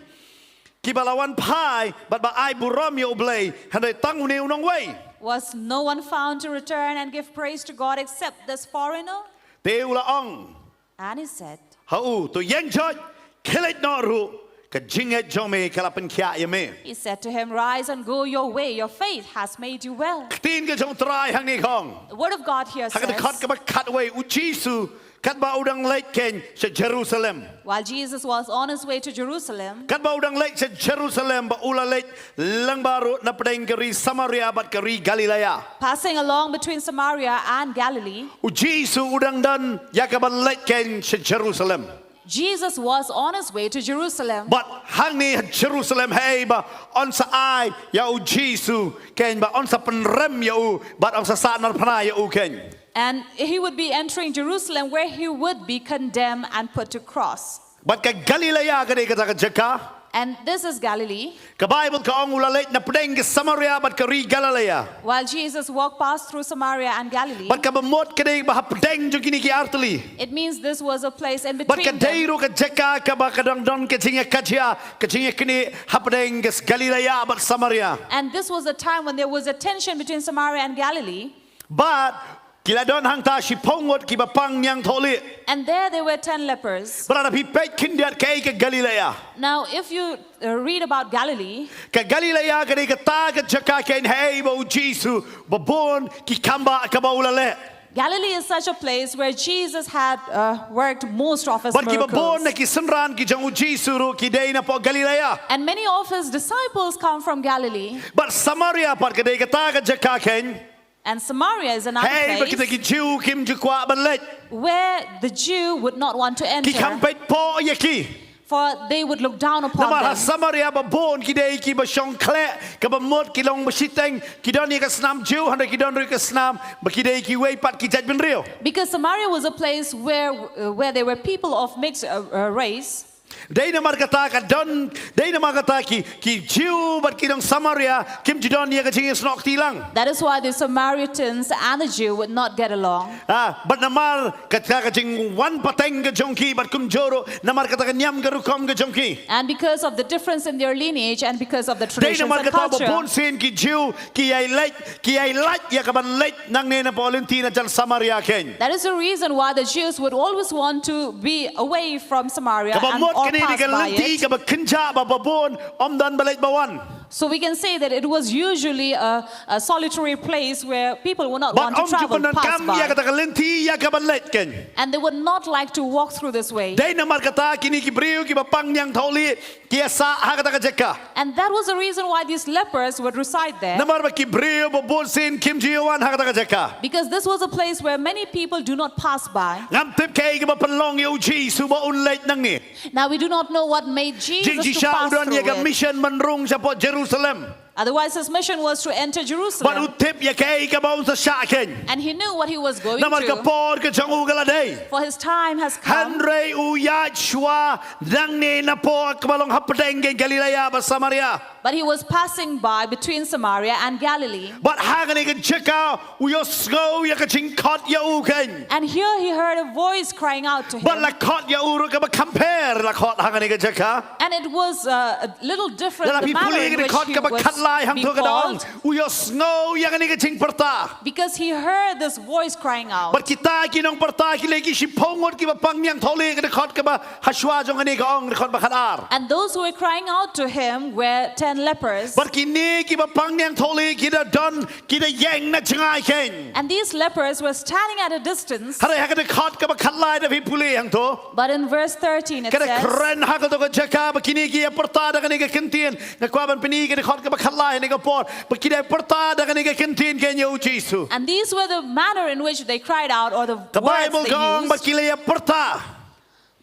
kiba la wan phai bad ba ai burom ïa U Blei, hynrei tang une u nongwei. Was no one found to return and give praise to God except this foreigner? Te u la ong And he said, ha u, to ïeng jot, khie leit noh ruh, ka jingngeit jong me ka la pynkhiah ïa me. He said to him, Rise and go your way, your faith has made you well. Ktien ka jong U Trai hangne ka ong, The word of God here ha ka dkhot says, kaba khatwei, u Jisu katba u dang leit, kein, sha Jerusalem. While Jesus was on his way to Jerusalem, Katba u dang leit sha Jerusalem, ba u la leit lyngba ruh na pdeng ka ri Samaria bad ka ri Galilea. Passing along between Samaria and Galilee, U Jisu u dang don ïa kaban leit, kein, sha Jerusalem. Jesus was on his way to Jerusalem. Bad hangne ha Jerusalem, hei ba yn sa ai ïa u Jisu, kein, ba yn sa pynrem ïa u, bad yn sa sahnarphna ïa u, kein. And he would be entering Jerusalem where he would be condemned and put to cross. Bad ka Galilea ka dei kata ka jaka. And this is Galilee. Ka Baibl ka ong u la leit na pdeng ka Samaria bad ka ri Galilea. While Jesus walked past through Samaria and Galilee, Bad kaba mut ka dei ba hapdeng jong kine ki artylli. It means this was a place in Bad ka between dei them. ruh ka jaka kaba ka dang don ka jingïakajia, ka jingïaknieh hapdeng ka Galilea bad Samaria. And this was a time when there was a tension between Samaria and Galilee. Bad ki la don hangta shiphew ngut kiba pang ñiangthohlieh. And there they were ten lepers. Bad lada phi peit khyndiat kaei ka Galilea. Now, if you uh, read about Galilee, Ka Galilea ka dei kata ka jaka, kein, hei ba u Jisu ba bun ki kam bah kaba u la leh. Galilee is such a place where Jesus had uh, worked most of his Bad kiba bun miracles. na ki synran ki jong u Jisu ruh ki dei napoh Galilea. And many of his disciples come from Galilee. Bad Samaria pat ka dei kata ka jaka, kein, And Samaria is another hei ba kita ki place Jiw kim ju kwah ban leit. Where the Jew would not want to Ki kham enter. Peit poh ïa ki. For they would look down upon Namar ha them. Samaria ba bun ki dei kiba shong khleh, kaba mut ki long ba shiteng, ki don ïa ka snam Jiw, hynrei ki don ruh ïa ka snam ba ki dei kiwei pat ki jaitbynriew. Because Samaria was a place where, uh, where there were people of mixed uh, uh, race. Dei namar kata ka don, dei namar kata ki, ki Jiw bad ki nong Samaria kim ju don ïa ka jingïasnoh kti lang. That is why the Samaritans and the Jew would not get along. Ah, bad namar kata ka jingwan pateng ka jong ki bad kumjuh ruh namar kata ka niam ka rukom ka jong ki. And because of the difference in their lineage and because of the traditions and culture. Dei namar kata ba bun sien ki Jiw ki ïai leit, ki ïai leit ïa kaban leit nangne napoh lynti na jan Samaria kein. That is the reason why the Jews would always want to be away from Samaria and or pass by it. Kaba mut kane dei ka lynti kaba kynjah ba ba bun ym don ba leit ba wan. So we can say that it was usually a, a solitary place where people would not want to travel, pass by. Bad ym ju pyndonkam ïa kata ka lynti ïa kaban leit kein. And they would not like to walk through this way. Dei namar kata kine ki briew kiba pang niangthohlieh ki ïasah ha kata ka jaka. And that was the reason why these lepers would reside there. Namar ba ki briew ba bun sien kim ju ïa wan ha kata ka jaka. Because this was a place where many people do not pass by. Ngam tip kaei kaba pynlong ïa u Jisu ba un leit nangne. Now we do not know what made Jesus to pass through it. Jingjingshisha u don ïa ka mission ban rung shapoh Jerusalem. Otherwise, his mission was to enter Jerusalem. Bad u tip ïa kaei kaba un sa shah kein. And he knew what he was going to. Namar ka por ka jong u ka la dei. For his time has come. Hynrei u ïaid shuwa nangne napoh kaba long hapdeng kein Galilea bad Samaria. But he was passing by between Samaria and Galilee. Bad ha kane ka jaka u ïohsngew ïa ka jingkhot ïa u kein. And here he heard a voice crying out to him. Bad la khot ïa u ruh kaba khampher la khot ha kane ka jaka. And it was, uh, a little different, the manner in which he was being called. Lada phi pule ïa kane ka khot kaba khatlai hangto ka dang, u ïohsngew ïa kane ka jingpyrta. Because he heard this voice crying out. Bad kita ki nongpyrta ki leh ki shiphew ngut kiba pang niangthohlieh, ka dkhot kaba ha shuwa jong kane ka ong, dkhot ba khatar. And those who were crying out to him were ten lepers. Bad kine kiba pang niangthohlieh ki da don, ki da ïeng na jngai kein. And these lepers were standing at a distance. Hynrei ha ka dkhot kaba khatlai lada phi pule hangto. But in verse thirteen it says, ka da kren ha kato ka jaka ba kine ki ïa pyrta da kane ka kyntien. Nga kwah ban pyni ka dkhot kaba khatlai ha kane ka por ba ki da pyrta da kane ka kyntien kein ïa u Jisu. And these were the manner in which they cried out, or the words they used. Ka Baibl ka ong ba ki la ïa pyrta.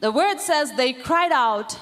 The word says they cried out.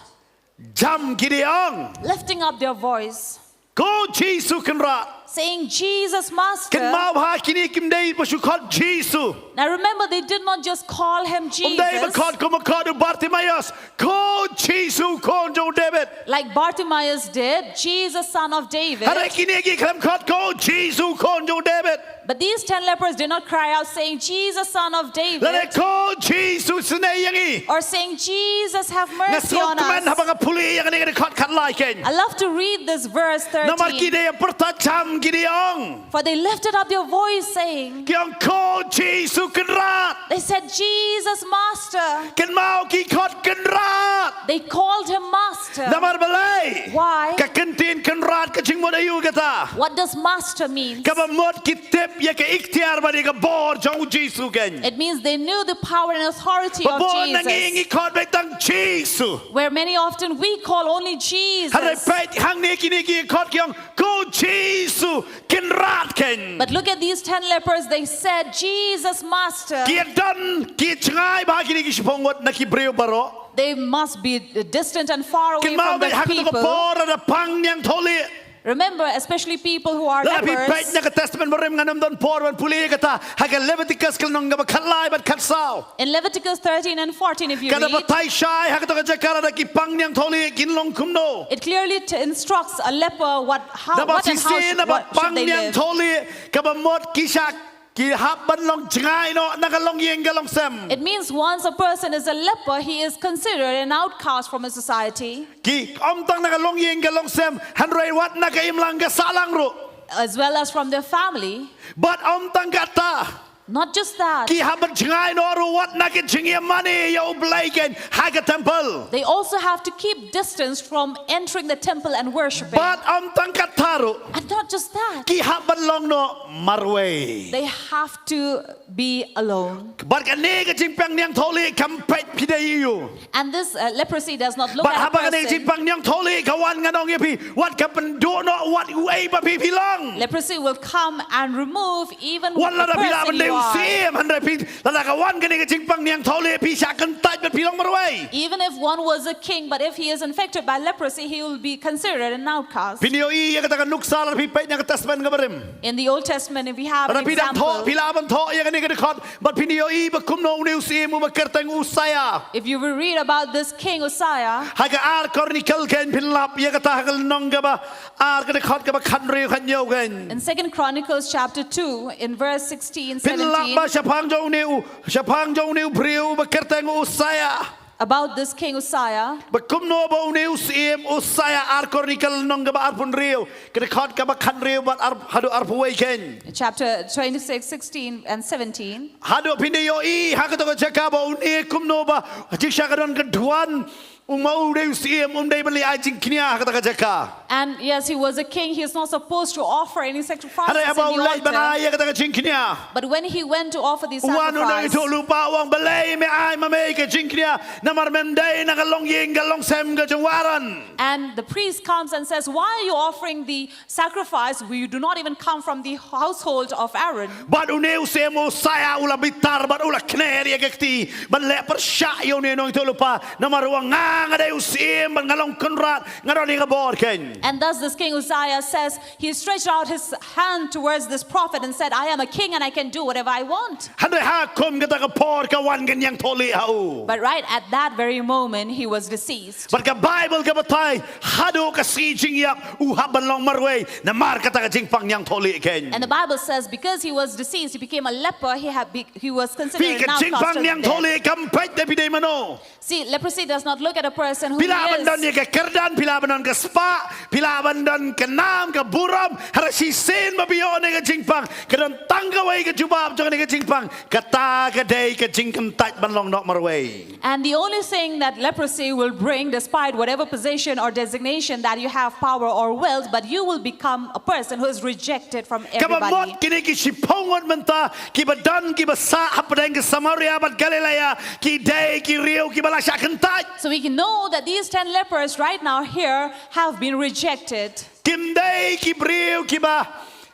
Jam ki da ong. Lifting up their voice. Ko Jisu Kynrad. Saying, "Jesus, Master." Kynmaw bha, kine kim dei ba shu khot Jisu. Now remember, they did not just call him Jesus. Ym dei ba khot kum ba khot u Bartimaeus. Ko Jisu, khun jong u David. Like Bartimaeus did, "Jesus, Son of David." Hynrei kine ki khlem khot, "Ko Jisu, khun jong u David." But these ten lepers did not cry out saying, "Jesus, Son of David." Lane, "Ko Jisu, isynei ïa ngi." Or saying, "Jesus, have mercy on us." Nga sngewkmen haba nga pule ïa kane ka dkhot khatlai kein. I love to read this verse thirteen. Namar ki da ïa pyrta jam ki da ong. For they lifted up their voice saying, ki ong, "Ko Jisu Kynrad." They said, "Jesus, Master." Kynmaw ki khot Kynrad. They called him Master. Namar balei? Why? Ka kyntien Kynrad ka jingmut aïu kata? What does Master mean? Kaba mut ki tip ïa ka iktiar bad ïa ka bor jong u Jisu kein. It means they knew the power and authority of Jesus. Ba bun na ngi ngi khot beit tang Jisu. Where many often we call only Jesus. Hynrei peit hangne kine ki khot ki ong, "Ko Jisu Kynrad kein." But look at these ten lepers, they said, "Jesus, Master." Ki don, ki jngai bha kine ki shiphew ngut na ki briew baroh. They must be distant and far away from the people. Kynmaw beit ha kato ka por lada pang niangthohlieh. Remember, especially people who are lepers. Lada phi peit na ka Testament Barim, ngan ym don por ban pule ïa kata, ha ka Leviticus ka lynnong kaba khatlai bad khatsaw. In Leviticus thirteen and fourteen, if you read, ka da batai shai ha kato ka jaka lada ki pang niangthohlieh kin long kumno. It clearly t-, instructs a leper what, how, what and how sh-, what should they live. Namar shisien haba pang niangthohlieh kaba mut ki shah, ki hap ban long jngai noh na ka longïing ka longsem. It means once a person is a leper, he is considered an outcast from his society. Ki ym tang na ka longïing ka longsem, hynrei wat na ka imlang ka sahlang ruh. As well as from their family. Bad ym tang kata. Not just that. Ki hap ban jngai noh ruh wat na ka jingïamane ïa U Blei kein ha ka temple. They also have to keep distance from entering the temple and worshiping. Bad ym tang kata ruh. And not just that. Ki hap ban long noh marwei. They have to be alone. Bad kane ka jingpang niangthohlieh kam peit phi da ïoh. And this, uh, leprosy does not look at a person. Bad haba kane ka jingpang niangthohlieh ka wan, ngan ong ïa phi, wat ka pynduh noh wat uei ba phi phi long. Leprosy will come and remove even the person you are. Wat lada phi lah ban dei u syiem, hynrei phi, lada ka wan kane ka jingpang niangthohlieh phi shah kyntait bad phi long marwei. Even if one was a king, but if he is infected by leprosy, he will be considered an outcast. Phin ïohi ïa kata ka nuksa lada phi peit na ka Testament Testament kaba rim. In the Old Testament, if we have an example, phi lah ban thoh ïa kane ka dkhot, bad phin ïohi ba kumno une u syiem uba kyrteng Uzziah. If you will read about this king Uzziah, ha ka Ar Chronicle kan phin lap ïa kata ha ka lynnong kaba ar ka dkhot kaba khathynriew khathynñiew kan. In Second Chronicles chapter two, in verse sixteen, seventeen. Phin lap ba shaphang jong une u, shaphang jong une u briew uba kyrteng Uzziah. About this king Uzziah. Ba kumno ba une u syiem Uzziah, Ar Chronicle lynnong kaba arphew hynriew, ka dkhot kaba khathynriew bad ar, haduh arphew wei kan. Chapter twenty-six, sixteen and seventeen. Haduh phin ïohi ha kata ka jaka ba une kumno ba jingshisha ka don ka duwan u ma u dei u syiem um dei ban leit ai jingkñia ha kata ka jaka. And yes, he was a king. He is not supposed to offer any sacrifices in the altar. Hynrei haba u leit ban ai ïa kata ka jingkñia, but when he went to offer the sacrifice, u wan u nongïathuhlypa u ong, balei me ai ma me ka jingkñia, namar mem dei na ka longïing ka longsem ka jong u Aaron. And the priest comes and says, "Why are you offering the sacrifice? You do not even come from the household of Aaron." Bad une u syiem Uzziah u la bitar bad u la kner ïa ka kti ban leh pyrshah ïa une u nongïathuhlypa. Namar u ong, nga nga dei u syiem bad nga long kynrad, nga don ïa ka bor kan. And thus this king Uzziah says, he stretched out his hand towards this prophet and said, "I am a king and I can do whatever I want." Hynrei ha kum kata ka por ka wan ka ñiangthohlieh ha u. But right at that very moment, he was deceased. Bad ka Baibl ka batai, haduh ka sngi jingïap u hap ban long marwei namar kata ka jingpang ñiangthohlieh kan. And the Bible says, because he was deceased, he became a leper, he had be-, he was considered an outcast. Phi, ka jingpang ñiangthohlieh kam peit da phi dei mano. See, leprosy does not look at a person who he is. Phi lah ban don ïa ka kyrdan, phi lah ban don ka spah, phi lah ban don ka nam ka burom, hynrei shisien ba phi ïoh ïa ka jingpang, ka don tang kawei ka jubab jong kane ka jingpang, kata ka dei ka jingkyntait ban long noh marwei. And the only thing that leprosy will bring, despite whatever position or designation that you have, power or wealth, but you will become a person who is rejected from everybody. Kaba mut kine ki shiphew ngut mynta, kiba don, kiba sah hapdeng ka Samaria bad Galilaia, ki dei ki briew kiba la shah kyntait. So we can know that these ten lepers right now here have been rejected. Kim dei ki briew kiba,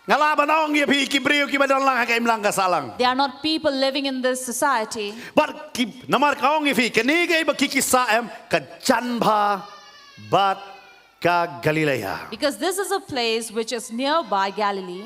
nga lah ban ong ïa phi, ki briew kiba don lang ha ka imlang ka sahlang. They are not people living in this society. Bad ki, namar ka ong ïa phi, kane kaba ki, ki sah em, ka jan bha bad ka Galilaia. Because this is a place which is nearby Galilee.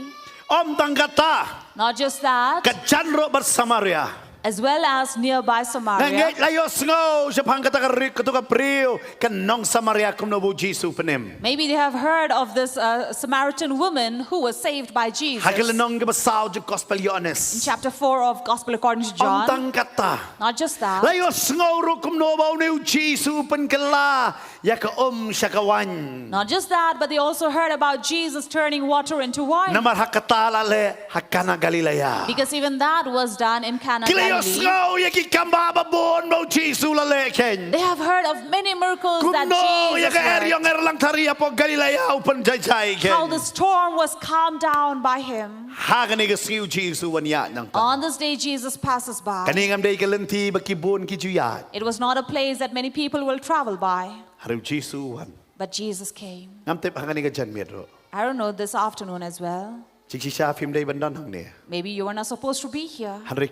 Ym tang kata. Not just that. Ka jan ruh bad Samaria. As well as nearby Samaria. Nga ngeit la ïohsngew shaphang kata ka ri-, katu ka briew, ka nong Samaria kumno ba u Jisu u pynim. Maybe they have heard of this, uh, Samaritan woman who was saved by Jesus. Ha ka lynnong kaba saw jong ka Gospel Ïoannis. In chapter four of Gospel according to John. Ym tang kata. Not just that. La ïohsngew ruh kumno ba une u Jisu u pynkylla ïa ka um sha ka waiñ. Not just that, but they also heard about Jesus turning water into wine. Namar ha kata la leh ha Kana Galilaia. Because even that was done in Cana, Galilee. Ki la ïohsngew ïa ki kam ba bun ba u Jisu u la leh kein. They have heard of many miracles that Jesus worked. Kumno ïa ka eriong erlang thari hapoh Galilaia u pynjai jai kein. How the storm was calmed down by him. Ha kane ka sngi u Jisu u wan ïaid nangta. On this day, Jesus passes by. Kane ngam dei ka lynti ba ki bun ki ju ïaid. It was not a place that many people will travel by. Hynrei u Jisu u wan. But Jesus came. Ngam tip ha kane ka janmiet ruh. I don't know this afternoon as well. Jingshisha phim dei ban don hangne. Maybe you were not supposed to be here. Hynrei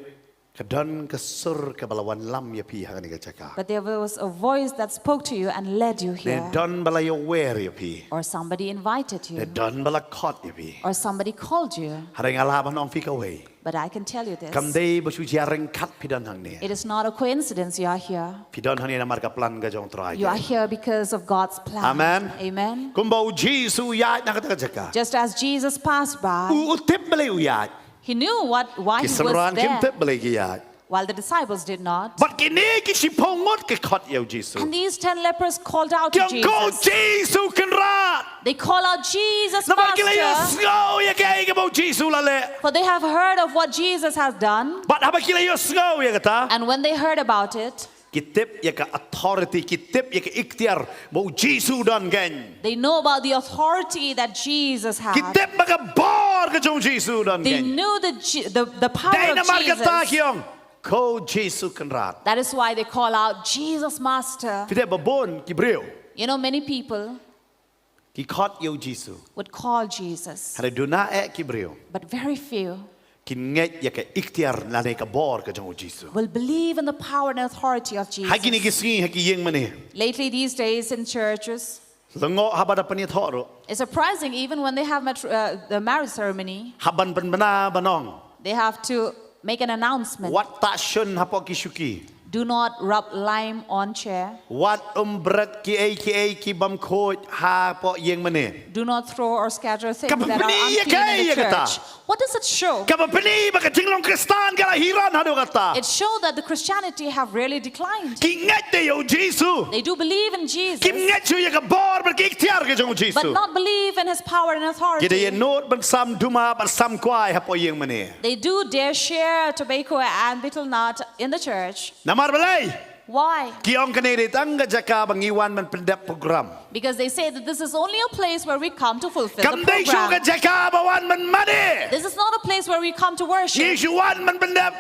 ka don ka sur kaba la wanlam ïa phi ha kane ka jaka. But there was a voice that spoke to you and led you here. Ne don ba la ïawer ïa phi. Or somebody invited you. Ne don ba la khot ïa phi. Or somebody called you. Hynrei nga lah ban ong phi kawei. But I can tell you this. Kam dei ba shu jia ryngkat phi don hangne. It is not a coincidence you are here. Phi don hangne namar ka plan ka jong u Trai. You are here because of God's plan. Amen. Amen. Kumba u Jisu u ïaid na kata ka jaka. Just as Jesus passed by, u, u tip balei u ïaid. He knew what, why he was there. Ki synran kim tip balei ki ïaid. While the disciples did not. Bad kine ki shiphew ngut ki khot ïa u Jisu. And these ten lepers called out to Jesus. Ki ong, "Ko Jisu Kynrad." They call out, "Jesus, Master." Namar ki la ïohsngew ïa kaei kaba u Jisu u la leh. For they have heard of what Jesus has done. Bad haba ki la ïohsngew ïa kata, and when they heard about it, ki tip ïa ka authority, ki tip ïa ka iktiar ba u Jisu u don kein. They know about the authority that Jesus had. Ki tip ba ka bor ka jong u Jisu u don kein. They knew the Je-, the, the power of Jesus. Dei namar kata ki ong, "Ko Jisu Kynrad." That is why they call out, "Jesus, Master." Phi tip ba bun ki briew, you know, many people, ki khot ïa u Jisu, would call Jesus. Hynrei duna eh ki briew, but very few, kin ngeit ïa ka iktiar lane ka bor ka jong u Jisu. Will believe in the power and authority of Jesus. Ha kine ki sngi ha ki ïing mane, lately, these days in churches, Lyngngoh haba da pynïathoh ruh. It's surprising even when they have met, uh, the marriage ceremony, Haba pynbna ban ong. They have to make an announcement. Wat tah shun hapoh ki shuki. Do not rub lime on chair. Wat ym bret kiei kiei ki bym khuid hapoh ïing mane. Do not throw or scatter things that are unclean in the church. Ka pyni ïa kaei ïa kata? What does it show? Ka pyni ba ka jinglong Khristan ka la hiran haduh katta. It showed that the Christianity have really declined. Ki ngeit ïa u Jisu. They do believe in Jesus. Kim ngeit shuh ïa ka bor bad ka iktiar ka jong u Jisu. But not believe in his power and authority. Ki da ïa nud ban sam duma bad sam kwai hapoh ïing mane. They do dare share tobacco and betel nut in the church. Namar balei? Why? Ki ong kane dei tang ka jaka ba ngi wan ban pyndep program. Because they say that this is only a place where we come to fulfill the program. Kam dei shuh ka jaka ba wan ban mane. This is not a place where we come to worship. Ngi shu wan ban pyndep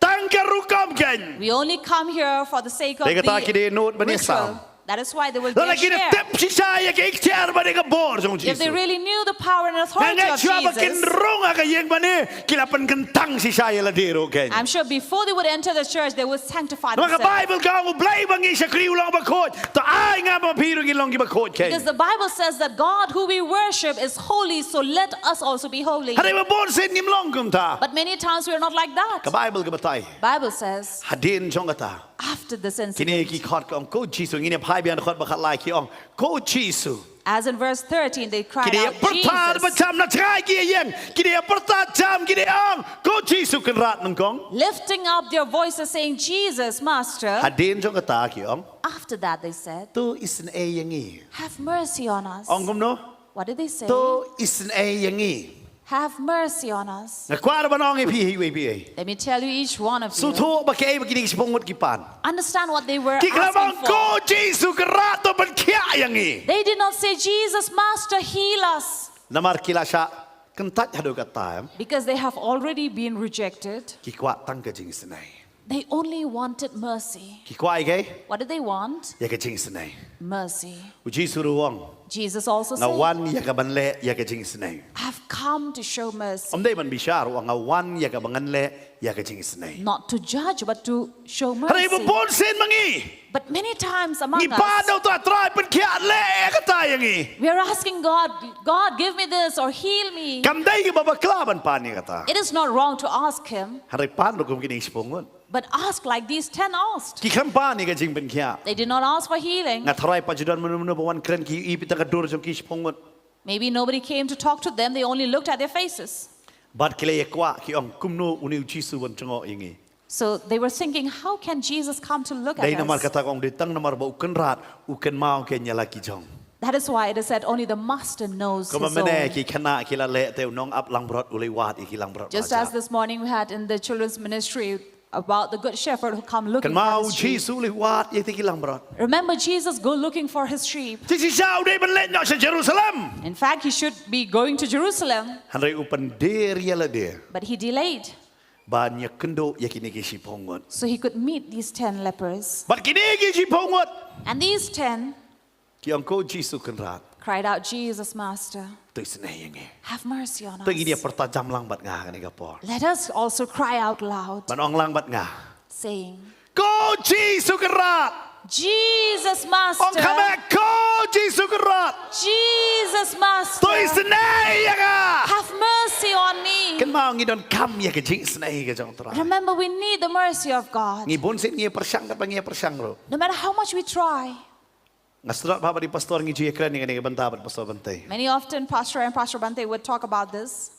tang ka rukom kein. We only come here for the sake of the ritual. Dei kata ki da ïa nud ban ïa sam. That is why they will dare share. Lada ki da tip shisha ïa ka iktiar bad ïa ka bor jong u Jisu. If they really knew the power and authority of Jesus, nga ngeit shuwa ba kin rung ha ka ïing mane, ki la pynkyntang shisha ïa lade ruh kein. I'm sure before they would enter the church, they would sanctify themselves. Namar ka Baibl ka ong U Blei ba ngi shakri u long bakhuid. To ai nga bad phi ruh ngin long ki bakhuid kein. Because the Bible says that God who we worship is holy, so let us also be holy. Hynrei ba bun sien ngim long kumta. But many times we are not like that. Ka Baibl ka batai. Bible says, Hadien jong kata. After this incident. Kine ki khot ki ong, Ko Jisu, ngin ïa phai biang khot ba khatlai, ki ong, Ko Jisu. As in verse thirteen, they cried out, Jesus. Ki da ïa pyrta ba jam na jngai ki ïing. Ki da ïa pyrta jam, ki da ïa ong, Ko Jisu Kynrad nyngkong. Lifting up their voices saying, Jesus, Master. Hadien jong kata ki ong. After that, they said, To isynei ïa ngi. Have mercy on us. Ong kumno? What did they say? To isynei ïa ngi. Have mercy on us. Nga kwah ban ong ïa phi ha iwei pa iwei. Let me tell you each one of you. Sngewthuh ba kaei ba kine ki shiphew ngut ki pan. Understand what they were asking for. Ki khlem ong, Ko Jisu Kynrad, to pynkhiah ïa ngi. They did not say, Jesus, Master, heal us. Namar ki la shah kyntait haduh katta, em. Because they have already been rejected. Ki kwah tang ka jingisynei. They only wanted mercy. Ki kwah ïa kaei? What did they want? Ïa ka jingisynei. Mercy. U Jisu ruh u ong. Jesus also said, Nga wan ïa kaban leh ïa ka jingisynei. I've come to show mercy. Ym dei ban bishar, u ong nga wan ïa kaban leh ïa ka jingisynei. Not to judge, but to show mercy. Hynrei ba bun sien ma ngi. But many times among us, ngi pan ïa u Trai, Trai pynkhiah, leh ïa kata ïa ngi. We are asking God, God, give me this or heal me. Kam dei kaba bakla ban pan ïa kata. It is not wrong to ask him. Hynrei pan ruh kum kine ki shiphew ngut. But ask like these ten asked. Ki khlem pan ïa ka jingpynkhiah. They did not ask for healing. Nga tharai pat ju don mano mano ba wan kren, ki ïohi pat tang ka dur jong ki shiphew ngut. Maybe nobody came to talk to them, they only looked at their faces. Bad ki la ïa kwah, ki ong, kumno une u Jisu un jngoh ïa ngi. So they were thinking, how can Jesus come to look at us? Dei namar kata ka ong, dei tang namar ba u Kynrad u kynmaw kein ïa la ki jong. That is why it is said only the master knows his own. Kumba mynne ki khynnah ki la leh, te u nongap langbrot u la wad ïa ki langbrot ba la jah. Just as this morning we had in the children's ministry about the good shepherd who come looking for his sheep. Kynmaw u Jisu u la wad ïa ki langbrot. Remember Jesus go looking for his sheep. Te shisha u dei ban leit noh sha Jerusalem. In fact, he should be going to Jerusalem. Hynrei u pyndier ïa lade. But he delayed. Ban ïakynduh ïa kine ki shiphew ngut. So he could meet these ten lepers. Bad kine ki shiphew ngut. And these ten Ki ong, Ko Jisu Kynrad. Cried out, Jesus, Master. To isynei ïa ngi. Have mercy on us. To ngin ïa pyrta jam lang bad nga ha kane ka por. Let us also cry out loud. Ban ong lang bad nga. Saying, Ko Jisu Kynrad. Jesus, Master. Ong kham eh, Ko Jisu Kynrad. Jesus, Master. To isynei ïa nga. Have mercy on me. Kynmaw ngi donkam ïa ka jingisynei ka jong u Trai. Remember, we need the mercy of God. Ngi bun sien ngi ïa pyrshang katba ngi ïa pyrshang ruh. No matter how much we try. Nga sdang ba ha bad i pastor ngi ju ïakren ïa kane ka bynta bad Pastor Bante. Many often Pastor and Pastor Bante would talk about this.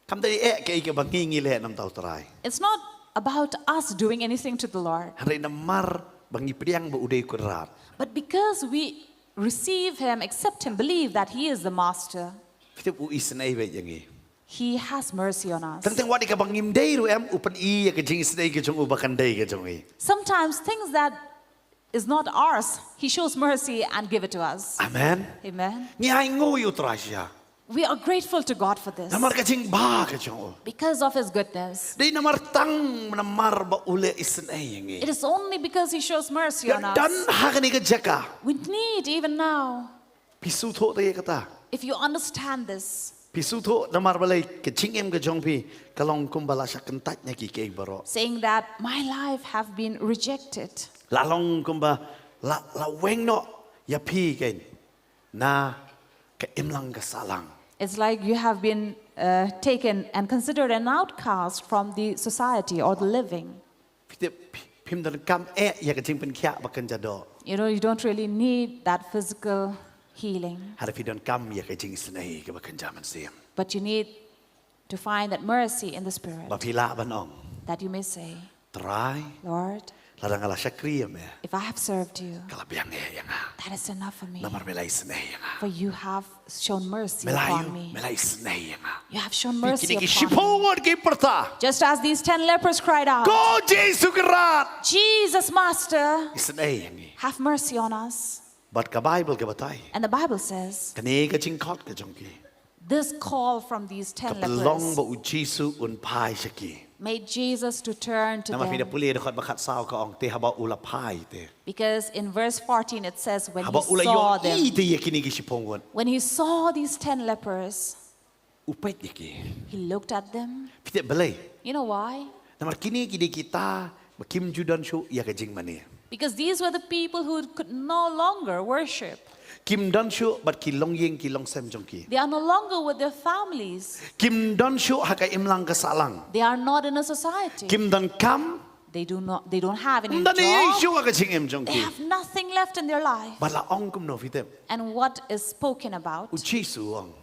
Kam dei eh kaei kaba ngi ngi leh na ka bynta u Trai. It's not about us doing anything to the Lord. Hynrei namar ba ngi pdiang ba u dei u Kynrad. But because we receive him, accept him, believe that he is the master. Phi tip u isynei beit ïa ngi. He has mercy on us. Teng teng wat ïa kaba ngim dei ruh em u pyni ïa ka jingisynei ka jong u ba kan dei ka jong ngi. Sometimes things that is not ours, he shows mercy and give it to us. Amen. Amen. Ngi ainguh ïa u Trai shisha. We are grateful to God for this. Namar ka jingbha ka jong u. Because of his goodness. Dei namar tang namar ba u leh isynei ïa ngi. It is only because he shows mercy on us. Don ha kane ka jaka. We need even now. Phi sngewthuh ïa kata. If you understand this. Phi sngewthuh namar balei ka jingim ka jong phi ka long kumba la shah kyntait na ki kiei baroh. Saying that my life have been rejected. La long kumba la, la weng noh ïa phi kein. na ka imlang ka sahlang. It's like you have been uh, taken and considered an outcast from the society or the living. Phi tip, phim donkam eh ïa ka jingpynkhiah ba kynja doh. You know, you don't really need that physical healing, Hynrei phi donkam ïa ka jingisynei kaba kynja mynsiem. but you need to find that mercy in the Spirit, Ba phi lah ban ong, that you may say, Trai, Lord, lada nga la shakri ïa me, if I have served you, ka la biang eh ïa nga. That is enough for me. Namar me la isynei ïa nga. For you have shown mercy Me la upon ïa, me. Me la isynei ïa nga. You have shown Phi, mercy kine ki upon shiphew me. Ngut ki pyrta. Just as these ten lepers cried out, Ko Jisu Khrist, Jesus, Master, isynei ïa ngi. Have mercy on us. Bad ka Baibl ka batai, And the Bible says, kane ka jingkhot ka jong ki, this call from these ten ka pynlong lepers ba u Jisu un phai sha ki. Made Jesus to turn to Namar phi da them. Pule dkhot ba khatsaw ka ong te haba u la phai te, Because in verse fourteen it says, when he haba u la saw ïohi them, te ïa kine ki shiphew Ngut, when he saw these ten lepers, u peit ïa ki. He looked at them. Phi tip balei? You know why? Namar kine ki dei kita ba kim ju don shuh ïa ka jingmane. Because these were the people who could no longer worship. Kim don shuh bad ki longïing ki longsem jong ki. They are no longer with their families. Kim don shuh ha ka imlang ka sahlang. They are not in a society. Kim donkam. They do not. They don't have any Ym don ei ei job. shuh ha ka jingim jong They ki. Have nothing left in their life. Bad la ong kumno phi tip? And what is spoken about? U Jisu u ong,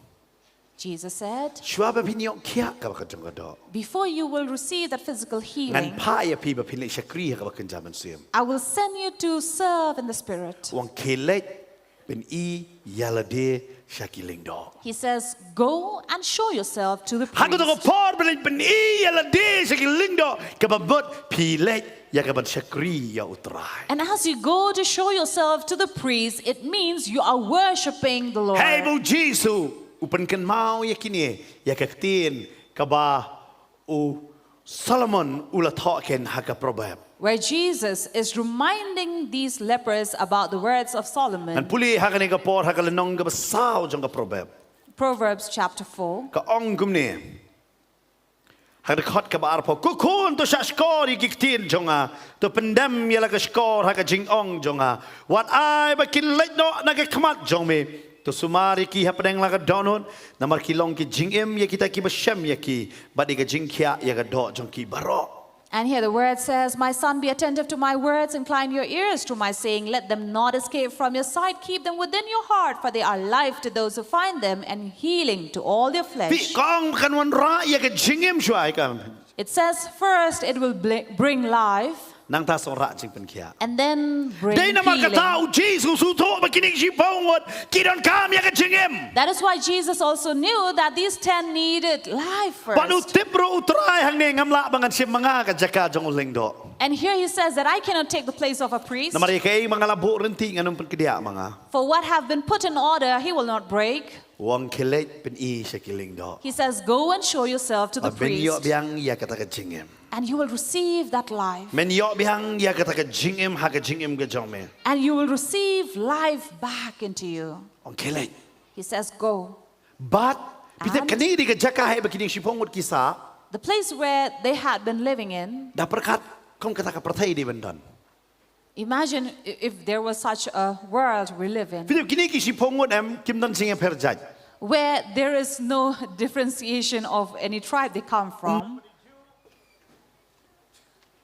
Jesus said, shuwa ba phin ïoh khiah kaba ka jong ka doh, before you will receive that physical healing, ngan phah ïa phi ba phin leit shakri ha kaba kynja mynsiem. I will send you to serve in the Spirit. U ong khie leit pyni ïa lade sha ki lyngdoh. He says, go and show yourself to the Ha kato ka priest. Por ba leit pyni ïa lade sha ki lyngdoh, kaba mut phi leit ïa kaban shakri ïa u Trai. And as you go to show yourself to the priest, it means you are worshipping the Lord. Hei ba u Jisu u pynkynmaw ïa kine ïa ka ktien kaba u Solomon u la thoh kein ha ka Proverb. Where Jesus is reminding these lepers about the words of Ngan Solomon, pule ha kane ka por ha ka lynnong kaba saw jong ka Proverb. Proverbs chapter four. Ka ong kumne. Ha ka dkhot kaba arphew, ko khun, to shah shkor ïa ki ktien jong nga, to pyndem ïa la ka shkor ha ka jingong jong nga. Wat ai ba kin leit noh na ka khmat jong me. To sumar ïa ki hapdeng la ka dohnud, namar ki long ki jingim ïa kita kiba shem ïa ki, bad ïa ka jingkhiah ïa ka doh jong ki baroh. And here the word says, my son, be attentive to my words, incline your ears to my saying, let them not escape from your sight, keep them within your heart, for they are life to those who find them and healing to all their Phi, flesh. ka ong kan wanrah ïa ka jingim shuwa ïa ka. It says, first it will bl- bring life Nangta sa wanrah jingpynkhiah. and then bring Dei namar kata healing. u Jisu u sngewthuh ba kine ki shiphew Ngut ki donkam ïa ka jingim. That is why Jesus also knew that these ten needed life Bad u first. tip ruh u Trai hangne, ngam lah ba ngan shim ma nga ka jaka jong u lyngdoh. And here he says that I cannot take the place of a priest. Namar ïa kaei ba nga la buh rynti ngan ym pynkdiah ma nga. For what have been put in order, he will not break. U ong khie leit pyni sha ki lyngdoh. He says, go and show yourself to the Bad men ïoh priest. biang ïa kata ka jingim. And you will receive that life. Men ïoh biang ïa kata ka jingim ha ka jingim ka jong me. And you will receive life back into you. U ong khie leit. He says, go. Bad phi tip And? Kane dei ka jaka hei ba kine ki shiphew Ngut ki sah. The place where they had been living in, Da pyrkhat kum kata ka pyrthei dei ban don. Imagine i- if there was such a world we live in, Phi tip kine ki shiphew Ngut em kim don jingïapher jait. Where there is no differentiation of any tribe they come from.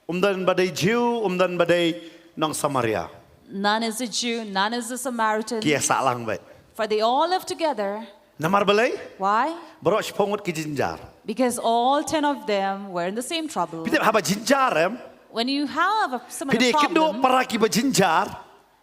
Um don ba dei Jiw, um don ba dei nong Samaria. None is a Jew, none is a Samaritan. Ki ïa sah lang beit. For they all live together. Namar balei? Why? Baroh shiphew Ngut ki jynjar. Because all ten of them were in the same trouble. Phi tip haba jynjar em. When you have a similar Phi dei kynduh problem, para kiba jynjar.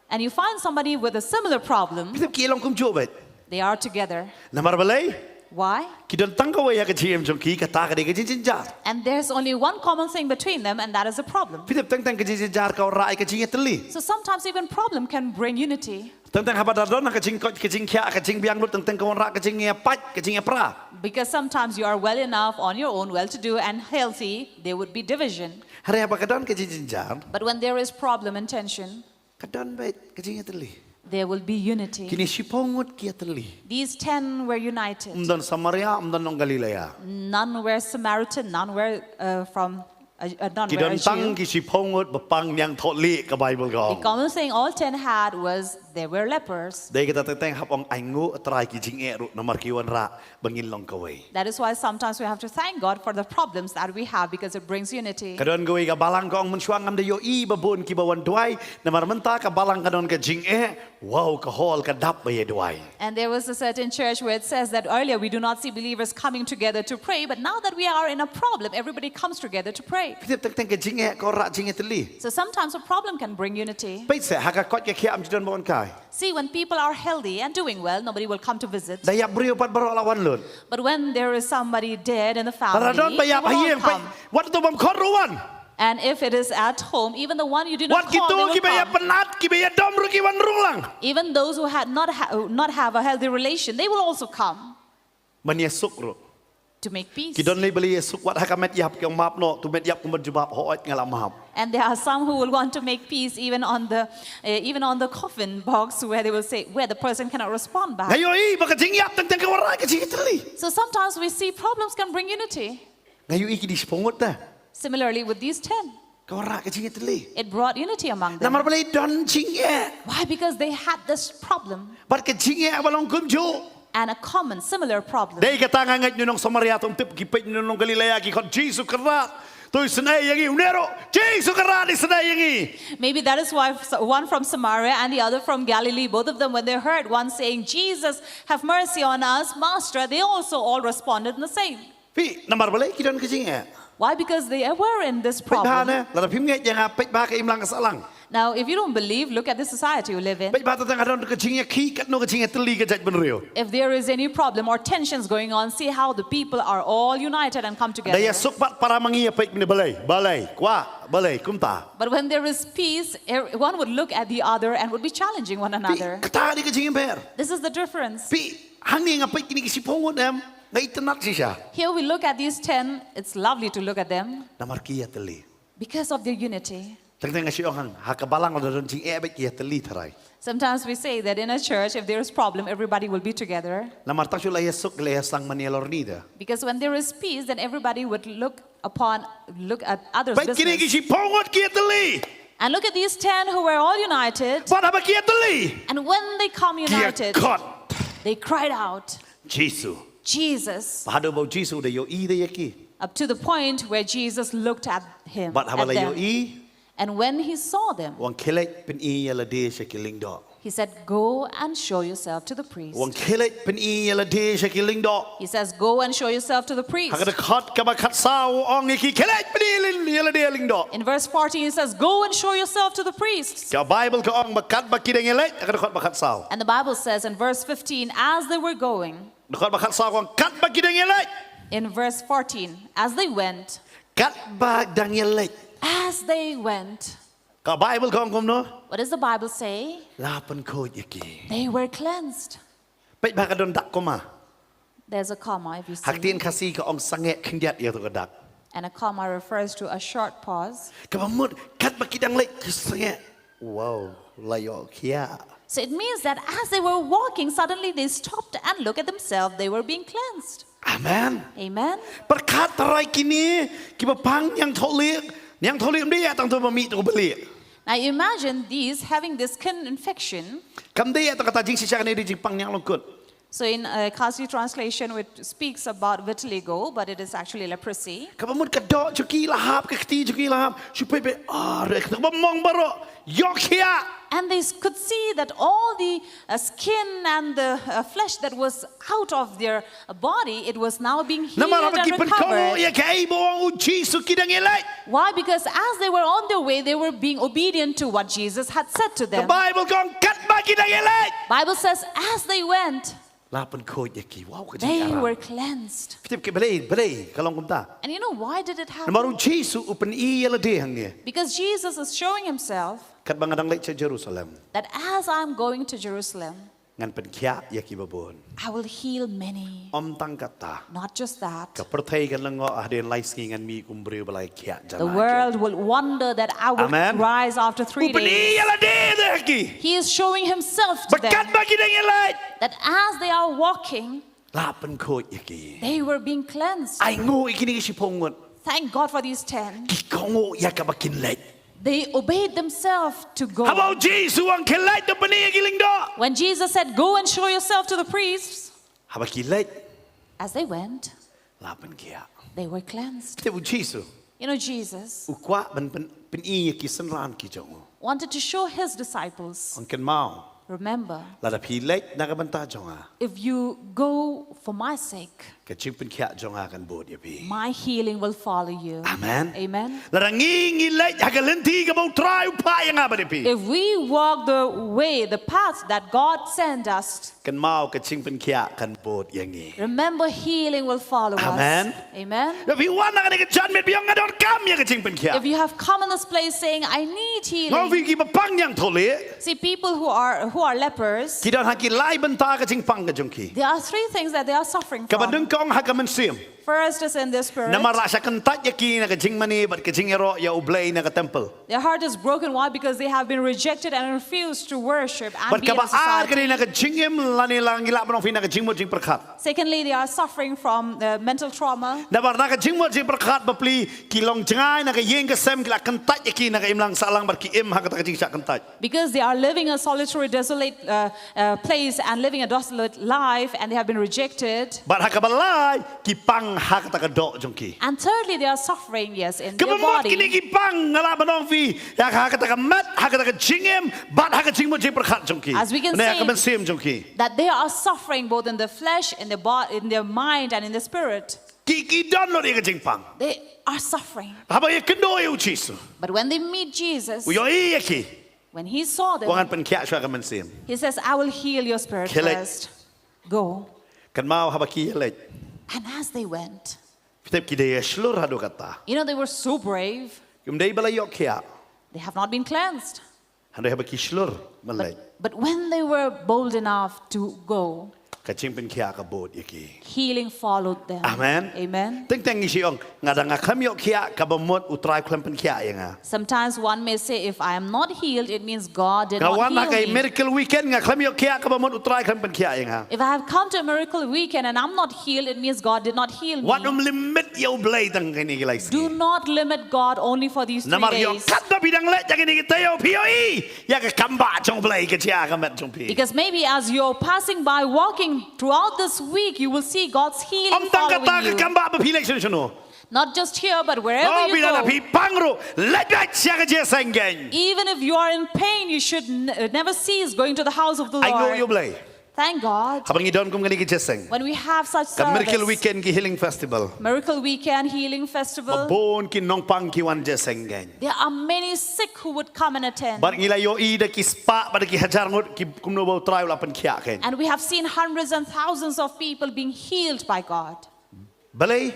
And you find somebody with a similar problem, Phi tip ki long kumjuh beit. They are together. Namar balei? Why? Ki don tang kawei ha ka jingim jong ki, kata ka dei ka jingjynjar. And there's only one common thing between them, and that is a problem. Phi tip teng teng ka jingjynjar ka wanrah ïa ka jingïatylli. So sometimes even problem can bring unity. Teng teng haba da don ha ka jingkoit ka jingkhiah ka jingbiang lut, teng teng ka wanrah ka jingïapait ka jingïapra. Because sometimes you are well enough on your own, well to do and healthy, there would be division. Hynrei haba ka don ka jingjynjar, But when there is problem and tension, ka don beit ka jingïatylli. There will be unity. Kine shiphew Ngut ki ïatylli. These ten were united. Um don Samaria, um don nong Galilea. None were Samaritan, none were uh, from, uh, uh, none Ki were a don tang Jew. Ki shiphew Ngut ba pang niangthohlieh, ka Bible ka ong. The common thing all ten had was They were lepers. Dei kata teng teng hap ong ai nguh Trai ki jingeh ruh namar ki wanrah ba ngin long kawei. That is why sometimes we have to thank God for the problems that we have because it brings unity. Ka don kawei ka balang ka ong mynshuwa ngam da ïohi ba bun kiba wan duwai namar mynta ka balang ka don ka jingeh. Wow, ka hall ka dap ba ïa duwai. And there was a certain church where it says that earlier we do not see believers coming together to pray, but now that we are in a problem, everybody comes together to pray. Phi tip teng teng ka jingeh ka wanrah jingïatylli. So sometimes a problem can bring unity. Peit seh ha ka koit ka khiah ym ju don ba wan kai. See, when people are healthy and doing well, nobody will come to visit. Da ïap briew pat baroh la wan lut. But when there is somebody dead in the Lada don ba family, they ïap will all haïing peit come. Wat tu bym khot ruh wan. And if it is at home, even the one you did not Wat call, they kitu will kiba ïa come. Pynat kiba ïadom ruh ki wan rung lang. Even those who had not ha- who not have a healthy relation, they will also come Ban ïasuk ruh. To make peace. Ki don lei ba lei ïasuk wat ha ka met ïap ki ong map noh, tu met ïap kumban jubab, hooid nga la map. And there are some who will want to make peace even on the uh, even on the coffin box where they will say where the person cannot respond back. Nga ïohi ba ka jingïap teng teng ka wanrah ka jingïatylli. So sometimes we see problems can bring unity. Nga ïohi ki dei shiphew ngut te. Similarly with these ten, ka wanrah ka jingïatylli. It brought unity among them. Namar ba lei don jingeh. Why? Because they had this problem. Bad ka jingeh ba long kumjuh. And a common, similar problem. Dei kata nga ngeit, ngi nong Samaria, tang tip ki peit, ngi nong Galilea ki khot Jisu kyrpad. To isynei ïa ngi, une ruh Jisu kyrpad, isynei ïa ngi. Maybe that is why s- one from Samaria and the other from Galilee, both of them, when they heard one saying, "Jesus, have mercy on us, Master," they also all responded in the same. Phi, namar ba lei ki don ka jingeh. Why? Because they were in this Peit bha problem. Ne, lada phim ngeit ïa nga, peit bha ka imlang ka sahlang. Now, if you don't believe, look at the society you live in. Peit bha teng teng ha don ka jingïakhih katno ka jingïatylli ka jaitbynriew. If there is any problem or tensions going on, see how the people are all united and come Da together. ïasuk pat para ma ngi ïa peit ne, balei, balei, kwah, balei, kumta. But when there is peace, ev- one would look at the other and would be challenging one Phi, another. kata dei ka jingïapher. This is the difference. Phi, hangne nga peit kine ki shiphew ngut em, nga itynnad shisha. Here we look at these ten, it's lovely to look at them Namar ki ïatylli. Because of their unity. Teng teng nga shu ong hang, ha ka balang lada don jingeh beit ki ïatylli tharai. Sometimes we say that in a church, if there is problem, everybody will be together. Namar tang shu la ïasuk la ïasang man ïalorni da. Because when there is peace, then everybody would look upon, look at others' Beit kine ki business. Shiphew ngut ki ïatylli. And look at these ten who were all united. Bad haba ki ïatylli, And when they come ki united, ïakhot, they cried out, Jisu. "Jesus." Bad haba u Jisu u da ïohi da ïa ki. Up to the point where Jesus looked at him, Bad haba at la them. Ïohi, And when he saw them, u ong, khie leit pyni ïa lade sha ki lyngdoh. He said, "Go and show yourself to the priest." U ong, khie leit pyni ïa lade sha ki lyngdoh. He says, "Go and show yourself to the priest." Ha ka dkhot kaba khatsaw u ong ïa ki, khie leit pyni ïa lade lyngdoh. In verse fourteen, he says, "Go and show yourself to the priest." Ka Baibl ka ong ba katba ki dang ïaleit, ha ka dkhot ba khatsaw. And the Bible says in verse fifteen, as they were going, Dkhot ba khatsaw ka ong, katba ki dang ïaleit. In verse fourteen, as they went, Katba dang ïaleit. As they went, Ka Baibl ka ong kumno? What does the Bible say? La pynkhuid ïa ki. They were cleansed. Peit ba ka don dak comma. There's a comma, if you see. Ha ktien Khasi ka ong sangeh khyndiat ïa tu ka dak. And a comma refers to a short pause. Kaba mut katba ki dang leit ki sangeh. Wow, la ïoh khiah. So it means that as they were walking, suddenly they stopped and looked at themselves. They were being cleansed. Amen. Amen. Pyrkhat tharai kine kiba pang niangthohlieh, niangthohlieh ym dei ïa tang tu ba mih tu ba lieh. Now imagine these having this skin infection. Kam dei ïa tang kata jingshisha, kane dei jingpang nianglyngkut. So in uh, Khasi translation, it speaks about vitiligo, but it is actually leprosy. Kaba mut ka doh jong ki la hap, ka kti jong ki la hap. Shu peit peit, ah, re, kaba mong baroh, ïoh khiah. And they s- could see that all the uh, skin and the uh, flesh that was out of their uh, body, it was now being healed Namar haba and ki pynkohnguh recovered. Ïa kaei ba ong u Jisu, ki dang ïaleit. Why? Because as they were on their way, they were being obedient to what Jesus had said to Ka them. Baibl ka ong katba ki dang ïaleit, Bible says, as they went, la pynkhuid ïa ki. Wow, ka they jingïarap. Were cleansed. Phi tip ki balei, balei ka long kumta? And you know why did it happen? Namar u Jisu u pyni ïa lade hangne. Because Jesus is showing himself Katba nga dang leit sha Jerusalem, that as I'm going to Jerusalem, ngan pynkhiah ïa kiba bun. I will heal many. Ym tang kata. Not just that. Ka pyrthei kan lyngngoh hadien lai sngi ngan mih kum briew ba la ïakhiah jan. The world will wonder that I will Amen. Rise after three U pyni days. Ïa lade da ki. He is showing himself to Ba them katba ki dang ïaleit, that as they are walking, la pynkhuid ïa ki. They were being cleansed. Ai nguh ïa kine ki shiphew ngut. Thank God for these ten. Ki kohnguh ïa kaba kin leit. They obeyed themselves to go. Haba u Jisu u ong khie leit to pyni ïa ki lyngdoh. When Jesus said, "Go and show yourself to the priests," Haba ki leit, as they went, la pynkhiah. They were cleansed. Te u Jisu You know, Jesus u kwah ban pyn- pyni ïa ki synran ki jong u. Wanted to show his disciples, Ong kynmaw, remember, lada phi leit na ka bynta jong nga, if you go for my sake, ka jingpynkhiah jong nga kan bud ïa phi. My healing will follow you. Amen. Amen. Lada ngi ngi leit ha ka lynti kaba u Trai u phah ïa nga bad ïa phi, If we walk the way, the path that God sent us, kynmaw ka jingpynkhiah kan bud ïa ngi. Remember, healing will follow Amen. us. Amen. Lada phi wan na kane ka janmiet phi ong nga donkam ïa ka jingpynkhiah. If you have come in this place saying, "I need Nga ong ïa healing," phi kiba pang ïangthoh lieh, see, people who are who are lepers, ki don ha ki lai bynta ka jingpang ka jong ki. There are three things that they are suffering Kaba from. nyngkong ha ka mynsiem. First is in this spirit. Namar la shah kyntait ïa ki na ka jingmane bad ka jingïaroh ïa u Blei na ka temple. Their heart is broken. Why? Because they have been rejected and refused to worship and Bad be in kaba a ar ka dei society. na ka jingim lane la ngi lah ban ong phi na ka jingmut jingpyrkhat. Secondly, they are suffering from uh, mental trauma. Namar na ka jingmut jingpyrkhat bapli ki long jngai na ka ïing ka sem, ki la kyntait ïa ki na ka imlang sahlang bad ki im ha kata ka jingshah kyntait. Because they are living a solitary, desolate uh, uh, place and living a desolate life, and they have been rejected. Bad ha kaba lai ki pang ha kata ka doh jong ki. And thirdly, they are suffering, yes, in Kaba their mut body. Kine ki pang nga lah ban ong phi ïa ka ha kata ka met, ha kata ka jingim bad ha ka jingmut jingpyrkhat jong ki. As we can Ne ha say ka mynsiem jong ki. That they are suffering both in the flesh, in the bo- in their mind, and in the spirit. Ki ki don lut ïa ka jingpang. They are suffering. Haba ïakynduh ïa u Jisu, But when they meet Jesus, u ïohi ïa ki. When he saw Wan them, pynkhia shuwa ka mynsiem. He says, "I will heal your spirit Khie leit. First. Go." Kynmaw haba ki ïaleit, And as they went, phi tip ki dei ïa shlur haduh katta. You know, they were so brave. Kim dei ba la ïoh khiah. They have not been cleansed. Hynrei haba ki shlur ban leit, But when they were bold enough to go, ka jingpynkhia ka bud ïa ki. Healing followed them. Amen. Amen. Teng teng ngi shu ong, nga da nga khlem ïoh khiah kaba mut u Trai u khlem pynkhia ïa nga. Sometimes one may say, "If I am not healed, it means God did Nga not wan ha ka heal me." Miracle Weekend, nga khlem ïoh khiah kaba mut u Trai u khlem pynkhia ïa nga. If I have come to a miracle weekend and I'm not healed, it means God did not heal me. Wat ym limit ïa u Blei tang kine ki lai sngi. Do not limit God only for these three Namar ïoh days. Katba phi dang leit ïa kine ki taïew phi ïohi ïa ka kam ba jong u Blei ka jia ha ka met jong phi. Because maybe as you're passing by, walking throughout this week, you will see God's healing Ym tang kata following ka you. Kam ba ba phi leit shano shano. Not just here, but wherever Oh, you phi la go. Phi pang ruh, leit beit sha ka jingïaseng. Even if you are in pain, you should n- uh, never cease going to the house of the Ai nguh ïa u Lord. Blei. Thank God. Haba ngi don kum kane ka jingïaseng. When we have such Ka Miracle service, Weekend ki Healing Festival. Miracle Weekend, Healing Festival, Bun ki nongpang ki wan jingïaseng. There are many sick who would come and attend. Bad ngi la ïohi da ki spah bad da ki hajar ngut ki kumno ba u Trai u la pynkhiah. And we have seen hundreds and thousands of people being healed by God. Balei?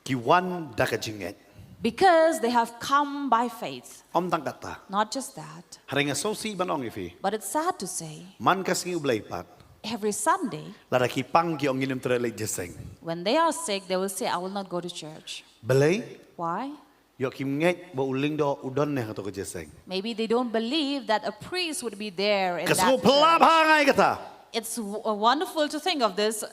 Ki wan da ka jingngeit. Because they have come by faith. Ym tang kata. Not just that. Hynrei nga sngewsih ban ong ïa phi. But it's sad to say, Man ka sngi u Blei pat, every Sunday, lada ki pang ki ong ngin ym treh leit jingïaseng. When they are sick, they will say, "I will not go to church." Balei? Why? Ïoh kim ngeit ba u lyngdoh u don ne ha kato ka jingïaseng. Maybe they don't believe that a priest would be there in Ka that sngewphylla bha church. Nga ïa kata. It's w- uh, wonderful to think of this.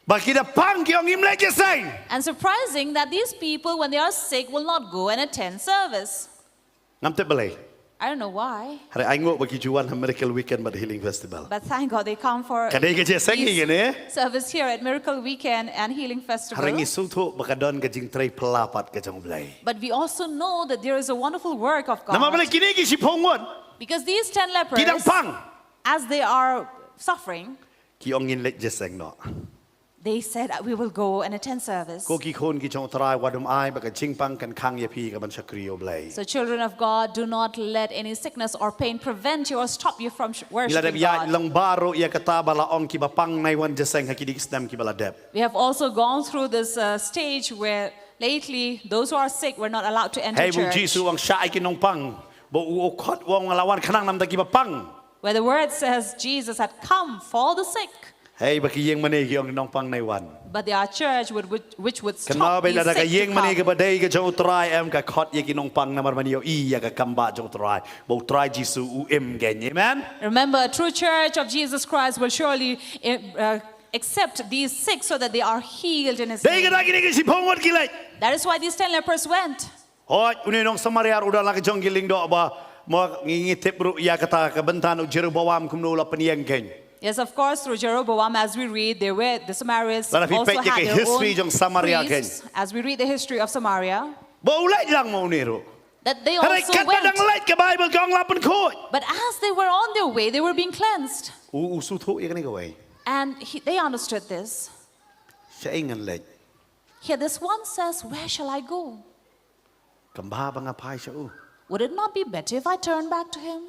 Ba ki da pang ki ong ngim leit jingïaseng. And surprising that these people, when they are sick, will not go and attend service. Ngam tip balei. I don't know why. Hynrei ai nguh ba ki ju wan ha Miracle Weekend bad Healing Festival. But thank God they come for Ka dei ka jingïaseng these ïa kane. Service here at Miracle Weekend and Healing Festival. Hynrei ngi sngewthuh ba ka don ka jingtrei phylla pat ka jong u Blei. But we also know that there is a wonderful work of God. Namar balei kine ki shiphew ngut. Because these ten lepers, Ki dang pang. As they are suffering, Ki ong ngin leit jingïaseng noh. They said, "We will go and attend service." Ko ki khun ki jong u Trai, wat ym ai ba ka jingpang kan khang ïa phi ïa ka ban shakri ïa u Blei. So, children of God, do not let any sickness or pain prevent you or stop you from sh- Ngi la dep worshiping ïaid God. Lang baroh ïa kata ba la ong kiba pang nai wan jingïaseng ha kine ki snem kiba la dep. We have also gone through this uh, stage where lately those who are sick were not allowed to enter Hei, ba u church. Jisu u ong shah ïa ki nongpang, ba u u khot u ong la wan khnang namar kiba pang. Where the word says Jesus had come for the sick. Hei, ba ki ïingmane ki ong nongpang nai wan. But there are church would, which, which would Kynmaw stop beit, these lada ka sick to ïingmane come. Kaba dei ka jong u Trai em ka khot ïa ki nongpang namar ban ïohi ïa ka kam ba jong u Trai. Ba u Trai Jisu u im gen. Amen. Remember, a true church of Jesus Christ will surely uh, accept these sick so that they are healed in his Dei name. Kata kine ki shiphew ngut ki leit. That is why these ten lepers went. Hooid, une u nong Samaria ruh u don la ka jong ki lyngdoh ba, mo, ngi, ngi tip ruh ïa kata ka bynta u Jeroboam kumno u la pynïeng kein. Yes, of course, through Jeroboam, as we read, there were the Samaritans Lada phi also peit ïa ka had their history own jong Samaria kein. priests. As we read the history of Samaria, Ba u leit lang mo une ruh. that they Hynrei also katba dang went. leit ka Baibl ka ong la pynkhuid. But as they were on their way, they were being cleansed. U, u sngewthuh ïa kane kawei. And he, they understood this. Shaei ngan leit? Here, this one says, "Where shall I go?" Kam bha ba nga phai sha u? Would it not be better if I turn back to him?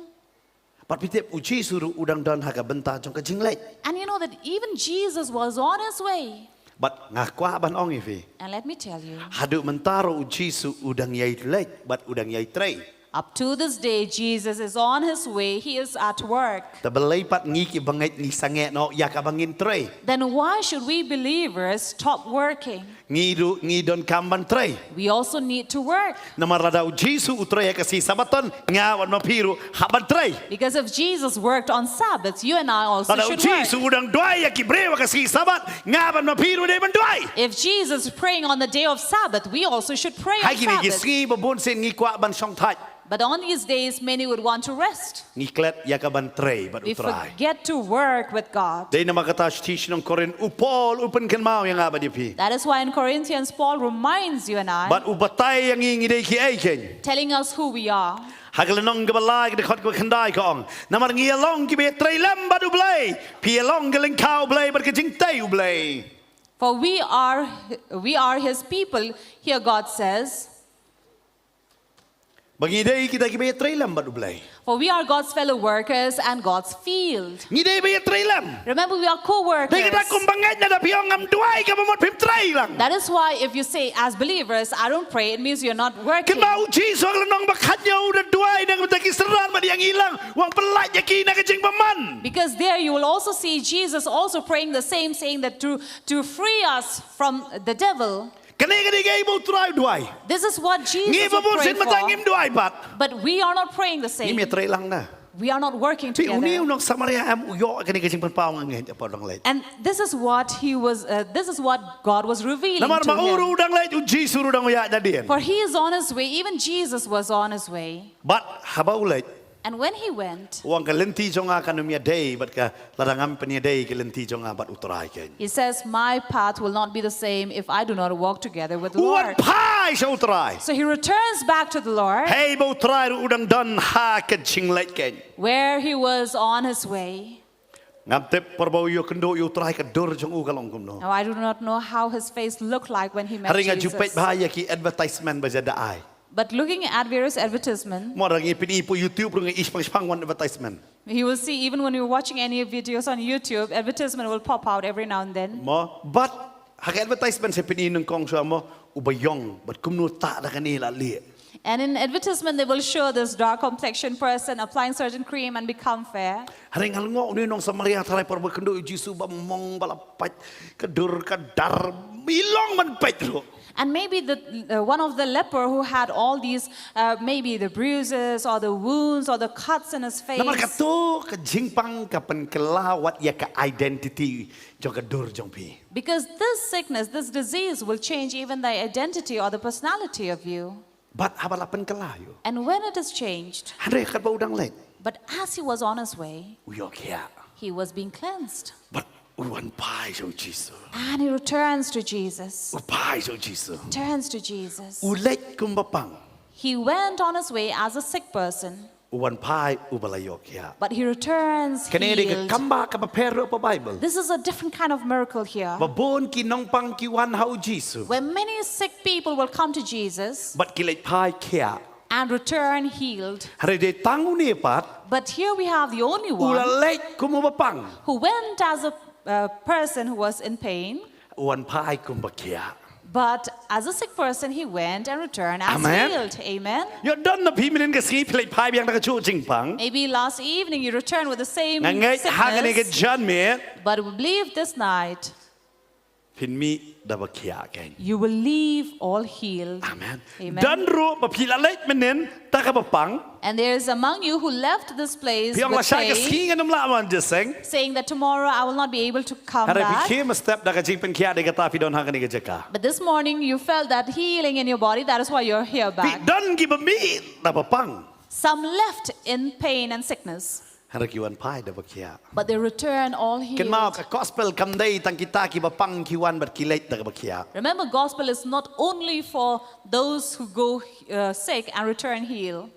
Bad phi tip, u Jisu ruh u dang don ha ka bynta jong ka jingleit. And you know that even Jesus was on his way. Bad nga kwah ban ong ïa phi. And let me tell you, Haduh mynta ruh u Jisu u dang ïai leit bad u dang ïai trei. Up to this day, Jesus is on his way. He is at work. Te balei pat ngi ki bangeit ngi sangeh noh ïa kaba ngin trei? Then why should we believers stop working? Ngi ruh ngi donkam ban trei. We also need to work. Namar lada u Jisu u trei ha ka sngi Sabaton, nga bad ma phi ruh hap ban trei. Because if Jesus worked on Sabbaths, you and I also Lada u should work. Jisu u dang duwai ïa ki briew ha ka sngi Sabat, nga bad ma phi ruh dei ban duwai. If Jesus is praying on the day of Sabbath, we also should pray on Sabbath. Ha kine ki sngi ba bun sien ngi kwah ban shongthait. But on these days, many would want to rest. Ngi klet ïa ka ban trei bad u Trai. We forget to work with God. Dei namar kata sha shnong Korinth u Paul u pynkynmaw ïa nga bad ïa phi. That is why in Corinthians, Paul reminds you and I. Bad u batai ïa ngi ngi dei kiei kein. Telling us who we are. Ha ka lynnong kaba lai ka dkhot kaba khyndai ka ong. Namar ngi ïa long kiba ïatrei lem bad u Blei. Phi ïa long ka lyngkha u Blei bad ka jingtei u Blei. For we are, we are his people, here God says. Ba ngi dei kita kiba ïatrei lem bad u Blei. For we are God's fellow workers and God's field. Ngi dei ba ïatrei lem. Remember, we are co-workers. Dei kita kum bangeit lada phi ong ngam duwai ka mut phim trei lang. That is why if you say, "As believers, I don't pray," it means you're not working. Kynmaw u Jisu ha ka lynnong ba khatñiew u da duwai na ka bynta ki synran bad ïa ngi lang, u ong pyllait ïa ki na ka jingbymman. Because there you will also see Jesus also praying the same, saying that to, to free us from the devil. Kane ka dei kaei ba u Trai u duwai. This is what Jesus would pray for. Ngi ba bun sien mynta ngim duwai pat. But we are not praying the same. Ngim ïatrei lang na. We are not working together. Phi, une u nong Samaria em u ïoh kane ka jingpynpaw, nga ngeit, ha kaba u dang leit. And this is what he was, uh, this is what God was revealing to him. Namar ma u ruh u dang leit, u Jisu ruh u dang ïaid nadien. For he is on his way, even Jesus was on his way. Bad haba u leit, And when he went, u ong ka lynti jong nga kan ym ïadei bad ka, lada ngam pynïadei ka lynti jong nga bad u Trai kein. He says, "My path will not be the same if I do not walk together with the Lord." U wan phai sha u Trai. So he returns back to the Lord. Hei ba u Trai ruh u dang don ha ka jingleit kein. Where he was on his way. Ngam tip por ba u ïakynduh ïa u Trai ka dur jong u ka long kumno. Now I do not know how his face looked like when he met Jesus. Hynrei nga ju peit bha ïa ki advertisement ba jan da ai. But looking at various advertisement, Mo, lada ngi pyni po YouTube ruh ngi i shipang shipang wan advertisement. You will see even when you're watching any videos on YouTube, advertisement will pop out every now and then. Mo, bad ha ka advertisement sa pyni nyngkong shuwa mo, u baïong, bad kumno tah da kane la lieh. And in advertisement, they will show this dark complexion person applying certain cream and become fair. Hynrei nga la ngoh une u nong Samaria tharai por ba kynduh ïa u Jisu ba mong ba la pait ka dur ka dar, i long ban pait ruh. And maybe the, uh, one of the leper who had all these, uh, maybe the bruises or the wounds or the cuts in his face. Namar kato ka jingpang ka pynkylla wat ïa ka identity jong ka dur jong phi. Because this sickness, this disease will change even the identity or the personality of you. Bad haba la pynkylla ïa u. And when it is changed, Hynrei katba u dang leit, but as he was on his way, u ïoh khiah. He was being cleansed. Bad u wan phai sha u Jisu. And he returns to Jesus. U phai sha u Jisu. Turns to Jesus. U leit kum ba pang. He went on his way as a sick person. U wan phai u ba la ïoh khiah. But he returns healed. Kane dei ka kambah kaba pher ruh ha Baibl. This is a different kind of miracle here. Ba bun ki nongpang ki wan ha u Jisu. Where many sick people will come to Jesus. Bad ki leit phai khiah. And return healed. Hynrei dei tang une pat. But here we have the only one. U la leit kum u ba pang. Who went as a, uh, person who was in pain. U wan phai kum ba khiah. But as a sick person, he went and returned as healed. Amen. Amen. Ïoh don na phi mynhynnin ka sngi phi leit phai biang da kajuh ka jingpang. Maybe last evening you returned with the same sickness. Nga ngeit ha kane ka janmiet. But we believe this night. phin mih da ba khiah kein. You will leave all healed. Amen. Amen. Don ruh ba phi la leit mynnin da kaba pang. And there is among you who left this place Phi ong with lashai ka pain, sngi ngan ym lah ban jingïaseng. Saying that tomorrow I will not be able to come Hynrei phi back. khie mynstep da ka jingpynkhiah de kata phi don ha kane ka jaka. But this morning you felt that healing in your body. That is why you're here Phi back. don kiba mih da ba pang. Some left in pain and sickness, Hynrei ki wan phai da ba khiah. but they return all Kynmaw healed. ka gospel kam dei tang kita kiba pang ki wan bad ki leit da kaba khiah. Remember, gospel is not only for those who go uh, sick and return healed,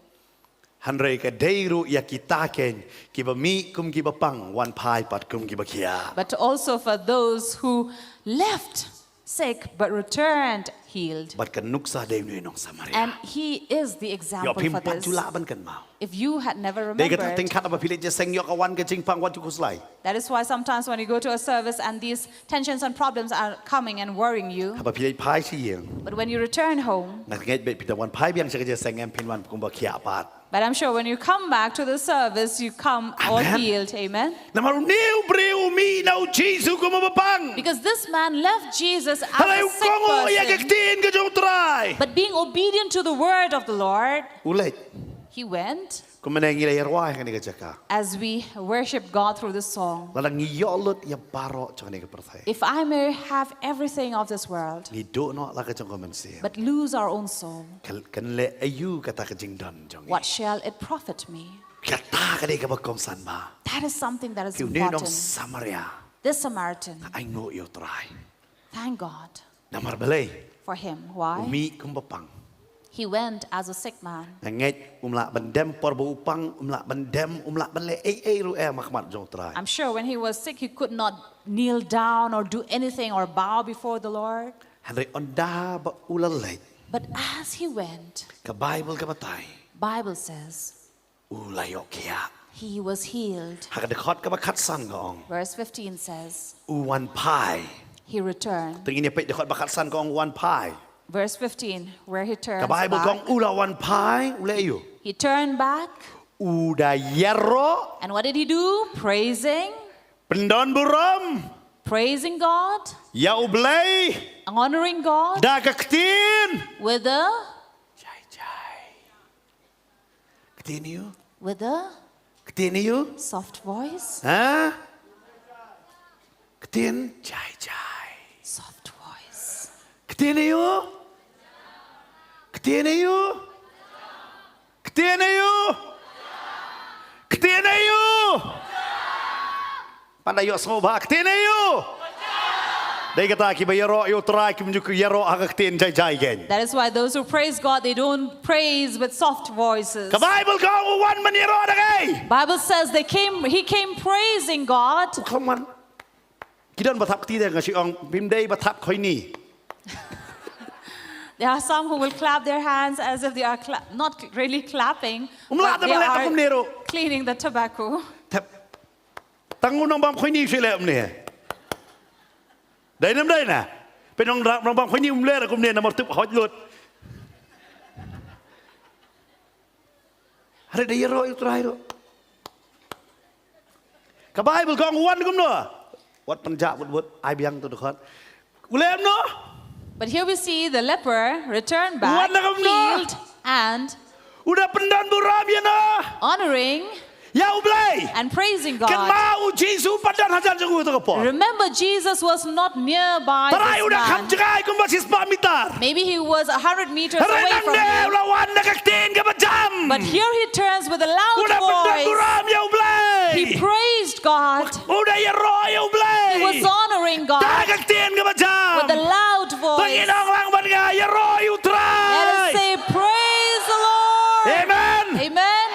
Hynrei ka dei ruh ïa kita kein kiba mih kum kiba pang wan phai pat kum kiba khiah. but also for those who left sick but returned healed. Bad ka nuksa dei une u nong Samaria. And he is the Ïoh example phim for pat this. ju lah ban kynmaw. If you had never Dei kata remembered, teng kat ba phi leit jingïaseng ïoh ka wan ka jingpang wat ju khuslai. That is why sometimes when you go to a service and these tensions and problems are coming and worrying you, Haba phi leit phai sha ïing. But when you return home, Nga ngeit ba phi da wan phai biang sha ka jingïaseng em phin wan kumba khiah pat. But I'm sure when you come back to the service, you come all Amen. Healed. Amen. Namar une u briew u mih na u Jisu kum uba pang. Because this man left Jesus as Hynrei a u sick kohnguh ïa ka person, ktien ka jong u Trai. But being obedient to the word of the Lord, U leit. He went. Kumne ngi la ïarwai ha kane ka jaka. As we worship God through this song, Lada ngi ïoh lut ïa baroh jong kane ka pyrthei. If I may have everything of this world, Ngi duh noh la ka jong ka mynsiem. But lose our own soul, Kan, kan leh aïu kata ka jingdon jong ngi. What shall it profit me? Kata ka dei kaba kongsan bha. That is something that is Ki une u nong important. Samaria. This Samaritan, Ai nguh ïa u Trai. Thank God Namar balei. For him. U Why? Mih kumba pang. He went as a sick man. Nga ngeit um lah ban dem por ba u pang, um lah ban dem, um lah ban leh ei ei ruh em ha khmat jong u Trai. I'm sure when he was sick, he could not kneel down or do anything or bow before the Lord. Hynrei ynda ba u la leit. But as he went, Ka Baibl ka batai. Bible says, U la ïoh khiah. He was healed. Ha ka dkhot kaba khatsan ka ong. Verse fifteen says, U wan phai. He returned. Te ngin ïa peit dkhot ba khatsan ka ong u wan phai. Verse fifteen, where he turns Ka Baibl ka back. Ong u la wan phai, u leh aïu. He turned back. U da ïaroh. And what did he do? Praising. Pyndon burom. Praising God. Ïa u Blei. Honoring God. Da ka ktien. With a. Jai jai. Ktien aïu. With a. Ktien aïu. Soft voice. Ha? Ktien jai jai. Soft voice. Ktien aïu. Ktien aïu. Ktien aïu. Ktien aïu. Panda ïoh sngewbha ktien aïu. Dei kata kiba ïaroh ïa u Trai kim ju ïaroh ha ka ktien jai jai kein. That is why those who praise God, they don't praise with soft voices. Ka Baibl ka ong u wan ban ïaroh da kaei. Bible says they came, he came praising God. Come on. Ki don ba thap kti de nga shu ong bym dei ba thap khoini. There are some who will clap their hands as if they are cla- not really clapping, Um lah but te they ba leh ta are kumne ruh. Cleaning the tobacco. Thep. Tang u nongbam khoini shu leh kumne. Dei nam dei na. Pynong ra nongbam khoini um leh kumne namar tup hot lut. Hare dei ïaroh ïa u Trai ruh. Ka Baibl ka ong u wan kumno. Wat pynjah wut wut ai biang tu dkhot. U leh kumno. But here we see the leper return back, Wan da kumno. Healed and U da pyndon burom ïa no. Honoring Ïa u Blei. And praising God. Kynmaw u Jisu pat don hajan jong u tu ka por. Remember, Jesus was not nearby Trai this u da kham man. Jngai kumba shispah mitar. Maybe he was a hundred meters Hynrei away from nangne u him. la wan da ka ktien kaba jam. But here he turns with a loud U da pyndon voice. Burom ïa u Blei. He praised God. U da ïaroh ïa u Blei. He was honoring God. Da ka ktien kaba jam. With a loud voice. Tang ïa nong lang ban nga ïaroh ïa u Trai. Let us say, "Praise the Lord." Amen. Amen.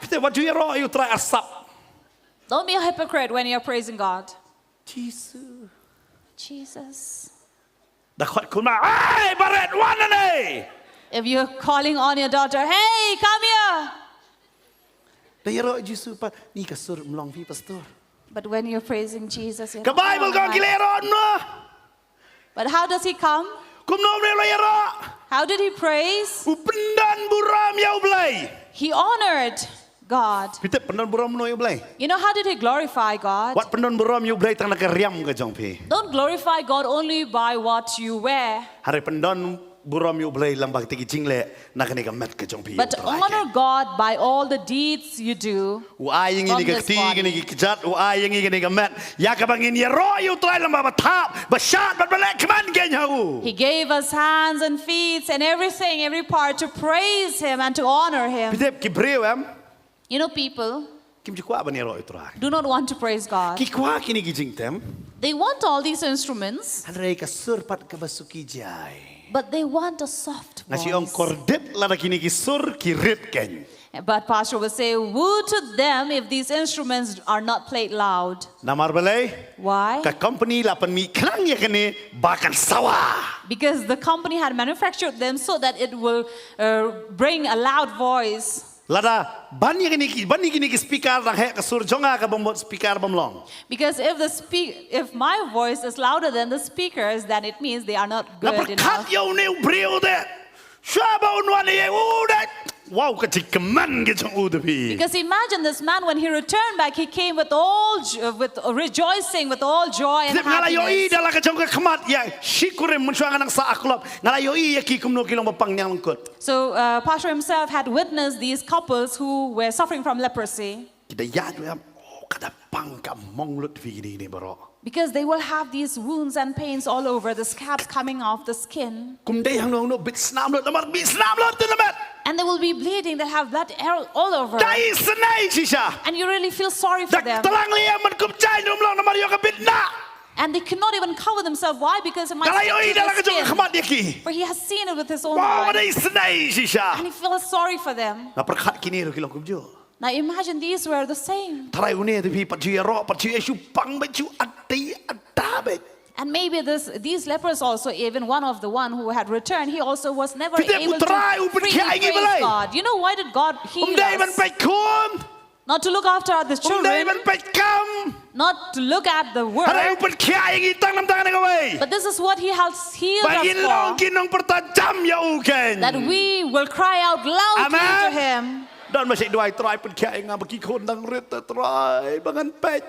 Phi te wat ju ïaroh ïa u Trai arsap. Don't be a hypocrite when you're praising God. Jisu. Jesus. Da khot khun ma, "Ai, baret wan ne." If you're calling on your daughter, "Hey, come here." Da ïaroh Jisu pat, ni ka sur mlong phi pastor. But when you're praising Jesus, you're Ka not Baibl ka ong ki la ïaroh no. But how does he come? Kumno ne la ïaroh. How did he praise? U pyndon burom ïa u Blei. He honored God. Phi tip pyndon burom noh ïa U Blei. You know, how did he glorify God? Wat pyndon burom ïa U Blei tang na ka riam ka jong phi. Don't glorify God only by what you wear. Hynrei pyndon burom ïa U Blei lyngba kata ki jingleh na kane ka met ka jong phi. But honor God by all the deeds you do. U ai ïa ngi kane ka kti, kane ka kjat, u ai ïa ngi kane ka met. Ïa kaba ngin ïaroh ïa U Trai lyngba ba thap, ba shad, bad ba leh kmen kein ha u. He gave us hands and feet and everything, every part to praise Him and to honor Him. Phi tip ki briew em? You know, people Kim ju kwah ban ïaroh ïa U Trai. do not want to praise God. Ki kwah kine ki jingtem. They want all these instruments, Hynrei ka sur pat kaba suki jai. but they want a soft Nga shu ong voice. Kordit lada kine ki sur ki rit kein. But Pastor will say, "Woe to them if these instruments are not played loud." Namar balei? Why? Ka company la pynmih khnang ïa kane ba kan sawa. Because the company had manufactured them so that it will uh, bring a loud voice. Lada ban ïa kine ki, ban ïa kine ki speaker dang heh ka sur jong nga ka bym mut speaker bym long. Because if the spe- if my voice is louder than the speakers, then it means they are not Nga good pyrkhat enough. ïa une u briew de. Shuwa ba un wan ïa u de. Wow, ka jingkmen ka jong u de phi. Because imagine this man, when he returned back, he came with all jo- with rejoicing, with all joy and Tip nga la ïohi happiness. da la ka jong ka khmat ïa shi kurim mynshuwa nga nang sah ha klop. Nga la ïohi ïa ki kumno ki long ba pang niang lyngkut. So uh, Pastor himself had witnessed these couples who were suffering from leprosy. Ki da ïaid ïa, oh, ka da pang ka mong lut phi kine kine baroh. Because they will have these wounds and pains all over, the scabs coming off the skin. Kum dei hangno hangno bit snam lut, namar bit snam lut te na met. And they will be bleeding, they'll have blood all, all over. Da isynei shisha. And you really feel sorry for Da them. tlang liam man kum jaiñ rum long namar ïoh ka bit nah. And they cannot even cover themselves. Why? Because it might Nga la stick ïohi to da la the ka jong ka skin. Khmat ïa ki. For he has seen it with his own Wow, da eyes. Isynei shisha. And he feels sorry for them. Nga pyrkhat kine ruh ki long kumjuh. Now imagine these were the same. Tharai une te phi pat ju ïaroh, pat ju ïa shu pang bad ju adei ada bad. And maybe this, these lepers also, even one of the one who had returned, he also was never Phi tip able u Trai u to freely pynkhia ïa ngi praise balei? God. You know why did God heal Um dei ban us? peit khun. Not to look after the Um dei children, ban peit kam. not to look at the work, Hynrei u pynkhia ïa ngi tang namar kane kawei. but this is what he has healed Ba ngin long us for, ki nongpyrta jam ïa u kein. that we will cry out loudly to Amen. Him. Don ba shu duwai Trai pynkhia ïa nga ba ki khun dang rit te Trai ba ngan peit.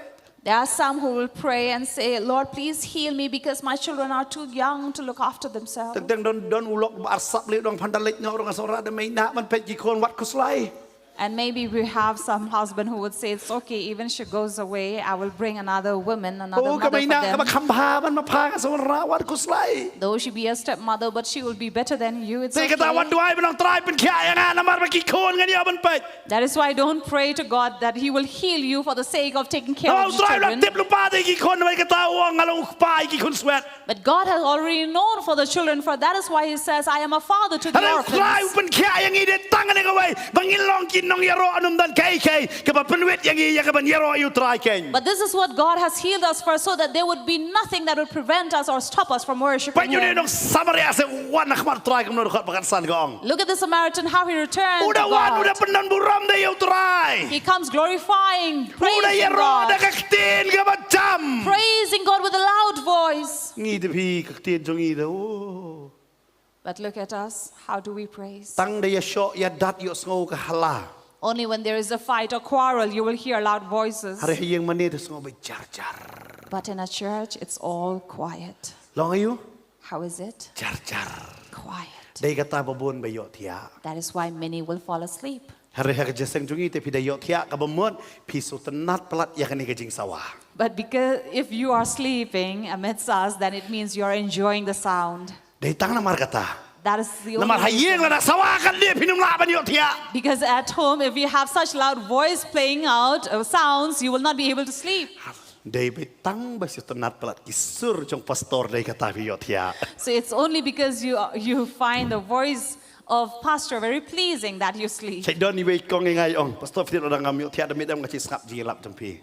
There are some who will pray and say, "Lord, please heal me because my children are too young to look after themselves." Teng teng don don u lok ba arsap leh dong phan da leit noh ruh nga sngewrah da mei nah ban peit ki khun wat khuslai. And maybe we have some husband who would say, "It's okay, even she goes away, I will bring another woman, another Oh ka mother mei for nah ka ba them. Kham bha ban ma pha nga sngewrah wat khuslai. Though she be a stepmother, but she will be better than you. It's Te kata wat okay." duwai ban ong Trai pynkhia ïa nga namar ba ki khun ngan ïa ban peit. That is why don't pray to God that He will heal you for the sake of taking care Namar of u the Trai u la children. tip lypa te ki khun namar kata u ong nga long u kpa ïa ki khun swet. But God has already known for the children, for that is why He says, "I am a father to the Hynrei u Trai u orphans." pynkhia ïa ngi de tang kane kawei ba ngin long ki nongïaroh nongdon kaei kaei kaba pynwit ïa ngi ïa kaban ïaroh ïa u Trai kein. But this is what God has healed us for, so that there would be nothing that would prevent us or stop us from worshiping Peit ïa une u Him. nong Samaria se wan ha khmat u Trai kumno dkhot ba khatsan ka ong. Look at the Samaritan, how he returned U to da wan u da God. pyndon burom da ïa u Trai. He comes glorifying, U da praising ïaroh da God, ka ktien kaba jam. praising God with a loud voice. Ngi te phi ka ktien jong ngi da. Oh. But look at us, how do we praise? Tang da ïashoh ïadat ïohsngew ka hala. Only when there is a fight or quarrel, you will hear loud voices. Hynrei ha ïing mane te sngew ba jar jar. But in a church, it's all quiet. Long aïu? How is it? Jar jar. Quiet. Dei kata ba bun ba ïohthiah. That is why many will fall asleep. Hynrei ha ka jingïaseng jong ngi te phi da ïohthiah kaba mut phi sngewtynnat palat ïa kane ka jingsawa. But because if you are sleeping amidst us, then it means you are enjoying the sound. Dei tang namar kata. That is the only Namar ha ïing reason. Lada sawa kane phi nym lah ban ïohthiah. Because at home, if you have such loud voice playing out uh, sounds, you will not be able to sleep. Dei beit tang ba sngewtynnat palat ki sur jong pastor dei kata phi ïohthiah. So it's only because you you find the voice of pastor very pleasing that you sleep. Sa don iwei i kong i nga i ong, pastor phi dang ngam ïohthiah da mih dem nga shu sngap jingïalap jong phi.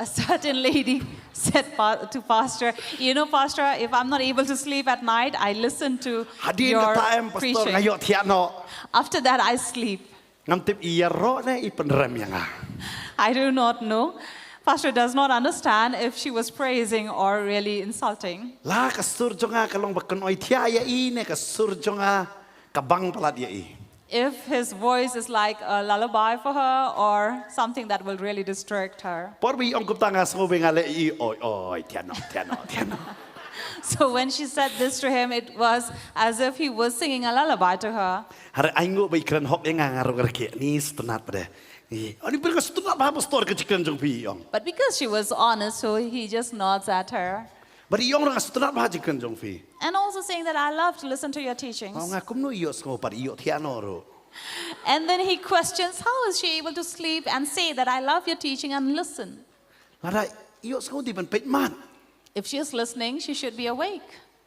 A certain lady said pa- to pastor, "You know, pastor, if I'm not able to sleep at night, I listen to Hadien your kata em pastor nga preaching. Ïohthiah noh." After that, I sleep." Ngam tip i ïaroh ne i pynrem ïa nga. I do not know. Pastor does not understand if she was praising or really insulting. La ka sur jong nga ka long ba kynnoh thiah ïa i ne ka sur jong nga ka bang palat ïa i. if his voice is like a lullaby for her or something that will really distract her. Por ba i ong kumta nga sngew ba nga leh i oi oi, thiah noh, thiah noh, thiah noh. So when she said this to him, it was as if he was singing a lullaby to her. Hynrei ainguh ba i kren hok ïa nga, nga ruh nga kyrkieh, ni sngewtynnat pat de. Ani briew, nga sngewtynnat bha pastor ka jingkren jong phi, i ong. But because she was honest, so he just nods at her. Bad i ong ruh, nga sngewtynnat bha jingkren jong phi. And also saying that I love to listen to your teachings. Nga ong, kumno i ïohsngew pat, i ïohthiah noh ruh. And then he questions, how is she able to sleep and say that I love your teaching and listen? Lada i ïohsngew dei ban peit mad. If she is listening, she should be awake.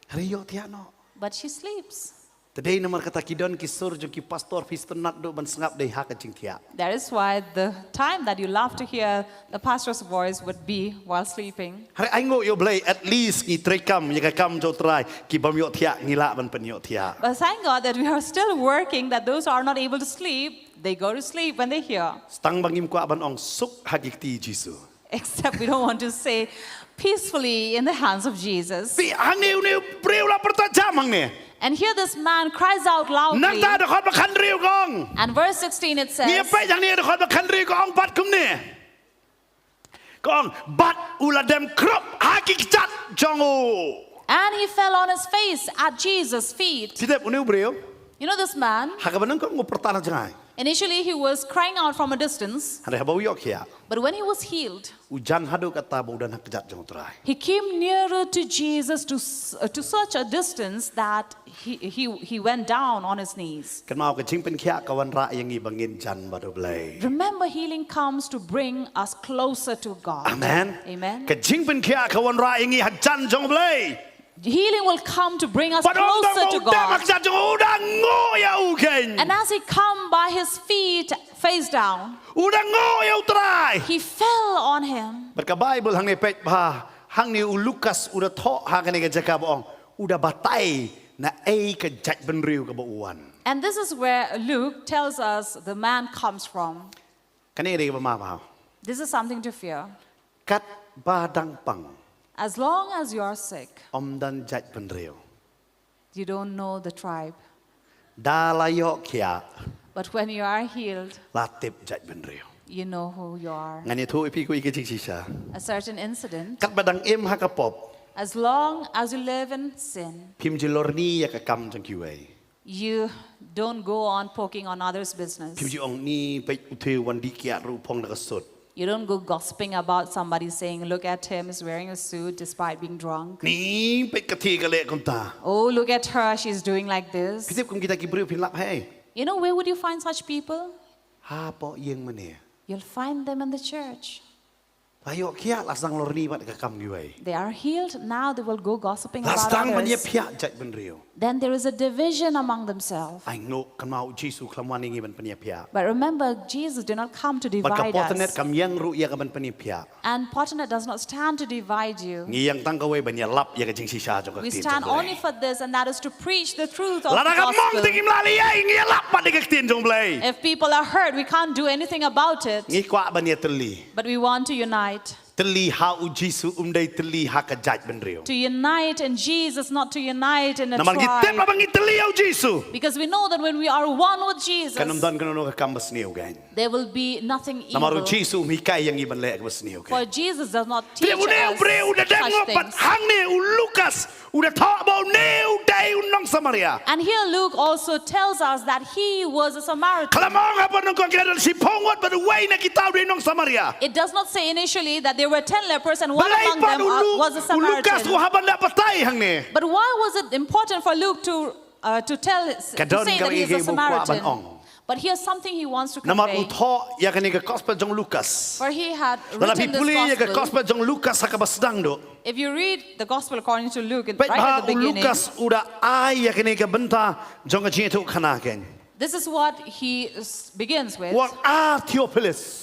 Hynrei i ïohthiah noh. But she sleeps. Te dei namar kata ki don ki sur jong ki pastor phi sngewtynnat duh ban sngap dei ha ka jingthiah. That is why the time that you love to hear the pastor's voice would be while sleeping. Hynrei ainguh ïa U Blei, at least ngi treikam ïa ka kam jong U Trai, ki bym ïohthiah ngi lah ban pynïohthiah. But thank God that we are still working, that those who are not able to sleep, they go to sleep when they hear. Tang ba ngim kwah ban ong suk ha ki kti Jisu. Except we don't want to say peacefully in the hands of Jesus. Phi, hangne une u briew u la pyrta jam hangne. And here this man cries out loudly. Nangta dkhot ba khathynriew ka ong. And verse sixteen it says, Ngi peit hangne dkhot ba khathynriew ka ong pat kumne. Ka ong, bad u la dem khrup ha ki kjat jong u. And he fell on his face at Jesus' feet. Phi tip une u briew. You know this man? Ha kaba nyngkong u pyrta na jngai. Initially, he was crying out from a distance. Hynrei haba u ïohthiah. But when he was healed, U jan haduh katta ba u don ha kjat jong U Trai. He came nearer to Jesus to, s- uh, to such a distance that he, he, he went down on his knees. Kynmaw, ka jingpynkhiah ka wanrah ïa ngi ba ngin jan bad U Blei. Remember, healing comes to bring us closer to God. Amen. Amen. Ka jingpynkhiah ka wanrah ïa ngi ha jan jong U Blei. Healing will come to bring us Bad ong tang closer ba to u dem ha God. kjat jong u, u da nguh ïa u kein. And as he come by his feet, face down, U da nguh ïa U Trai. He fell on him. Bad ka Baibl hangne peit bha, hangne u Lukas u da thoh ha kane ka jaka ba ong, u da batai na ei ka jaitbynriew kaba u wan. And this is where Luke tells us the man comes from. Kane ka dei kaba ma bha. This is something to fear. Katba dang pang. As long as you are sick, Ym don jaitbynriew. You don't know the tribe. Da la ïohthiah. But when you are healed, La tip jaitbynriew. You know who you are. Ngan ïathuh ïa phi kawei ka jingshisha. A certain incident. Katba dang im ha ka pop. As long as you live in sin, Phim ju lorni ïa ka kam jong kiwei. You don't go on poking on others' business. Phim ju ong ni peit u te wan dih kiad ruh phong da ka sut. You don't go gossiping about somebody saying, "Look at him, he's wearing a suit despite being drunk." Ni peit kata ka leh kumta. "Oh, look at her, she's doing like this." Phi tip kum kita ki briew phin lap hei. You know, where would you find such people? Hapoh ïing mane. You'll find them in the church. La ïohthiah la sdang lorni bad ka kam kiwei. They are healed, now they will go gossiping La about sdang ban others. Ïaphiah jaitbynriew. Then there is a division among themselves. Ai nguh, kynmaw u Jisu u khlem wan ïa ngi ban pynïaphiah. But remember, Jesus did not come to Bad ka divide potanet us. kam ïeng ruh ïa ka ban pynïaphiah. And potanet does not stand to divide you. Ngi ïeng tang kawei ban ïalap ïa ka jingshisha jong ka We ktien stand jong U Blei. Only for this, and that is to preach the truth of Lada the ka mong te gospel. ngim lah leh ei, ngi ïalap bad ïa ka ktien jong U Blei. If people are hurt, we can't do anything about it. Ngi kwah ban ïatylli. But we want to unite. Tylli ha u Jisu, ym dei tylli ha ka jaitbynriew. To unite in Jesus, not to unite in a Namar ngi tip tribe. Haba ngi tylli ïa u Jisu, Because we know that when we are one with Jesus, kan ym don kano kano ka kam basniew kein. There will be nothing Namar u evil. Jisu um hikai ïa ngi ban leh kaba sniew kein. For Jesus does not Te teach une u us briew u da dem such nguh bad things. Hangne u Lukas u da thoh ba une u dei u nong Samaria. And here Luke also tells us that he was a Samaritan. Khlem ong haba nyngkong ki la don shiphew ngut bad uwei na kita u dei nong Samaria. It does not say initially that there were ten lepers and one Balei among pat them u uh, Lu- was a u Lukas u Samaritan. hap ban da batai hangne. But why was it important for Luke to, uh, to tell, to say Ka don that he is kawei a ka buk kwah ban Samaritan? Ong. But here's something he wants to Namar u convey. Thoh ïa kane ka gospel jong u Lukas. For he had Lada phi written this pule ïa ka gospel. Gospel jong u Lukas ha kaba sdang duh. If you read the gospel according to Luke, in- Peit right bha at the u beginning, Lukas u da ai ïa kane ka bynta jong ka jingïathuhkhana kein. This is what he s- begins with. U ong, ah, Theophilus.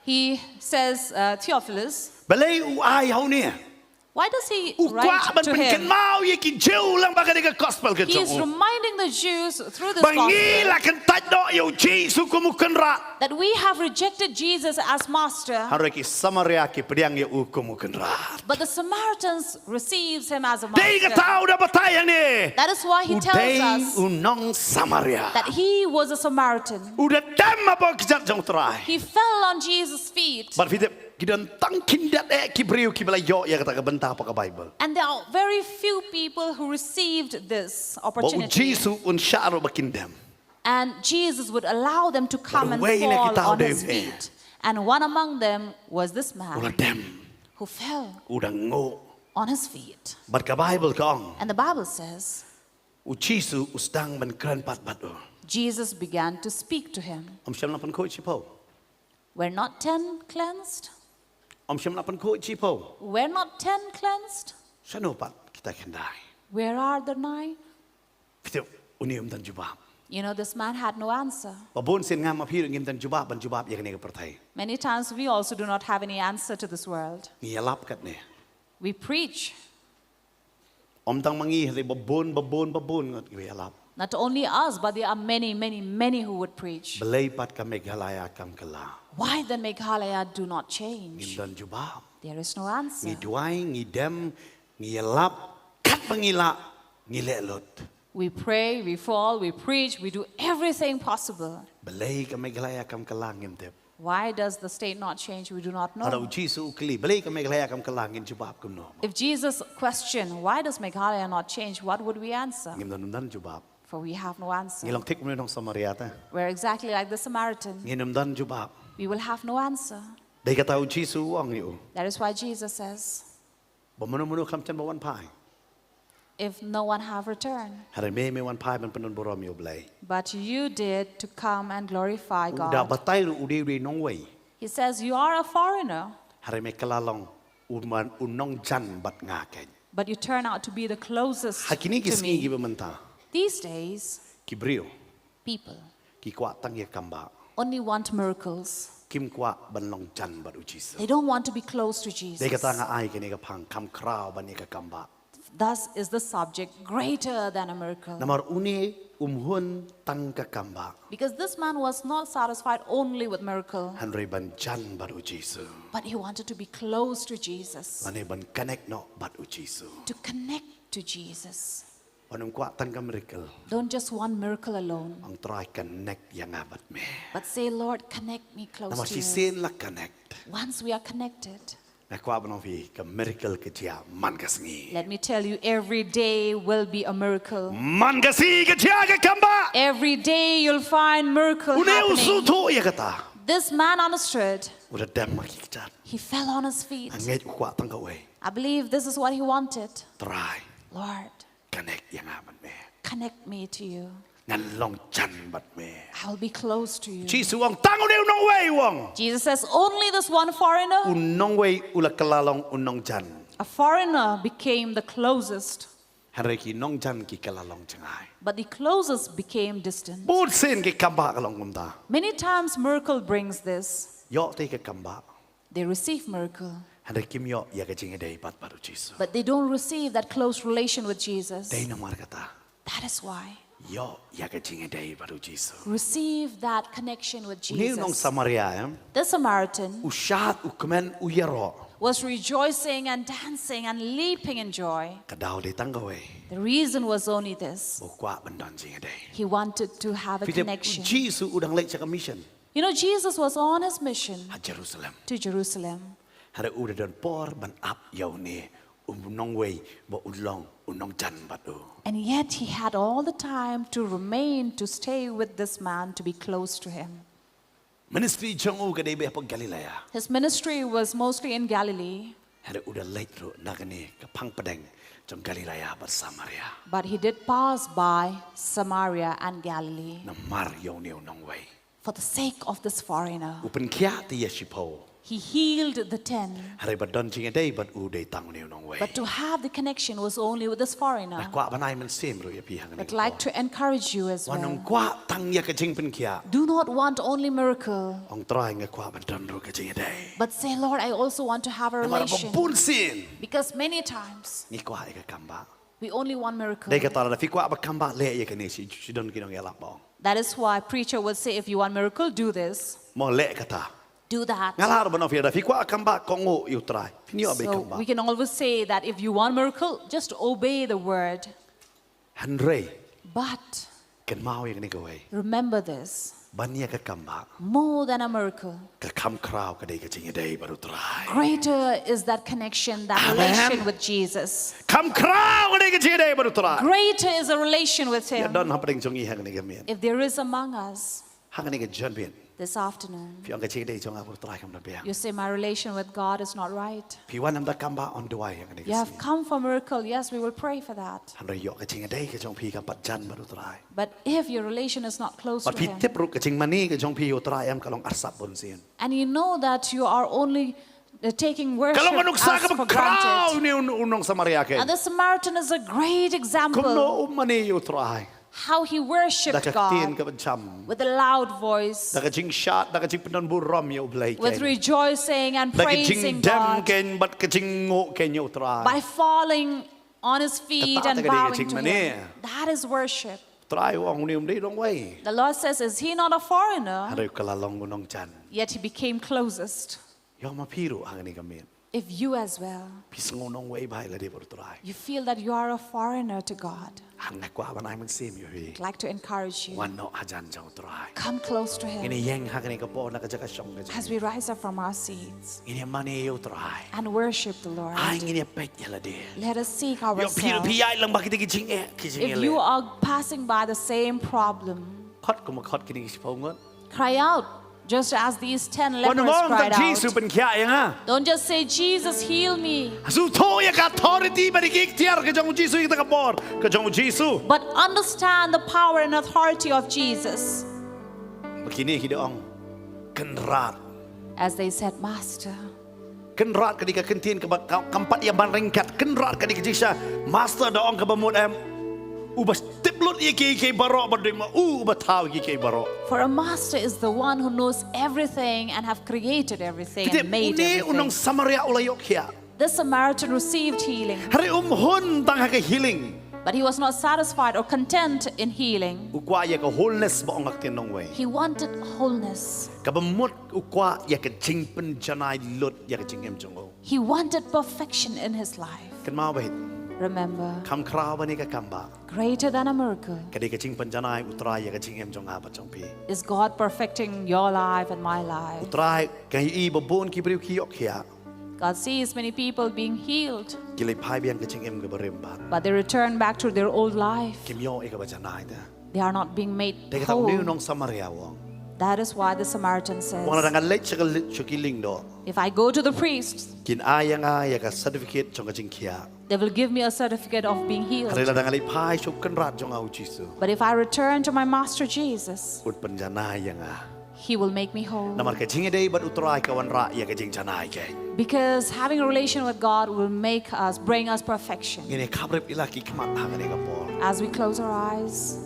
He says, uh, Theophilus, Balei u ai ha une? Why does he U kwah write ban to him? pynkynmaw ïa ki Jiw lang ba ka dei ka gospel ka He is jong u. Reminding the Jews through this Ba ngi la gospel kyntait noh ïa u Jisu kum u kynrad. That we have rejected Jesus as master, Hynrei ki Samaria ki pdiang ïa u kum u kynrad. But the Samaritans receives him as a Dei master. Kata u da batai hangne. That is why he U tells dei us u nong Samaria. That he was a Samaritan. U da dem ha ba kjat jong u Trai. He fell on Jesus' feet. Bad phi tip, ki don tang khyndiat eh ki briew kiba la ïoh ïa kata ka bynta ha ka Baibl. And there are very few people who received this Ba u opportunity. Jisu un shah ruh ba kin dem. And Jesus would allow them to come and Bad uwei na fall kita u on dei his u ne. Feet. And one among them was this U la man dem. Who fell U da nguh. On his feet. Bad ka Baibl ka ong. And the Bible says, U Jisu u sdang ban kren pat bad u. Jesus began to speak to him. Ym shym la pynkhuid shiphew. Were not ten cleansed? Ym shym la pynkhuid shiphew. Were not ten cleansed? Shano pat kita khyndai. Where are the nine? Phi tip, une um don jubab. You know, this man had no answer. Ba bun sien nga ma phi ruh ngim don jubab ban jubab ïa kane ka pyrthei. Many times we also do not have any answer to this world. Ngi ïalap katne. We preach. Ym tang ma ngi, hynrei ba bun, ba bun, ba bun ngut kiba ïalap. Not only us, but there are many, many, many who would preach. Balei pat ka Meghalaya kam kylla. Why then Meghalaya do not Ngim change? Don jubab. There is no answer. Ngi duwai, ngi dem, ngi ïalap, katba ngi lah, ngi leh lut. We pray, we fall, we preach, we do everything possible. Balei ka Meghalaya kam kylla ngim tip. Why does the state not change? We do not Lada u know. Jisu u kylli, balei ka Meghalaya kam kylla, ngin jubab kumno. If Jesus questioned, "Why does Meghalaya not change?" what would we answer? Ngim don, don jubab. For we have no answer. Ngi long thik kumne nong Samaria te. We're exactly like the Samaritan. Ngin ym don jubab. We will have no answer. Dei kata u Jisu u ong ïa u. That is why Jesus says, Ba mano mano kam jan ba wan phai. "If no one have returned, Hynrei me me wan phai ban pyndon burom ïa u Blei. but you did to come and glorify U da God." batai ruh u dei u dei nongwei. He says, "You are a foreigner, Hynrei me kylla long u man u nongjan bad nga keiñ. but you turn out to be the closest Ha kine ki to sngi me." kiba mynta. These days, Ki briew. People Ki kwah tang ïa kambah. Only want miracles. Kim kwah ban long jan bad u Jisu. They don't want to be close to Jesus. Dei kata nga ai kane ka phang kham khraw ban ïa ka kambah. Thus is the subject greater than a miracle. Namar une um hun tang ka kambah. Because this man was not satisfied only with miracle, Hynrei ban jan bad u Jisu. But he wanted to be close to Jesus. Lane ban connect noh bad u Jisu. To connect to Jesus. Ban ym kwah tang ka miracle. Don't just want miracle alone. Ong Trai connect ïa nga bad me. But say, "Lord, connect me close Namar to you." shisien la connect. Once we are connected, Nga kwah ban ong phi ka miracle ka jia man ka sngi. Let me tell you, every day will be a miracle. Man ka sngi ka jia ka kambah. Every day you'll find miracle. Une u happening. Sngewthuh ïa kata. This man understood. U da dem ha ki kjat. He fell on his feet. Nga ngeit u kwah tang kawei. I believe this is what he wanted. Trai. Lord, connect ïa nga bad me. Connect me to you. Ngan long jan bad me. I will be close to you. Jisu u ong tang une u nongwei u ong. Jesus says, "Only this one foreigner." U nongwei u la kylla long u nongjan. A foreigner became the closest. Hynrei ki nongjan ki kylla long jngai. But the closest became distant. Bun sien ki kambah ka long kumta. Many times miracle brings this. Ïoh te ka kambah. They receive miracle. Hynrei kim ïoh ïa ka jingïadei bad bad u Jisu. But they don't receive that close relation with Jesus. Dei namar kata. That is why. Ïoh ïa ka jingïadei bad u Jisu. Receive that connection with Une u nong Jesus. Samaria, eh? The Samaritan U shad, u kmen, u ïaroh. Was rejoicing and dancing and leaping in joy. Ka daw dei tang kawei. The reason was only this. U kwah ban don jingïadei. He wanted to have a Phi tip, connection. Jisu u dang leit sha ka mission. You know, Jesus was on his mission Ha Jerusalem. To Jerusalem. Hynrei u da don por ban ap ïa une u nongwei ba un long u nongjan bad u. And yet he had all the time to remain, to stay with this man, to be close to him. Ministry jong u ka dei beit hapoh Galilaia. His ministry was mostly in Galilee. Hynrei u da leit ruh na kane ka phang pdeng jong Galilaia bad Samaria. But he did pass by Samaria and Galilee. Namar ïa une u nongwei. For the sake of this foreigner. U pynkhiah te ïa shiphew. He healed the ten. Hynrei ba don jingïadei bad u dei tang une u nongwei. But to have the connection was only with this foreigner. Nga kwah ban ai mynsiem ruh ïa phi hangne. I'd like to encourage you as well. Wat nym kwah tang ïa ka jingpynkhiah. Do not want only miracle. Ong Trai, nga kwah ban don ruh ka jingïadei. But say, "Lord, I also want to have a relation." Namar ba bun sien. Because many times ngi kwah ïa ka kam ba. We only want miracle. Dei kata lada phi kwah ba kam ba leh ïa kane, shi, shi don ki nongïalap ba ong. That is why preacher would say, "If you want miracle, do this." Mo leh kata. Do that. Nga lah ruh ban ong phi, lada phi kwah kam ba kohnguh ïa u Trai. Phin ïoh beit kam ba. So we can always say that if you want miracle, just obey the word. Hynrei. But kynmaw ïa kane kawei. Remember this. Ban ïa ka kam ba. More than a miracle. Ka kam khraw ka dei ka jingïadei bad u Trai. Greater is that connection, that Amen. Relation with Jesus. Kam khraw ka dei ka jingïadei bad u Trai. Greater is a relation with Him. Ïa don hapdeng jong ngi hangne ka miet. If there is among us Hangne ka janmiet. This afternoon, Phi ong ka jingïadei jong nga bad u Trai kam da biang. You say, "My relation with God is not right." Phi wan ym da kam ba, yn duwai hangne ka sngi. You have come for miracle. Yes, we will pray for that. Hynrei ïoh ka jingïadei ka jong phi kam pat jan bad u Trai. But if your relation is not close to Him, bad phi tip ruh ka jingmane ka jong phi ïa u Trai em ka long arsap bun sien. And you know that you are only, uh, taking worship as for granted. Ka long ka nuksa kaba khraw une u, u nong Samaria kein. And the Samaritan is a great example. Kumno u mane ïa u Trai. How he worshipped God. Da ka ktien kaba jam. With a loud voice. Da ka jingshad, da ka jingpyndonburom ïa u Blei kein. With rejoicing and praising God. Da ka jingdem kein bad ka jingnguh kein ïa u Trai. By falling on his feet and bowing to Him. Kata ka dei ka jingmane. That is worship. Trai u ong une um dei nongwei. The Lord says, "Is he not a foreigner?" Hynrei u kylla long u nongjan. Yet he became closest. Ïoh ma phi ruh hangne ka miet. If you as well, phi sngew nongwei bha ïa lade bad u Trai. You feel that you are a foreigner to God. Nga kwah ban ai mynsiem ïa phi. I'd like to encourage you. Wan noh hajan jong u Trai. Come close to Him. Ngin ïeng hangne ka por na ka jaka shong ka jong ngi. As we rise up from our seats. Ngin ïa mane ïa u Trai. And worship the Lord. Ai ngin ïa peit ïa lade. Let us seek ourselves. Ïoh phi, phi ïaid lang bad kita ki jingeh, ki jingeh. If you are passing by the same problem, khot kum khot kine ki shiphew ngut. Cry out, just as these ten lepers cried out. Wat nym ong tang Jisu pynkhiah ïa nga. Don't just say, "Jesus, heal me." Sngewthuh ïa ka authority bad ïa ka iktiar ka jong u Jisu ïa kata ka por ka jong u Jisu. But understand the power and authority of Jesus. Ba kine ki da ong, "Kynrad." As they said, "Master." Kynrad ka dei ka kyntien kaba ka-, kam pat ïa ban ryngkat. Kynrad ka dei ka jingshisha. Master da ong kaba mut em. Uba tip lut ïa kiei kiei baroh bad dei ma u uba thaw ïa kiei kiei baroh. For a master is the one who knows everything and have created everything and made everything. Te une u nong Samaria u la ïoh khiah. The Samaritan received healing. Hynrei um hun tang ha ka healing. But he was not satisfied or content in healing. U kwah ïa ka wholeness ba ong ha ka ktien nongwei. He wanted wholeness. Kaba mut u kwah ïa ka jingpynjanai lut ïa ka jingim jong u. He wanted perfection in his life. Kynmaw beit. Remember. Kam khraw ban ïa ka kam ba. Greater than a miracle. Ka dei ka jingpynjanai u Trai ïa ka jingim jong nga bad jong phi. Is God perfecting your life and my life? U Trai ka ïohi ba bun ki briew ki ïoh khiah. God sees many people being healed. Ki leit phai biang ka jingim kaba rim bad. But they return back to their old life. Kim ïoh ïa kaba janai te. They are not being made whole. Te kata une u nong Samaria u ong. That is why the Samaritan says, u ong lada ngan leit sha ki lyngdoh, if I go to the priest, kin ai ïa nga ïa ka certificate jong ka jingkhiah. They will give me a certificate of being healed. Hynrei lada ngan leit phai sha u Kynrad jong nga u Jisu. But if I return to my Master Jesus, un pynjanai ïa nga. He will make me whole. Namar ka jingïadei bad u Trai ka wanrah ïa ka jingjanai kein. Because having a relation with God will make us, bring us perfection. Ngin ïa khaprip ïa la ki khmat ha kane ka por. As we close our eyes,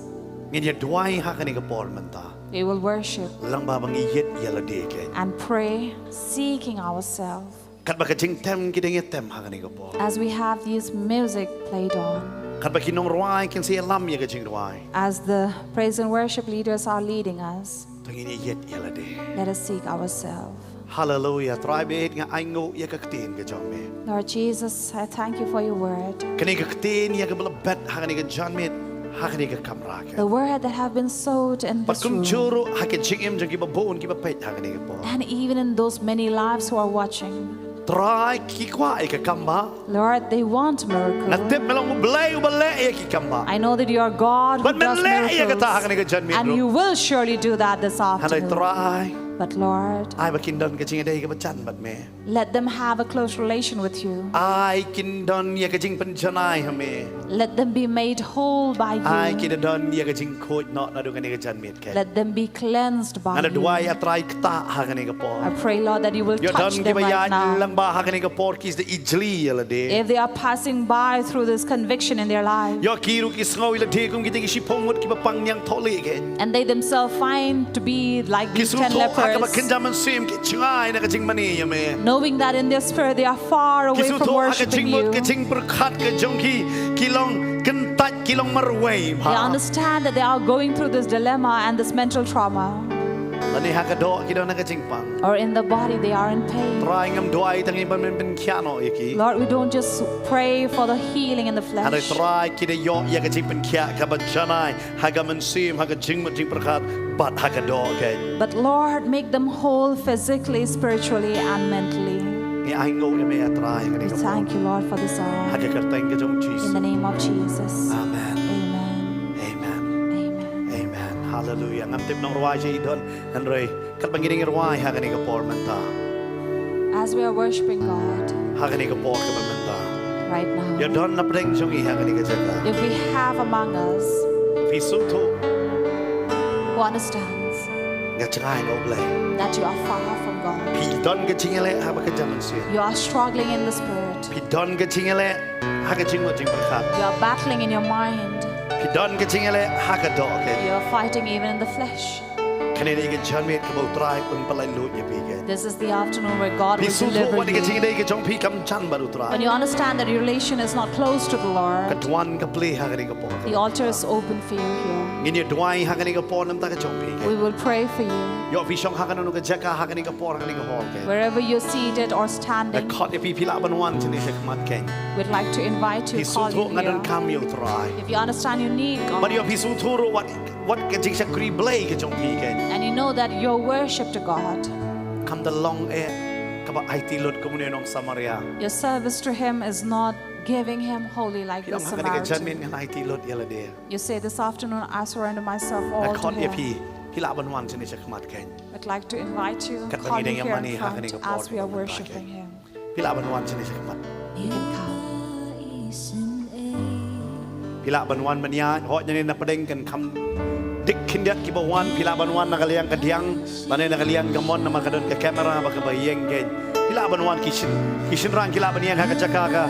ngin ïa duwai ha kane ka por mynta. We will worship. Lyngba ba ngi ïit ïa lade kein. And pray, seeking ourselves. Katba ka jingtem ki dang ïa tem ha kane ka por. As we have this music played on. Katba ki nongrwai kin sa ïalam ïa ka jingrwai. As the praise and worship leaders are leading us. To ngin ïa ïit ïa lade. Let us seek ourselves. Hallelujah. Trai bad nga ainguh ïa ka ktien ka jong me. Lord Jesus, I thank you for your word. Kane ka ktien ïa kaba la bet ha kane ka janmiet, ha kane ka kamra. The word that have been sowed in this room. Bad kumjuh ruh ha ka jingim jong kiba bun kiba peit ha kane ka por. And even in those many lives who are watching. Trai ki kwah ïa ka kam ba. Lord, they want miracles. Nga tip me long U Blei uba leh ïa ki kam ba. I know that you are God who does miracles. Bad men leh ïa kata ha kane ka janmiet ruh. And you will surely do that this afternoon. Hynrei Trai. But Lord, ai ba kin don ka jingïadei kaba jan bad me. Let them have a close relation with you. Ai kin don ïa ka jingpynjanai ha me. Let them be made whole by you. Ai kin don ïa ka jingkhuid noh naduh kane ka janmiet. Let them be cleansed by you. Nga duwai, A Trai, ktah ha kane ka por. I pray, Lord, that you will touch them right now. Ïoh don kiba ïaid lyngba ha kane ka por ki da ijli ïa lade. If they are passing by through this conviction in their life, ïoh ki ruh ki sngew ïa lade kum kita ki shiphew ngut kiba pang ñiangthohlieh kein. And they themselves find to be like these ten lepers. Ki sngewthuh ha kaba kynja mynsiem ki jngai na ka jingmane ïa me. Knowing that in their spirit they are far away from worshipping you. Ki sngewthuh ha ka jingmut ka jingpyrkhat ka jong ki, ki long kyntait, ki long marwei bha. They understand that they are going through this dilemma and this mental trauma. Lane ha ka doh ki don ha ka jingpang. Or in the body they are in pain. Trai, ngam duwai tang ïa ba men pynkhiah noh ïa ki. Lord, we don't just pray for the healing in the flesh. Hynrei Trai, ki da ïoh ïa ka jingpynkhiah kaba janai ha ka mynsiem, ha ka jingmut jingpyrkhat bad ha ka doh kein. But Lord, make them whole physically, spiritually, and mentally. Ngi ainguh ïa me, A Trai, ha kane ka por. We thank you, Lord, for this hour. Ha ka kyrteng ka jong U Jisu. In the name of Jesus. Amen. Amen. Amen. Amen. Amen. Hallelujah. Ngam tip nongrwai sha i don, hynrei katba ngi dang rwai ha kane ka por mynta. As we are worshiping God, ha kane ka por kaba mynta, right now, ïoh don na pdeng jong ngi ha kane ka jaka, if we have among us, phi sngewthuh, who understands, nga jngai na U Blei, that you are far from God. Phi don ka jingïaleh ha ba ka jingmynsiem. You are struggling in the spirit. Phi don ka jingïaleh ha ka jingmut jingpyrkhat. You are battling in your mind. Phi don ka jingïaleh ha ka doh kein. You are fighting even in the flesh. Kane ka dei ka janmiet kaba U Trai un pyllait lut ïa phi kein. This is the afternoon where God will deliver you. Phi sngewthuh wat ka jingïadei ka jong phi kam jan bad U Trai. When you understand that your relation is not close to the Lord, ka duwan ka plie ha kane ka por. The altar is open for you here. Ngin ïa duwai ha kane ka por namar ka jong phi kein. We will pray for you. Ïoh phi shong ha kano kano ka jaka ha kane ka por, ha kane ka hall kein. Wherever you're seated or standing, nga khot ïa phi, phi lah ban wan shane sha khmat kein. We'd like to invite you, call you here. Phi sngewthuh nga donkam ïa U Trai. If you understand you need God, bad ïoh phi sngewthuh ruh wat, wat ka jingshakri Blei ka jong phi kein. And you know that your worship to God, kam da long eh kaba aiti lut kumne u nong Samaria. Your service to him is not giving him wholly like the Samaritan. Phi ong ha kane ka janmiet ngan aiti lut ïa lade. You say, "This afternoon I surrender myself all to him." Nga khot ïa phi, phi lah ban wan shane sha khmat kein. I'd like to invite you, call you here in front as we are worshiping him. Katba ngi dang ïa mane ha kane ka por. Phi lah ban wan shane sha khmat. You can come. Phi lah ban wan ban ïaid, hooid, nangne na pdeng kan kham dik khyndiat kiba wan, phi lah ban wan na ka liang ka diang, lane na ka liang ka mon, namar ka don ka camera ba kaba ïeng kein. Phi lah ban wan, ki syn, ki shynrang ki lah ban ïeng ha ka jaka ka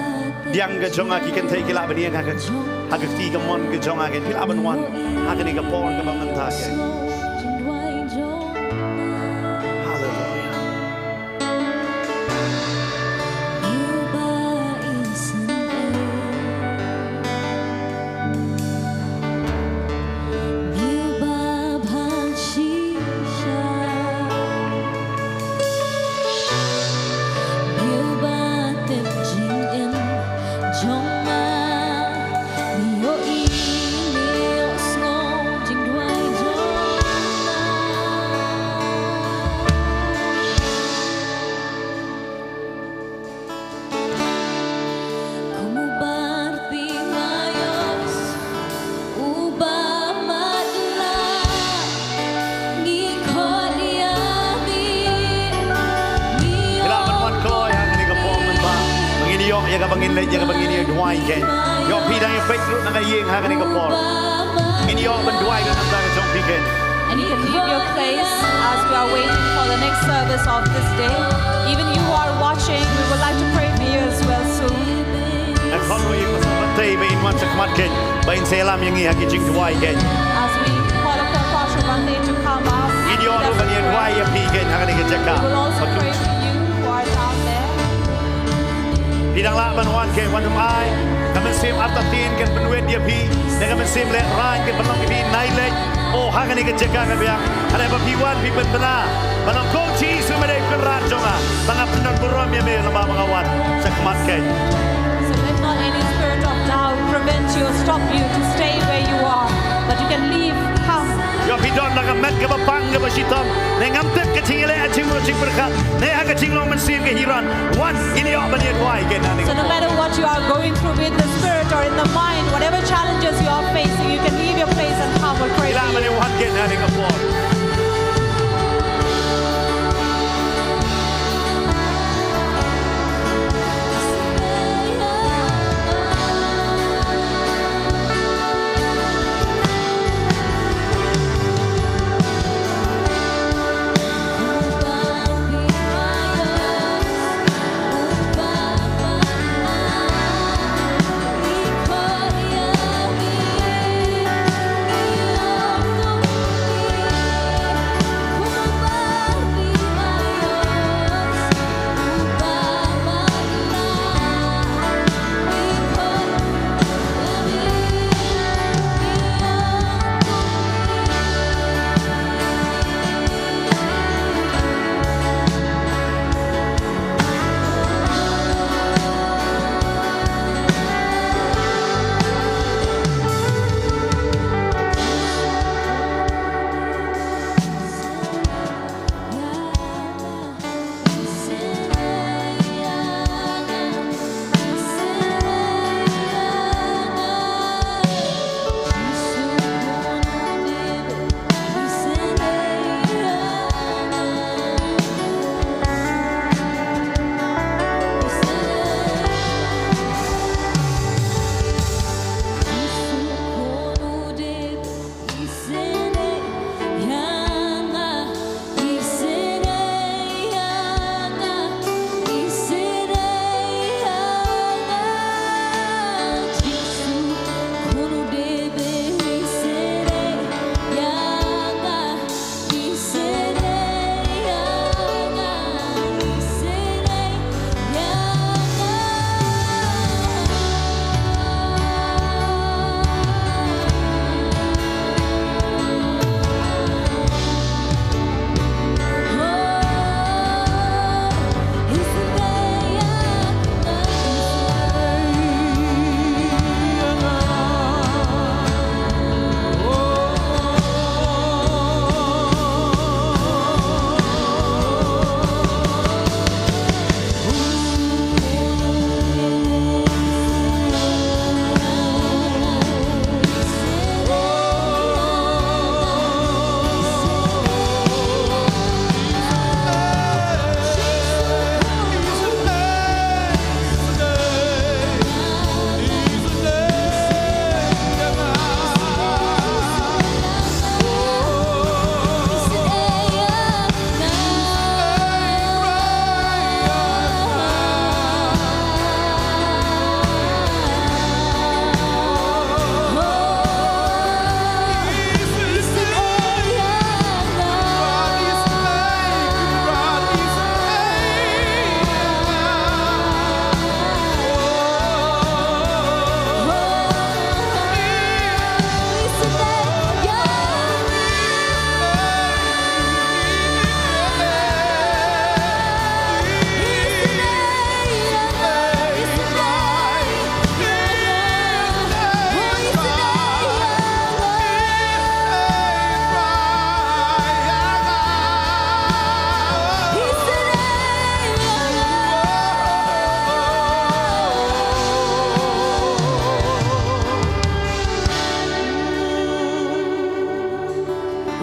diang ka jong nga, ki kynthei ki lah ban ïeng ha ka, ha ka kti ka mon ka jong nga kein. Phi lah ban wan ha kane ka por kaba mynta kein. Hallelujah. Kum u Bartimaeus uba matlah, ngi khot ïa me. Phi lah ban wan kloi ha kane ka por mynta. Ba ngin ïoh ïa kaba ngin leit, ïa kaba ngin ïa duwai kein. Ïoh phi dang ïa peit ruh na ka ïing ha kane ka por. Ngin ïoh ban duwai lut namar ka jong phi kein. And you can leave your place as we are waiting for the next service of this day. Even you who are watching, we would like to pray for you as well soon. Nga khot ïa phi ba sngewbha ba in wan sha khmat kein, ba in sa ïalam ïa ngi ha ki jingduwai kein. As we call upon Pastor Bante to come up and lead us in prayer. Ngin ïoh ruh ban ïa duwai ïa phi kein ha kane ka jaka. We will also pray for you who are down there. Phi dang lah ban wan kein, wan ym ai. Ka mynsiem artatien kan pynwit ïa phi. Ne ka mynsiem lehraiñ kan pynlong ïa phi nai leit. Oh, ha kane ka jaka ka biang. Hynrei ba phi wan phi pynbna. Ban ong, Ko Jisu, me dei u Kynrad jong nga. Ba nga pyndon burom ïa me lyngba ba nga wan sha khmat kein. So let not any spirit of doubt prevent you or stop you to stay where you are. But you can leave, come. Ïoh phi don la ka met kaba pang kaba shitom. Ne ngam tip ka jingïaleh ha jingmut jingpyrkhat. Ne ha ka jinglong mynsiem ka hi ran. Wan, ngin ïoh ban ïa duwai kein ha kane ka por. So no matter what you are going through, be it in the spirit or in the mind, whatever challenges you are facing, you can leave your place and come, we'll pray for you. Phi lah ban ïa wan kein ha kane ka por.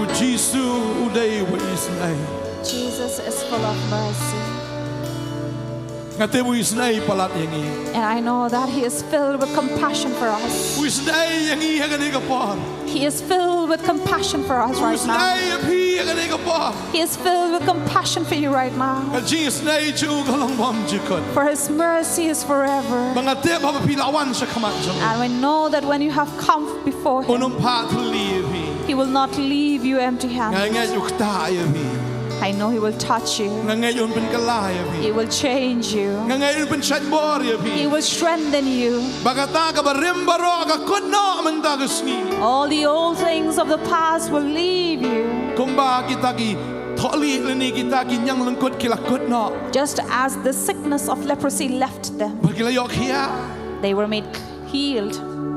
Jisu u dei uba isynei. Jesus is full of mercy. Nga tip u isynei palat ïa ngi. And I know that he is filled with compassion for us. U isynei ïa ngi ha kane ka por. He is filled with compassion for us right now. U isynei ïa phi ha kane ka por. He is filled with compassion for you right now. Ka jingisynei jong u ka long bymjukut. For his mercy is forever. Bad nga tip haba phi la wan sha khmat jong u, and we know that when you have come before him, un ym phah thylli ïa phi. He will not leave you empty handed. Nga ngeit u ktah ïa phi. I know he will touch you. Nga ngeit un pynkylla ïa phi. He will change you. Nga ngeit un pynshait bor ïa phi. He will strengthen you. Ba kata kaba rim baroh ka kut noh mynta ka sngi. All the old things of the past will leave you. Kumba kita ki thok lieh lane kita ki ñiang lyngkut ki la kut noh. Just as the sickness of leprosy left them, ba ki la ïoh khiah, they were made healed.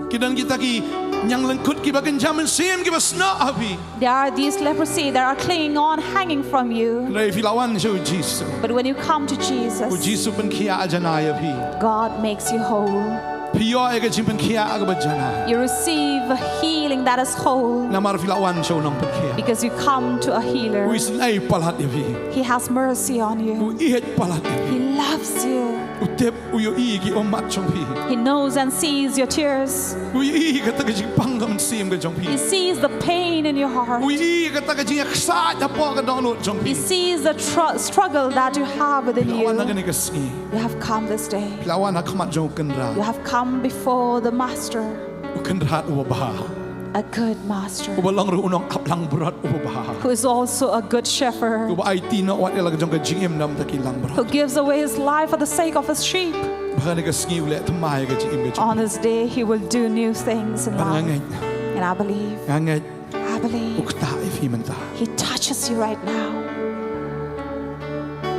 Ki don kita ki ñiang lyngkut kiba kynja mynsiem kiba snoh ha phi. There are these leprosy that are clinging on, hanging from you. Hynrei phi la wan sha u Jisu, but when you come to Jesus, u Jisu pynkhiah janai ïa phi. God makes you whole. Phi ïoh ïa ka jingpynkhiah kaba janai. You receive a healing that is whole. Namar phi la wan sha u nongpynkhiah. Because you come to a healer. U isynei palat ïa phi. He has mercy on you. U ïeit palat ïa phi. He loves you. U tip, u ïohi ki ummat jong phi. He knows and sees your tears. U ïohi kata ka jingpang ka mynsiem ka jong phi. He sees the pain in your heart. U ïohi kata ka jingïaksaid hapoh ka dohnud jong phi. He sees the tr- struggle that you have within you. Phi la wan ha kane ka sngi. You have come this day. Phi la wan ha khmat jong u Kynrad. You have come before the Master. U Kynrad uba bha. A good master. Uba long ruh u nongaplangbrot uba bha. Who is also a good shepherd. Uba aiti noh wat ïa la ka jong ka jingim na ka bynta ki langbrot. Who gives away his life for the sake of his sheep. Bad ha kane ka sngi u leh thymmai ïa ka jingim ka jong phi. On this day, he will do new things in life. Bad nga ngeit. And I believe. Nga ngeit. I believe. U ktah ïa phi mynta. He touches you right now.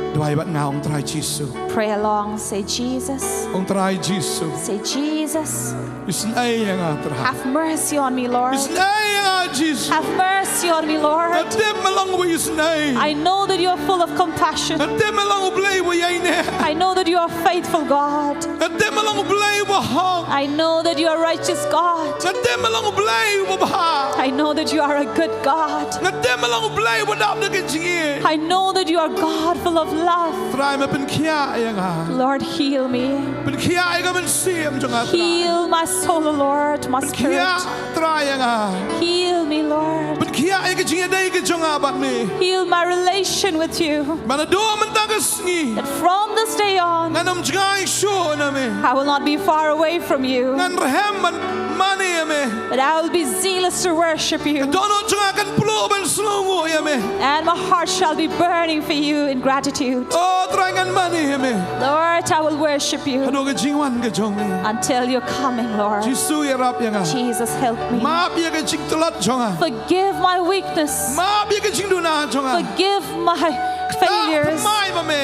Duwai bad nga, ong Trai Jisu. Pray along, say, "Jesus." Ong Trai Jisu. Say, "Jesus." Isynei ïa nga, Trai. Have mercy on me, Lord. Isynei ïa nga, Jisu. Have mercy on me, Lord. Nga tip me long uba isynei. I know that you are full of compassion. Nga tip me long U Blei uba ïaineh. I know that you are faithful God. Nga tip me long U Blei uba hok. I know that you are righteous God. Nga tip me long U Blei uba bha. I know that you are a good God. Nga tip me long U Blei uba dap da ka jingïeit. I know that you are God full of love. Trai, me pynkhiah ïa nga. Lord, heal me. Pynkhiah ïa ka mynsiem jong nga, Trai. Heal my soul, O Lord, my spirit. Pynkhiah, Trai, ïa nga. Heal me, Lord. Pynkhiah ïa ka jingïadei ka jong nga bad me. Heal my relation with you. Ba naduh mynta ka sngi, that from this day on, ngan ym jngai shuh na me. I will not be far away from you. Ngan rhem ban mane ïa me. But I will be zealous to worship you. Ka dohnud jong nga kan pluh ban sngewnguh ïa me. And my heart shall be burning for you in gratitude. O Trai, ngan mane ïa me. Lord, I will worship you. Haduh ka jingwan ka jong me. Until your coming, Lord. Jisu, ïarap ïa nga. Jesus, help me. Map ïa ka jingtlot jong nga. Forgive my weakness. Map ïa ka jingduna jong nga. Forgive my failures. Thymmai ma me.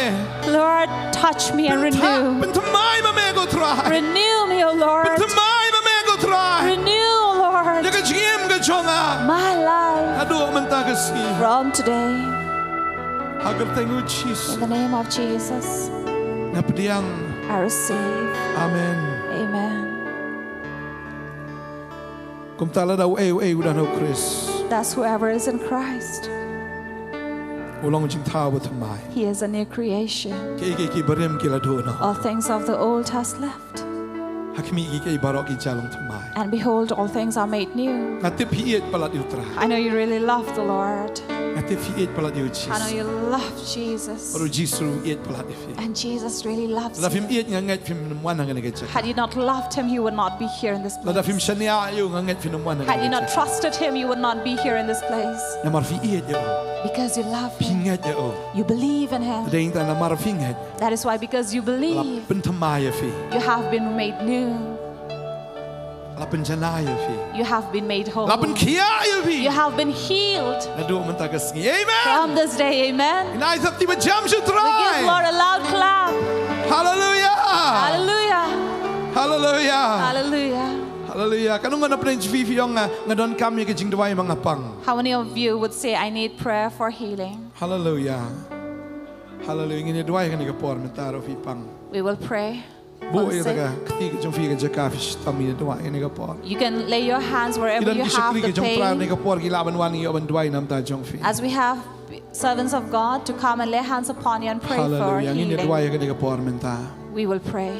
Lord, touch me and renew. Pynthymmai ma me, ko Trai. Renew me, O Lord. Pynthymmai ma me, ko Trai. Renew, O Lord. Ïa ka jingim ka jong nga. My life. Haduh mynta ka sngi. From today. Ha ka kyrteng u Jisu. In the name of Jesus. Nga pdiang. I receive. Amen. Amen. Kumta lada uei uei u don ha u Khrist. Thus whoever is in Christ. U long jingthaw ba thymmai. He is a new creation. Kiei kiei kiba rim ki la duh noh. All things of the old has left. Ha khmih kiei kiei baroh ki jia long thymmai. And behold, all things are made new. Nga tip phi ïeit palat ïa u Trai. I know you really love the Lord. Nga tip phi ïeit palat ïa u Jisu. I know you love Jesus. Bad u Jisu u ïeit palat ïa phi. And Jesus really loves you. Lada phim ïeit nga ngeit phim wan ha kane ka jaka. Had you not loved him, you would not be here in this place. Lada phim shaniah ïa u nga ngeit phim wan ha kane ka jaka. Had you not trusted him, you would not be here in this place. Namar phi ïeit ïa u. Because you love him. Phi ngeit ïa u. You believe in him. Dei tang namar phi ngeit. That is why, because you believe, la pynthymmai ïa phi. You have been made new. La pynjanai ïa phi. You have been made whole. La pynkhiah ïa phi. You have been healed. Naduh mynta ka sngi. Amen. From this day, amen. Ngin ai thapti ba jam sha u Trai. We give Lord a loud clap. Hallelujah. Hallelujah. Hallelujah. Hallelujah. Hallelujah. Katno ngan pynshai phi ong nga, nga donkam ïa ka jingduwai ma nga pang. How many of you would say, "I need prayer for healing"? Hallelujah. Hallelujah. Ngin ïa duwai kane ka por mynta ruh phi pang. We will pray. Buh ïa ka kti ka jong phi ha ka jaka phi shitom, ïa duwai ha kane ka por. You can lay your hands wherever you have the pain. Ki don ki shakri ka jong U Trai ha kane ka por, ki lah ban wan ïa ban duwai na ka bynta jong phi. As we have servants of God to come and lay hands upon you and pray for healing. Hallelujah. Ngin ïa duwai ha kane ka por mynta. We will pray.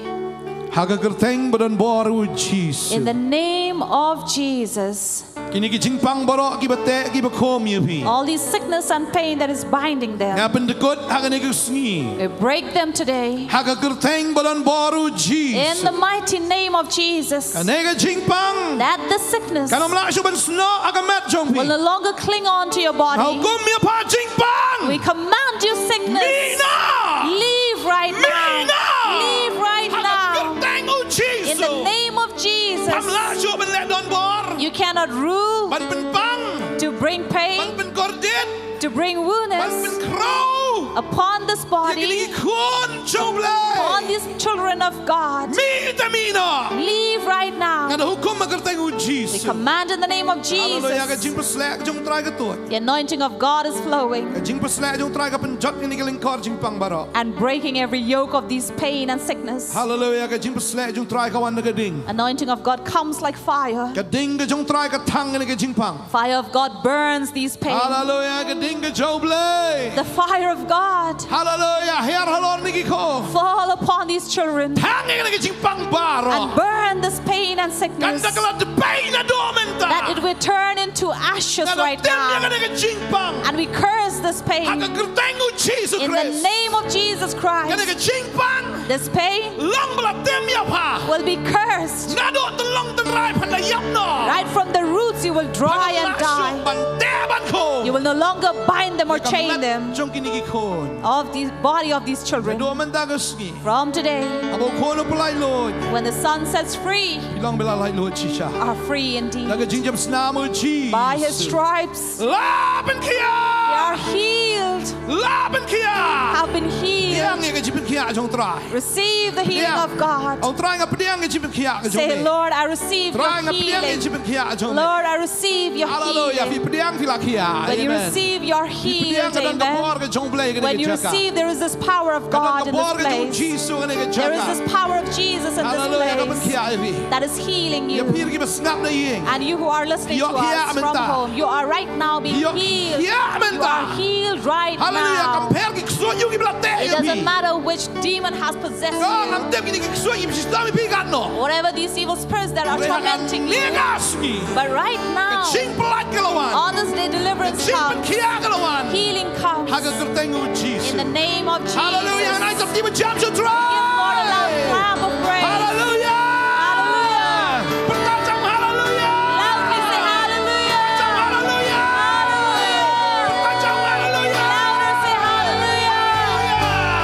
Ha ka kyrteng ba don bor u Jisu. In the name of Jesus. Kine ki jingpang baroh kiba teh kiba khum ïa phi. All these sickness and pain that is binding them. Nga pyndkut ha kane ka sngi. We break them today. Ha ka kyrteng ba don bor u Jisu. In the mighty name of Jesus. Kane ka jingpang. That the sickness. Kan ym lah shuh ban snoh ha ka met jong phi. Will no longer cling on to your body. Nga hukum ïa pha jingpang. We command you, sickness. Mih noh. Leave right now. Mih noh. Leave right now. Ha ka kyrteng u Jisu. In the name of Jesus. Pham lah shuh ban leh donbor. You cannot rule. Ban pynpang. To bring pain. Ban pynkordit. To bring wounds. Ban pynkhraw. Upon this body. Ïa kine ki khun jong U Blei. Upon these children of God. Mih te mih noh. Leave right now. Nga da hukum ha ka kyrteng u Jisu. We command in the name of Jesus. Hallelujah. Ka jingpynshlur jong U Trai ka tuid. The anointing of God is flowing. Ka jingpynshlur jong U Trai ka pynjot ïa kine ki lyngkor jingpang baroh. And breaking every yoke of these pain and sickness. Hallelujah. Ka jingpynshlur jong U Trai ka wan da ka ding. Anointing of God comes like fire. Ka ding ka jong U Trai ka thang ïa kine ki jingpang. Fire of God burns these pain. Hallelujah, ka ding ka jong U Blei. The fire of God. Hallelujah, hiar halor kine ki khun. Fall upon these children. Thang ïa kine ki jingpang baroh. And burn this pain and sickness. Kan da kylla da beiñ naduh mynta. That it will turn into ashes right now. Nga da tim ïa kine ki jingpang. And we curse this pain. Ha ka kyrteng u Jisu Khrist. In the name of Jesus Christ. Kine ki jingpang. This pain. Long ba la tim ïa pha. Will be cursed. Naduh tynlong tynrai phan da ïap noh. Right from the roots you will dry and die. Phan ym lah shuh ban teh ban khum. You will no longer bind them or chain them. Ïa ka met jong kine ki khun. Of the body of these children. Naduh mynta ka sngi. From today. Haba u khun u pyllait lut. When the son sets free. Phi long ba la laitluid shisha. Are free indeed. Da ka jingjop snam u Jisu. By his stripes. La pynkhiah. They are healed. La pynkhiah. Have been healed. Pdiang ïa ka jingpynkhiah jong U Trai. Receive the healing of God. Pdiang. Oh, U Trai, nga pdiang ïa ka jingpynkhiah ka jong me. Say, Lord, I receive your healing. Trai, nga pdiang ïa ka jingpynkhiah ka jong me. Lord, I receive your healing. Hallelujah. Phi pdiang phi la khiah. Amen. When you receive your healing, amen. Phi pdiang ka don ka bor ka jong U Blei ha kane ka jaka. When you receive, there is this power of God in this place. Ka don ka bor ka jong u Jisu ha kane ka jaka. There is this power of Jesus in this place. Hallelujah. Ka pynkhiah ïa phi. That is healing you. Ïa phi ruh kiba sngap na ïing. And you who are listening to us from home, you are right now being healed. Ïoh khiah mynta. Ïoh khiah mynta. You are healed right now. Hallelujah. Kam pher ki ksuid ïew kiba la teh ïa phi. It doesn't matter which demon has possessed you. Ngam tip kine ki ksuid kiba shitom ïa phi katno. Whatever these evil spirits that are tormenting you. Hynrei ha kane ka sngi. But right now, ka jingpyllait ka la wan. On this day, deliverance comes. Ka jingpynkhiah ka la wan. Healing comes. Ha ka kyrteng u Jisu. In the name of Jesus. Hallelujah. Ngan ai tap kti ba jam sha U Trai. Give God a loud clap of praise. Hallelujah. Hallelujah. Pyrta jam hallelujah. Loudly say hallelujah. Pyrta jam hallelujah. Hallelujah. Pyrta jam hallelujah. Louder say hallelujah.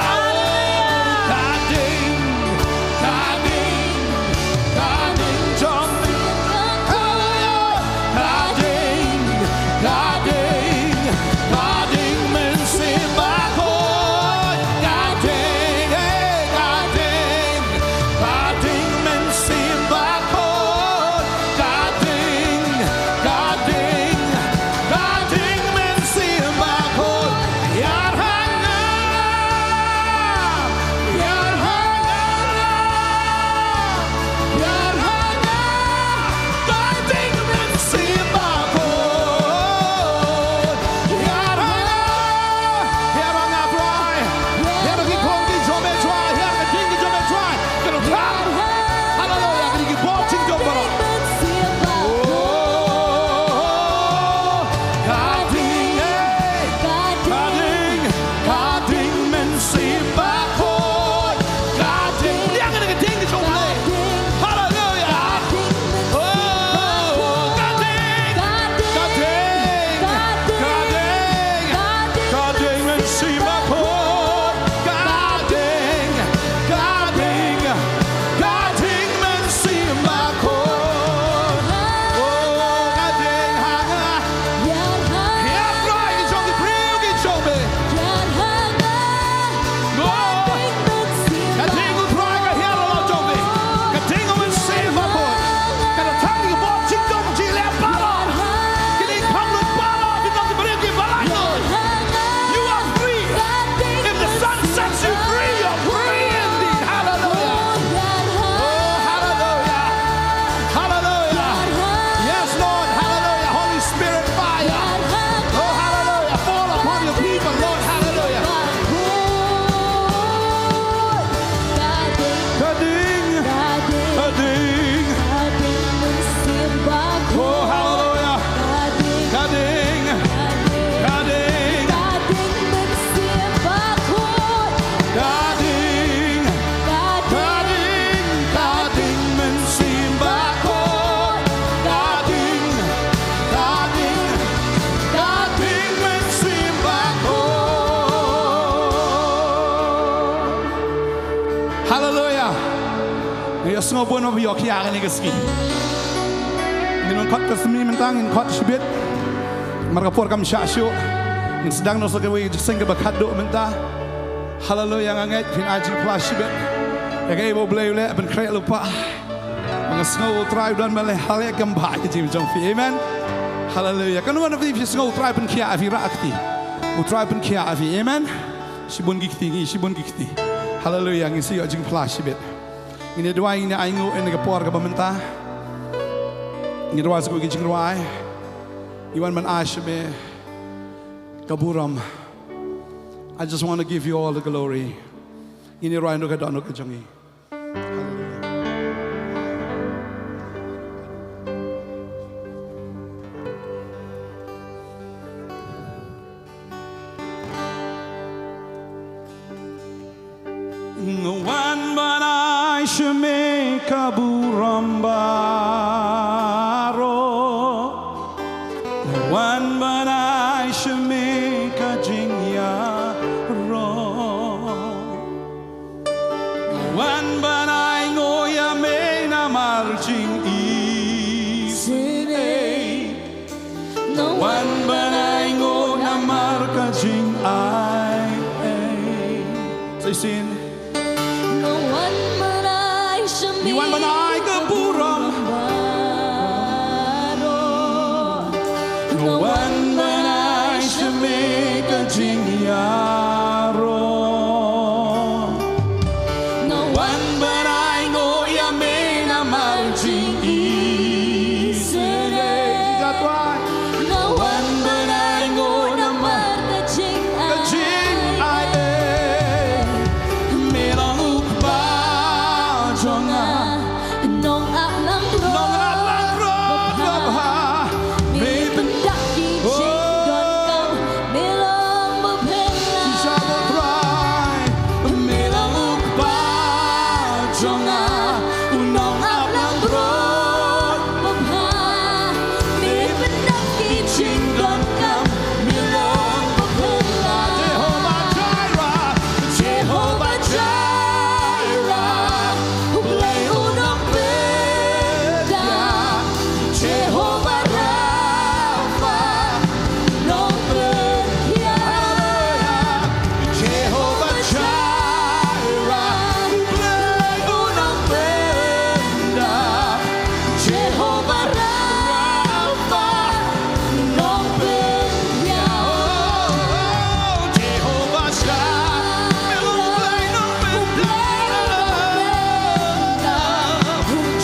Hallelujah. Hallelujah. Ka ding, ka ding, ka ding jong me. Hallelujah. Ka ding, ka ding, ka ding mynsiem bakhuid. Ka ding, eh, ka ding. Sngewbha bun ba phi ïoh khia kane ka sngi. Ngin wan khot ka sngi mynta, ngin khot shibit. Namar ka por kam shah shuh. Ngin sdang noh sa kawei ka jingïaseng kaba khatduh mynta. Haleluya, nga ngeit phin ai jingphla shibit ïa kaei ba U Blei u leh, ban khreh lypa. Nga sngew U Trai u don ban leh ha ka kam ba ka jingim jong phi. Amen. Haleluya. Katno na phi phi sngew U Trai pynkhiah ïa phi, rah kti. U Trai pynkhiah ïa phi. Amen. Shibun ki kti, ngi shibun ki kti. Haleluya. Ngin sa ïoh jingphla shibit. Ngin ïa duwai, ngin ïa ainguh ïa kane ka por kaba mynta. Ngin ïa duwai sa kawei ka jingrwai. Ngi wan ban ai sha me ka burom. I just want to give you all the glory. Ngin ïa rwai na ka dohnud ka jong ngi. Nga wan ban ai sha me ka burom baroh. Nga wan ban ai sha me ka jingïaroh. Nga wan ban ainguh ïa me namar jingisynei. Nga wan ban ainguh namar ka jingai. Sa shisien. Nga wan ban ai sha me, ngi wan ban ai ka burom baroh. Nga wan ban ai sha me ka jingïaroh. Nga wan ban ainguh ïa me namar jingisynei. Nga wan ban ainguh namar ka jingai. Ka jingai. Me long u kpa jong nga. Nong ap langbrot, nong ap langbrot babha. Me pyndap ki jingdonkam. Me long ba pynlong. Shisha ba Trai. Me long u kpa jong nga. U nong ap langbrot babha. Me pyndap ki jingdonkam. Me long ba pynlong. Jehovah Jireh. Jehovah Jireh. U Blei u nongpyndap. Jehovah Rapha, nongpynkhiah. Jehovah Jireh, U Blei u nongpyndap. Jehovah Rapha, nongpynkhiah. Jehovah Jireh, U Blei nongpyndap.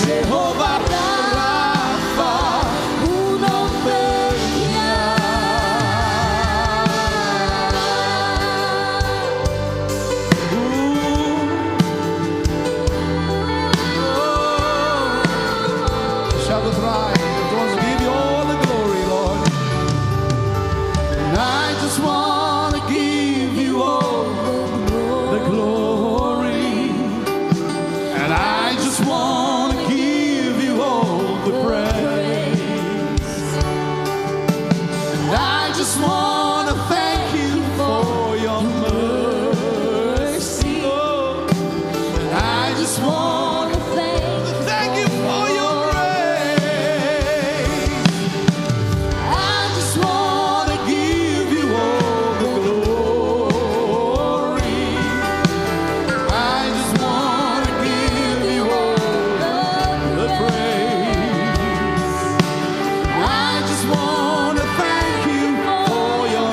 Jehovah Rapha, u nongpynkhiah. Ooh. Shout to Trai. Just give you all the glory, Lord. And I just want to give you all the glory. And I just want to give you all the praise. And I just want to thank you for your mercy. And I just want to thank you for your grace. I just want to give you all the glory. I just want to give you all the praise. I just want to thank you for your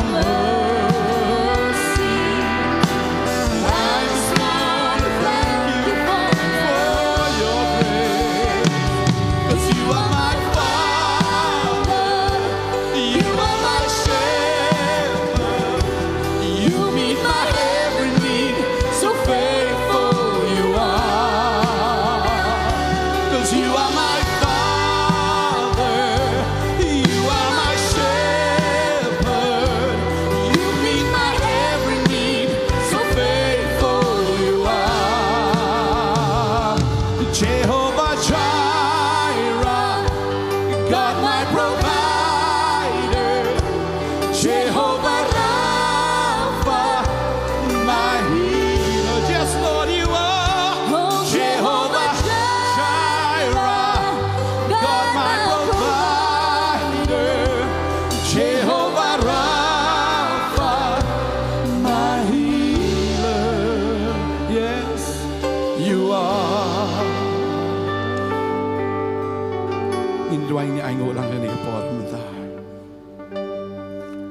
Trai, ngi ainguh lang ïa kane ka por mynta.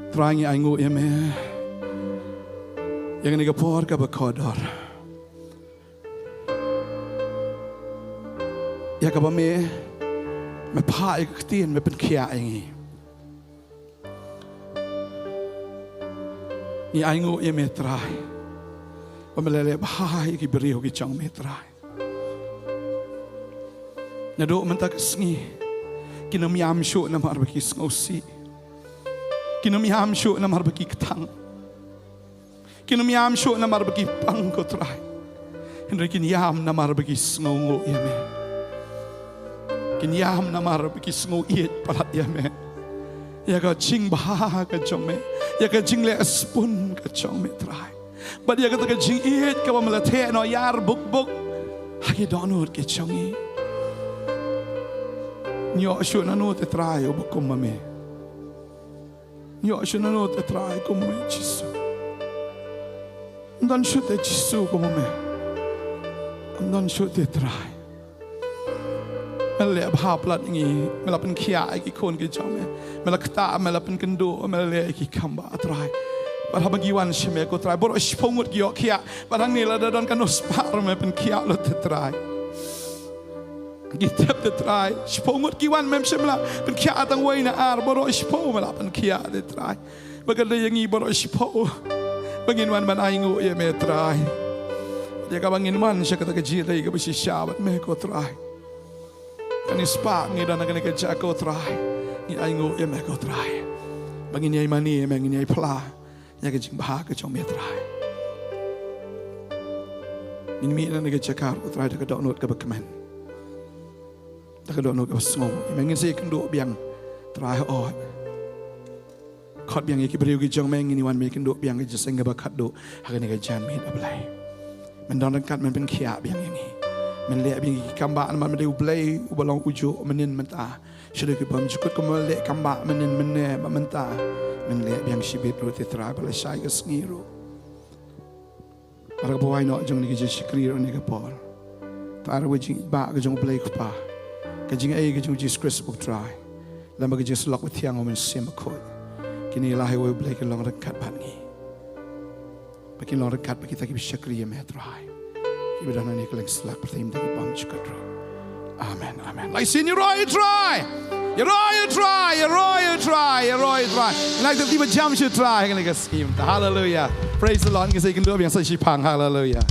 Trai, ngi ainguh ïa me ïa kane ka por kaba kordor, ïa kaba me, me phah ïa ka ktien, me pynkhiah ïa ngi. Ngi ainguh ïa me Trai, ba me la leh bha ïa ki briew ki jong me Trai. Naduh mynta ka sngi, kin ym ïam shuh namar ba ki sngewsih. Kin ym ïam shuh namar ba ki ktang. Kin ym ïam shuh namar ba ki pang, ko Trai. Hynrei kin ïam namar ba ki sngewnguh ïa me. Kin ïam namar ba ki sngew ïeit palat ïa me, ïa ka jingbha ka jong me, ïa ka jingleh spun ka jong me Trai. Bad ïa kata ka jingïeit kaba me la theh noh ïar buk buk ha ki dohnud ki jong ngi. Ngi ïoh shuh nano te Trai uba kum ma me. Ngi ïoh shuh nano te Trai kum ma me Jisu. Ym don shuh te Jisu kum ma me. Ym don shuh te Trai. Me la leh bha palat ïa ngi, me la pynkhiah ïa ki khun ki jong me. Me la ktah, me la pynkynduh, me la leh ïa ki kam ba Trai. Bad haba ngi wan sha me ko Trai, baroh shiphew ngut ki ïoh khiah. Bad hangne lada don kano spah ruh me pynkhiah lut te Trai. Ngi tip te Trai, shiphew ngut ki wan, mem shym la pynkhiah tang wei ne ar, baroh shiphew me la pynkhiah te Trai. Ba ka dei ïa ngi baroh shiphew ba ngin wan ban ainguh ïa me Trai. Ïa kaba ngin wan sha kata ka jingïadei kaba shisha bad me ko Trai. Kane spah ngi don ha kane ka jaka ko Trai, ngi ainguh ïa me ko Trai, ba ngin ïai mane ïa me, ngin ïai phla ïa ka jingbha ka jong me Trai. Ngin mih na kane ka jaka ko Trai da ka dohnud kaba kmen, da ka dohnud kaba sngew ïa me. Ngin sa ïakynduh biang Trai, hooid. Khot biang ïa ki briew ki jong me, ngin ïa wan ban ïakynduh biang ka jingïaseng kaba khatduh ha kane ka janmiet, A Blei. Men don ryngkat, men pynkhiah biang ïa ngi. Men leh biang ïa ki kam ba namar me dei U Blei uba long ujuh mynnin mynta. Shaduh ki bymjukut, kumba me leh kam ba mynnin mynne bad mynta, men leh biang shibit ruh te Trai, ba lashai ka sngi ruh. Bad ha kaba wai noh jong kane ka jingshakri ruh ha kane ka por, Trai, ruh ka jingïeit ka jong U Blei Kpa, ka jingaiei ka jong U Jisu Khrist ko Trai, lem bad ka jingïasyllok bathiang U Mynsiem Bakhuid, kine la ha iwei U Blei kin long ryngkat bad ngi. Ba kin long ryngkat bad kita kiba shakri ïa me Trai, kiba don ha kane ka lyngslak, pyrthei, mynta ki bymjukut ruh. Amen, amen. Lai sien ïaroh ïa Trai. Ïaroh ïa Trai, ïaroh ïa Trai, ïaroh ïa Trai. Ngi la ïathuh ba jam sha Trai ha kane ka sngi mynta. Haleluia. Praise the Lord. Ngin sa ïakynduh biang sa shiphang. Haleluia.